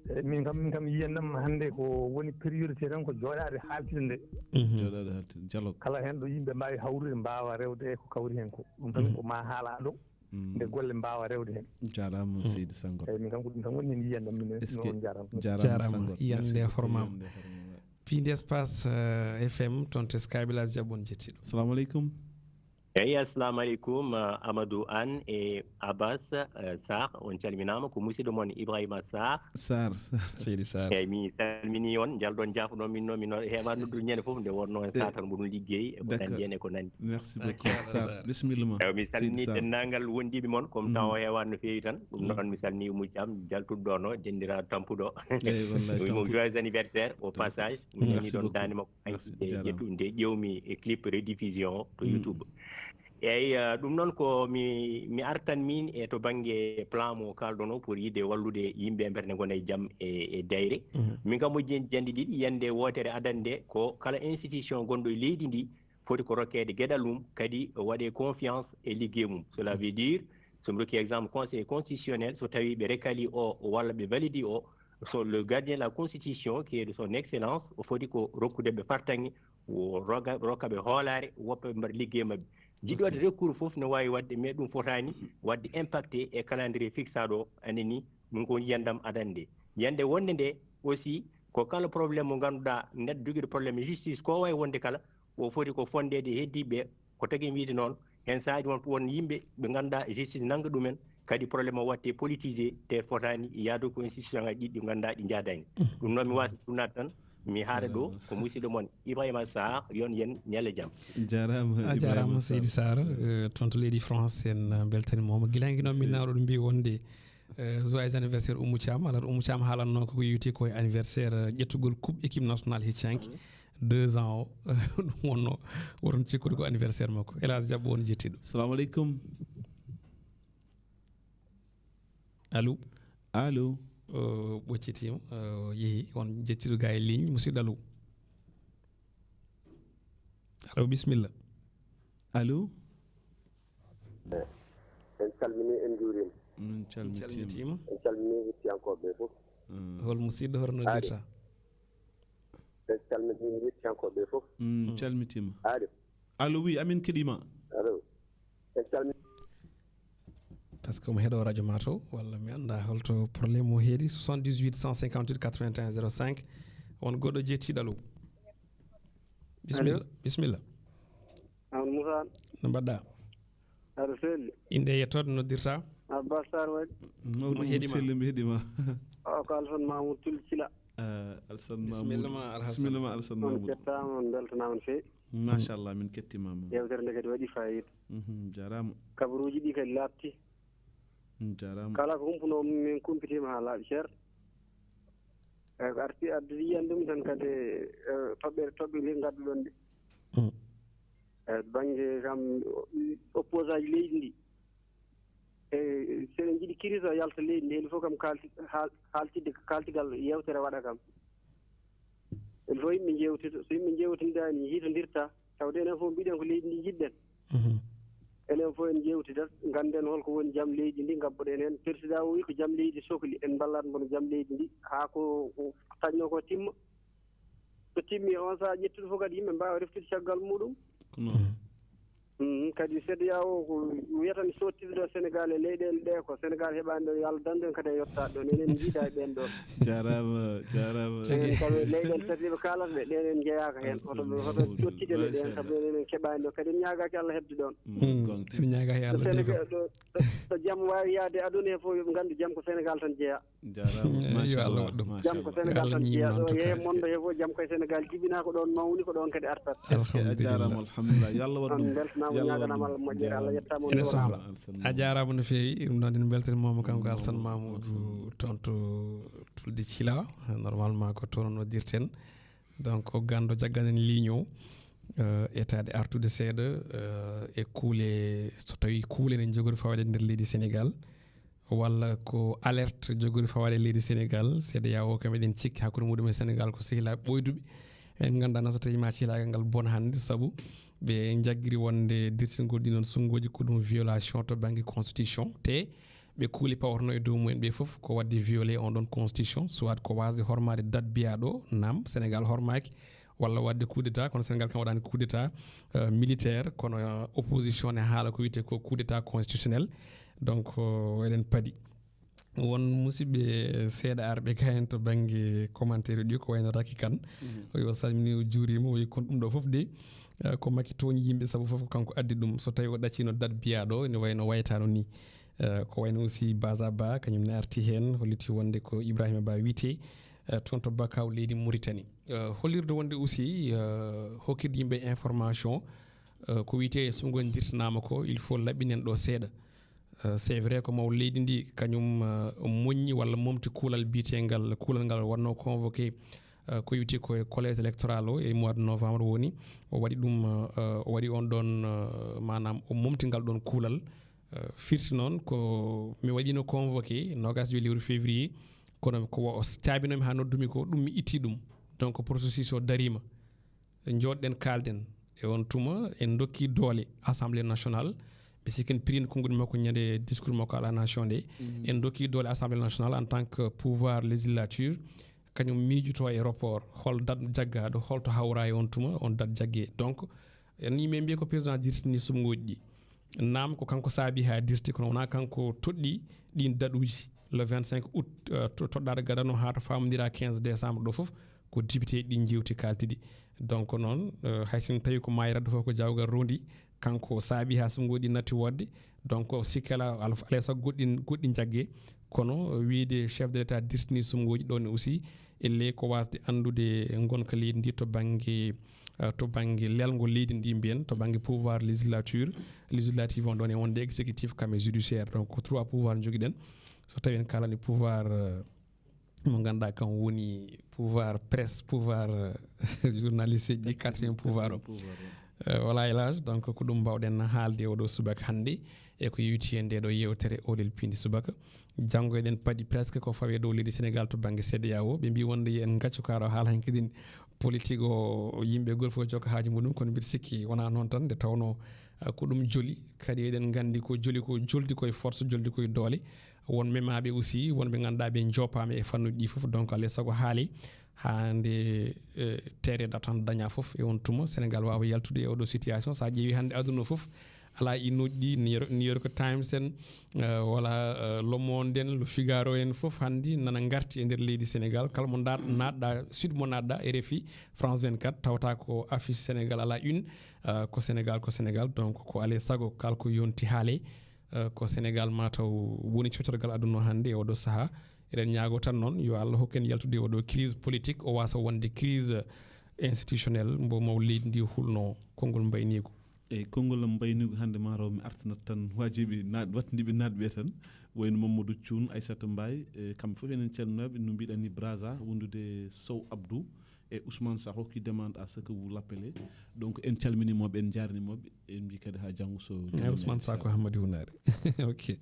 Eh, min kam, min kam yiyannam hannde ko woni priorité tan ko jooɗaade haaltide nde. Mhm. Jooɗaade haaltide, dialogue. Kala heen ɗo yimɓe mbaawi hawrude, mbaawa rewde e ko kawri heen ko. Ɗum tan ko ma haala ɗo, nde golle mbaawa rewde heen. Jaaraama, seydi Sangoto. Eyi, min kam ko ɗum tan woni heen yiyannam minen. Est-ce que no on jaaraama. Jaaraama, Sangoto. Merci beaucoup, yiyannde hormaama. Yiyannde hormaama. Piindi Espace, eh, F M, toon to Skype, Elhadji Diaby, on jettiiɗo. Assalamu aleykum. Eyi, assalamu aleykum, eh, Amadou Anne e Abbas, eh, Sarr, on calminaama. Ko musidɗo mon Ibrahima Sarr. Sarr, Sarr. Seydi Sarr. Eyi, mi salmini on, njalɗon jaafuɗon min noon, min noon heewa noddude ñande fof, nde wonnoo en saatan mboɗon liggey, e ko nanndi en, e ko nanndi. Merci beaucoup, Sarr. Bisimilla ma. Eyi, mi salmini denndaangal wondiiɓe mon, comme tawa o heewaani no feewi tan. Ɗum noon, mi salmini Oumou Thiam, jaltuɗo ɗo, no denndiraa tampuɗo. Eyi, wallahi, wi mo tampuɗo. Joyeux anniversaire, au passage. Mi nani ɗon daande makko. Merci, jaaraama. Ƴettu nde ƴeewmi e clip rediffusion o to YouTube. Eyi, eh, ɗum noon ko mi, mi artan min e to bannge plan mo kaalɗon o pour yiɗde wallude yimɓe ɓe mberde ngona e jam e, e dayre. Min kam mo jen-, jandi ɗiɗi, yande wootere adannde ko kala institution gonɗo e leydi ndi foti ko rokkeede geɗal mum, kadi waɗe confiance e liggey mum. Cela veut dire, so mi rokki exemple conseil constitutionnel, so tawi ɓe rekali o walla ɓe validi o, so le gardien de la constitution, qui est de son excellence, o foti ko rokkude ɓe fartaŋŋe, o roga-, rokka ɓe hoolaare, woɓɓe ɓe mbaɗa liggey maɓɓe. Jiɗɗo waɗde recours fof ne waawi waɗde, mais ɗum fotaani waɗde impacté e calendrier fixaɗo o, anani, ɗum ko yiyannde am adannde. Yiyannde wonde nde aussi, ko kala problème mo ngannduɗaa neɗɗo jogiiɗo problème e justice, ko wawi wonde kala, o foti ko fonndeede e heddiiɓe ɓe. Ko tagi mi wiide noon, heen sahaaji won, won yimɓe ɓe ngannduɗaa justice nannga ɗumen, kadi problème o waɗte politisé, te fotaani yahdude ko institution ngaji ɗiɗi ɗi ngannduɗaa ɗi njaadaani. Ɗum noon mi waasa ɗum naat tan, mi haara ɗo, ko musidɗo mon Ibrahima Sarr, yon yen ñalle jam. Jaaraama, a jaaraama, Ibrahima Sarr. Seydi Sarr, eh, toon to leydi France, en, eh, mbeltaniima mo. Gila hanki noon min nawɗo ɗo mbiyi wonde, eh, joyeux anniversaire Oumou Thiam. Alors, Oumou Thiam haalanno ko yewti ko e anniversaire, eh, ƴettugol coupe équipe nationale heccanki. Deux ans o, ɗum wonno, woton cikkude ko anniversaire makko. Elhadji Diaby, on jettiiɗo. Salamu aleykum. Allo? Allo? O ɓoccitiima, o yehi, on jettiiɗo ga e ligne, musidɗo, allo? Allo, bisimilla. Allo? En calmini, en njuurima. Min calmitiima. Calmitiima. En calmini hettiyankooɓe ɓe fof. Mm. Hol musidɗo, hoto noddirta? En calmini hettiyankooɓe ɓe fof. Mm, calmitiima. Allo? Allo, oui, amin keɗiima. Allo? En calmini. Parce que omo heɗo radio ma to, walla mi annda holto problème o heedi. Soixante-dix-huit cent cinquante-huit quatre-vingt-un zéro cinq. On goɗɗo jettiiɗo, allo? Bisimilla, allo? Bisimilla. Amadou Moussa. No mbaɗɗa? Aɗa selli? Innde e yettoode, noddirta? Abbas Sarr waɗi. Mawɗum, mi heɗiima. Selli, mi heɗiima. O ko Alassane Mamoudou Tulcila. Ah, Alassane Mamoudou. Bisimilla ma, Alassane. Bisimilla ma, Alassane Mamoudou. On cettaama, on mbeltanaama no feewi. Machallah, min kettiima ma. Yewtere nde kadi waɗi fayida. Mhm, jaaraama. Kabaruuji ɗi kadi laaɓti. Mm, jaaraama. Kala ko humpunoo mum, min kumpitiima haa laaɓi cer. Eyi, ko arti addude yiyan ɗum tan kadi, eh, toɓɓere, toɓɓe ɗe ngadduɗon ɗe. Mm. E bannge kam, opposant ji leydi ndi. E, so eɗen njiɗi kiris o yalta leydi ndi, il faut kam kaalti-, haal-, haaltidde, kaaltigal yewtere waɗa kam. Il faut yimɓe njeewtida. So yimɓe njeewtindaani, hiitondirta. Tawde enen fof mbiɗen ko leydi ndi njiɗɗen. Mhm. Enen fof en njeewtidat, ngannden holko woni jam leydi ndi, ngabboɗen heen. Président o wi ko jam leydi sokli, en mballat mbo no jam leydi ndi, haa ko, ko taƴnoo ko timma. So timmi on sahaa ƴettude fof kadi yimɓe mbaawa reftude caggal muɗum. Ko noon. Mhm. Mhm, kadi C E D E A O ko wiyata mi sottiɓe ɗo Sénégal e leyɗeele ɗe ko Sénégal heɓaani ɗo, yo Allah dandu en kadi e yottaade ɗon. Enen njiida e ɓeen ɗon. Jaaraama, jaaraama. Enen kam e leyɗeele tati ɗe ɓe kaalata ɗe, ɗen en njeyaaka heen. Hoto ɓe, hoto ƴettiten e ɗeen, sabu enen en keɓaani ɗo. Kadi en ñaagaaki Allah heɓde ɗon. Mm, gonga. En ñaagaaki Allah. Ɗo Sénégal, ɗo, ɗo, ɗo jam waawi yahde aduna he fof, yo ɓe ngandu jam ko Sénégal tan jeyaa. Jaaraama. Yo Allah waɗ ɗum. Machallah. Jam ko Sénégal tan jeyaa. Ɗo yehe monde he fof, jam koye Sénégal jibinaa, ko ɗon mawni, ko ɗon kadi artat. Est-ce que a jaaraama, alhamdulillah. Yo Allah waɗ ɗum. On mbeltanaama, ñaaganaama Allah moƴƴere, Allah yettaama on. Ene sohla. A jaaraama no feewi. Ɗum noon en mbeltaniima mo kanko Alassane Mamoudou toon to Tulde Cila, normalement ko toon noddirten. Donc, o ganndo jagganen ligne o, eh, etaade artude seeɗa, eh, e kuule, so tawi kuule ne njogori fawaade nder leydi Sénégal, walla ko alerte jogori fawaade leydi Sénégal, C D A O kam eɗen cikki hakkunde muɗum e Sénégal ko sehilaaɓe ɓoyduɓe. En nganndaa noon so tawi ma cilaagal ngal bona hannde, sabu ɓe njaggiri wonde dirtingol ɗi noon sunnguuji ko ɗum violation to bannge constitution, te ɓe kuuli pawotono e dow mumen ɓe fof ko waɗde violé on ɗon constitution, soit ko wasde hormaade date biyaɗo, naam, Sénégal hormaaki, walla waɗde coup d'état, kono Sénégal kam waɗani coup d'état, euh, militaire, kono, euh, opposition ne haala ko wiyete ko coup d'état constitutionnel. Donc, euh, eɗen paadi. Won musidɓe seeɗa arɓe ka en to bannge commentaire ɗi, ko wayno Raki Kan. Mhm. O wi o salmini, o juurima, o wi kon ɗum ɗo fof de, eh, ko Macky tooñi yimɓe, sabu fof ko kanko addi ɗum. So tawi o ɗaccino date biyaɗo, ene wayno waytano ni. Eh, ko wayno aussi Baza Ba, kañum ne arti heen, holliti wonde ko Ibrahima Ba wiyete, eh, toon to Bakaw leydi Mauritanie. Eh, hollirde wonde aussi, eh, hokkirde yimɓe information, eh, ko wiyete so ngondirtanaama ko, il faut laɓɓinen ɗo seeɗa. Euh, c'est vrai ko maw leydi ndi kañum, euh, moññi walla momti kuulal biyetengal, kuulal ngal wonno convoqué, euh, ko yowiti ko e collège électoral o e mois de novembre woni. O waɗi ɗum, euh, o waɗi on ɗon, euh, maanaam o momti ngal ɗon kuulal. Euh, firti noon ko mi waɗino convoqué nogas e joy lewru février, kono ko wa-, o caabinomi haa noddumi ko ɗum mi itti ɗum. Donc processus o darima. Njooɗɗen, kaalden. E on tuma, en ndokki doole Assemblée nationale. Mi sikki en pirino konngol makko ñande discours makko à la nation nde. Mhm. En ndokki doole Assemblée nationale en tant que pouvoir législature. Kañum miijoto e rapport. Hol date jaggaaɗo, holto hawra e on tuma, on date jaggee. Donc, en ni min mbiya ko président dirtini suɓngooji ɗi. Naam, ko kanko saabi haa dirti, kono wonaa kanko toɗɗi ɗin daɗuuji. Le vingt-cinq août, euh, to-, toɗɗaaɗo gadano haa to faamondira quinze décembre ɗo fof, ko député ɗi jewti kaalti ɗi. Donc noon, euh, hay sinno tawi ko maayi radde fof ko jawgal rondi, kanko saabi haa suɓngooji ɗi natti woɗde. Donc o sikki alaa, al-, alaa e sago goɗɗi, goɗɗi njagge. Kono, euh, wiyde chef de l'État dirtini suɓngooji ɗon aussi, elle ko wasde anndude ngonka leydi ndi to bannge, euh, to bannge lelngo leydi ndi mbiyen, to bannge pouvoir législature, législatif on ɗon e wonde exécutif kam e judiciaire. Donc ko trois pouvoir njogiɗen. So tawi en kalani pouvoir, euh, mo ngannduɗaa kam woni pouvoir presse, pouvoir, euh, journaliste ji, quatrième pouvoir o. Pouvoir o. Euh, voilà, El Hadj, donc ko ɗum mbawɗen haalde oɗo subaka hannde e ko yowiti e nde ɗo yewtere Oolel Piindi Subaka. Janngo eɗen paadi presque ko fawi e dow leydi Sénégal to bannge C D A O. Ɓe mbi wonde en ngaccu kaɗo haala hanki ɗin politique o, yimɓe goto fof jokka haaju muɗum, kono mbiɗa sikki wonaa noon tan, nde tawno, ah, ko ɗum joli. Kadi eɗen nganndi ko joli ko joldi koye force, joldi koye doole. Won memaaɓe aussi, wonɓe ngannduɗaa ɓe njoopaama e fannuuji ɗi fof. Donc alaa e sago haali haa nde, eh, tere ɗa tan daña fof e on tuma Sénégal waawa yaltude e oɗo situation. So a ƴeewi hannde aduna o fof, alaa e nokku ɗi, New York, New York Times en, eh, walla, eh, Le Monde en, Le Figaro en fof hannde nana ngarti e nder leydi Sénégal. Kala mo nda-, naatɗa, site mo naatɗa, R F I, France vingt-quatre, tawata ko affiche Sénégal à la une, eh, ko Sénégal, ko Sénégal. Donc ko alaa e sago kala ko yonti haale, eh, ko Sénégal mataw woni cootorgal aduna o hannde e oɗo sahaa. Eɗen ñaago tan noon yo Allah hokku en yaltude e oɗo crise politique, o wasa wonde crise institutionnelle mbo maw leydi ndi hulno. Konngol mbayniigu. Eyi, konngol am mbayniigu hannde, mataw mi artanat tan waajiɓe naat-, wattandiiɓe naatɓe tan, wayno Mamadou Thioune, Aissata Mbaye, e kamɓe fof enen calminaaɓe, no mbiɗa ni Brazza, wondude Sow Abdou e Ousmane Sakho qui demande à ce que vous l'appelez. Donc en calminii mooɓe, en njaarnii mooɓe, en mbii kadi haa janngo so Eyi, Ousmane Sakho Hammadi Hunaare. Ok.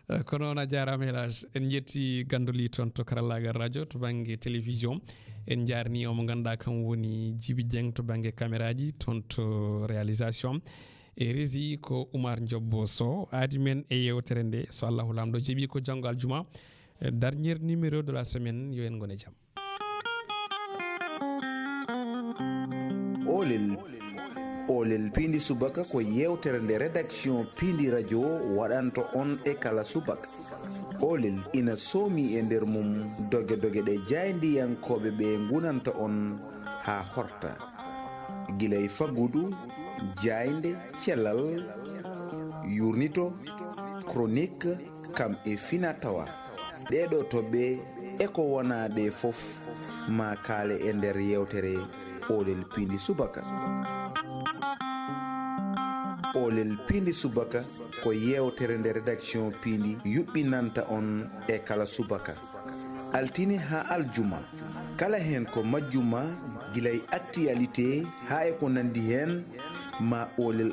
Eh, kono on a jaaraama, El Hadj. En njetti ganndoli toon to karallaagal radio, to bannge télévision. En njaarnii o mo ngannduɗaa kam woni Djiby Dieng to bannge caméra ji, toon to réalisation. E régie ko Oumar Ndiobbo Sow. Aadi men e yewtere nde, so Allahu Laamɗo jaɓi, ko janngo aljuma, eh, dernier numéro de la semaine. Yo en ngon e jam. Oolel, Oolel Piindi Subaka ko yewtere nde rédaction Piindi Radio waɗanta on e kala subaka. Oolel ina soomi e nder mum doge doge ɗe jaayndiyankooɓe ɓe ngunanta on haa horta. Gila e faggudu, jaaynde, cellal, yurnito, chronique, kam e fina tawa. Ɗee ɗoo toɓɓe e ko wonaa ɗee fof ma kaale e nder yewtere Oolel Piindi Subaka. Oolel Piindi Subaka ko yewtere nde rédaction Piindi yuɓɓinanta on e kala subaka. Altine haa aljuma, kala heen ko majjuma, gila e actualité haa e ko nanndi heen, ma oolel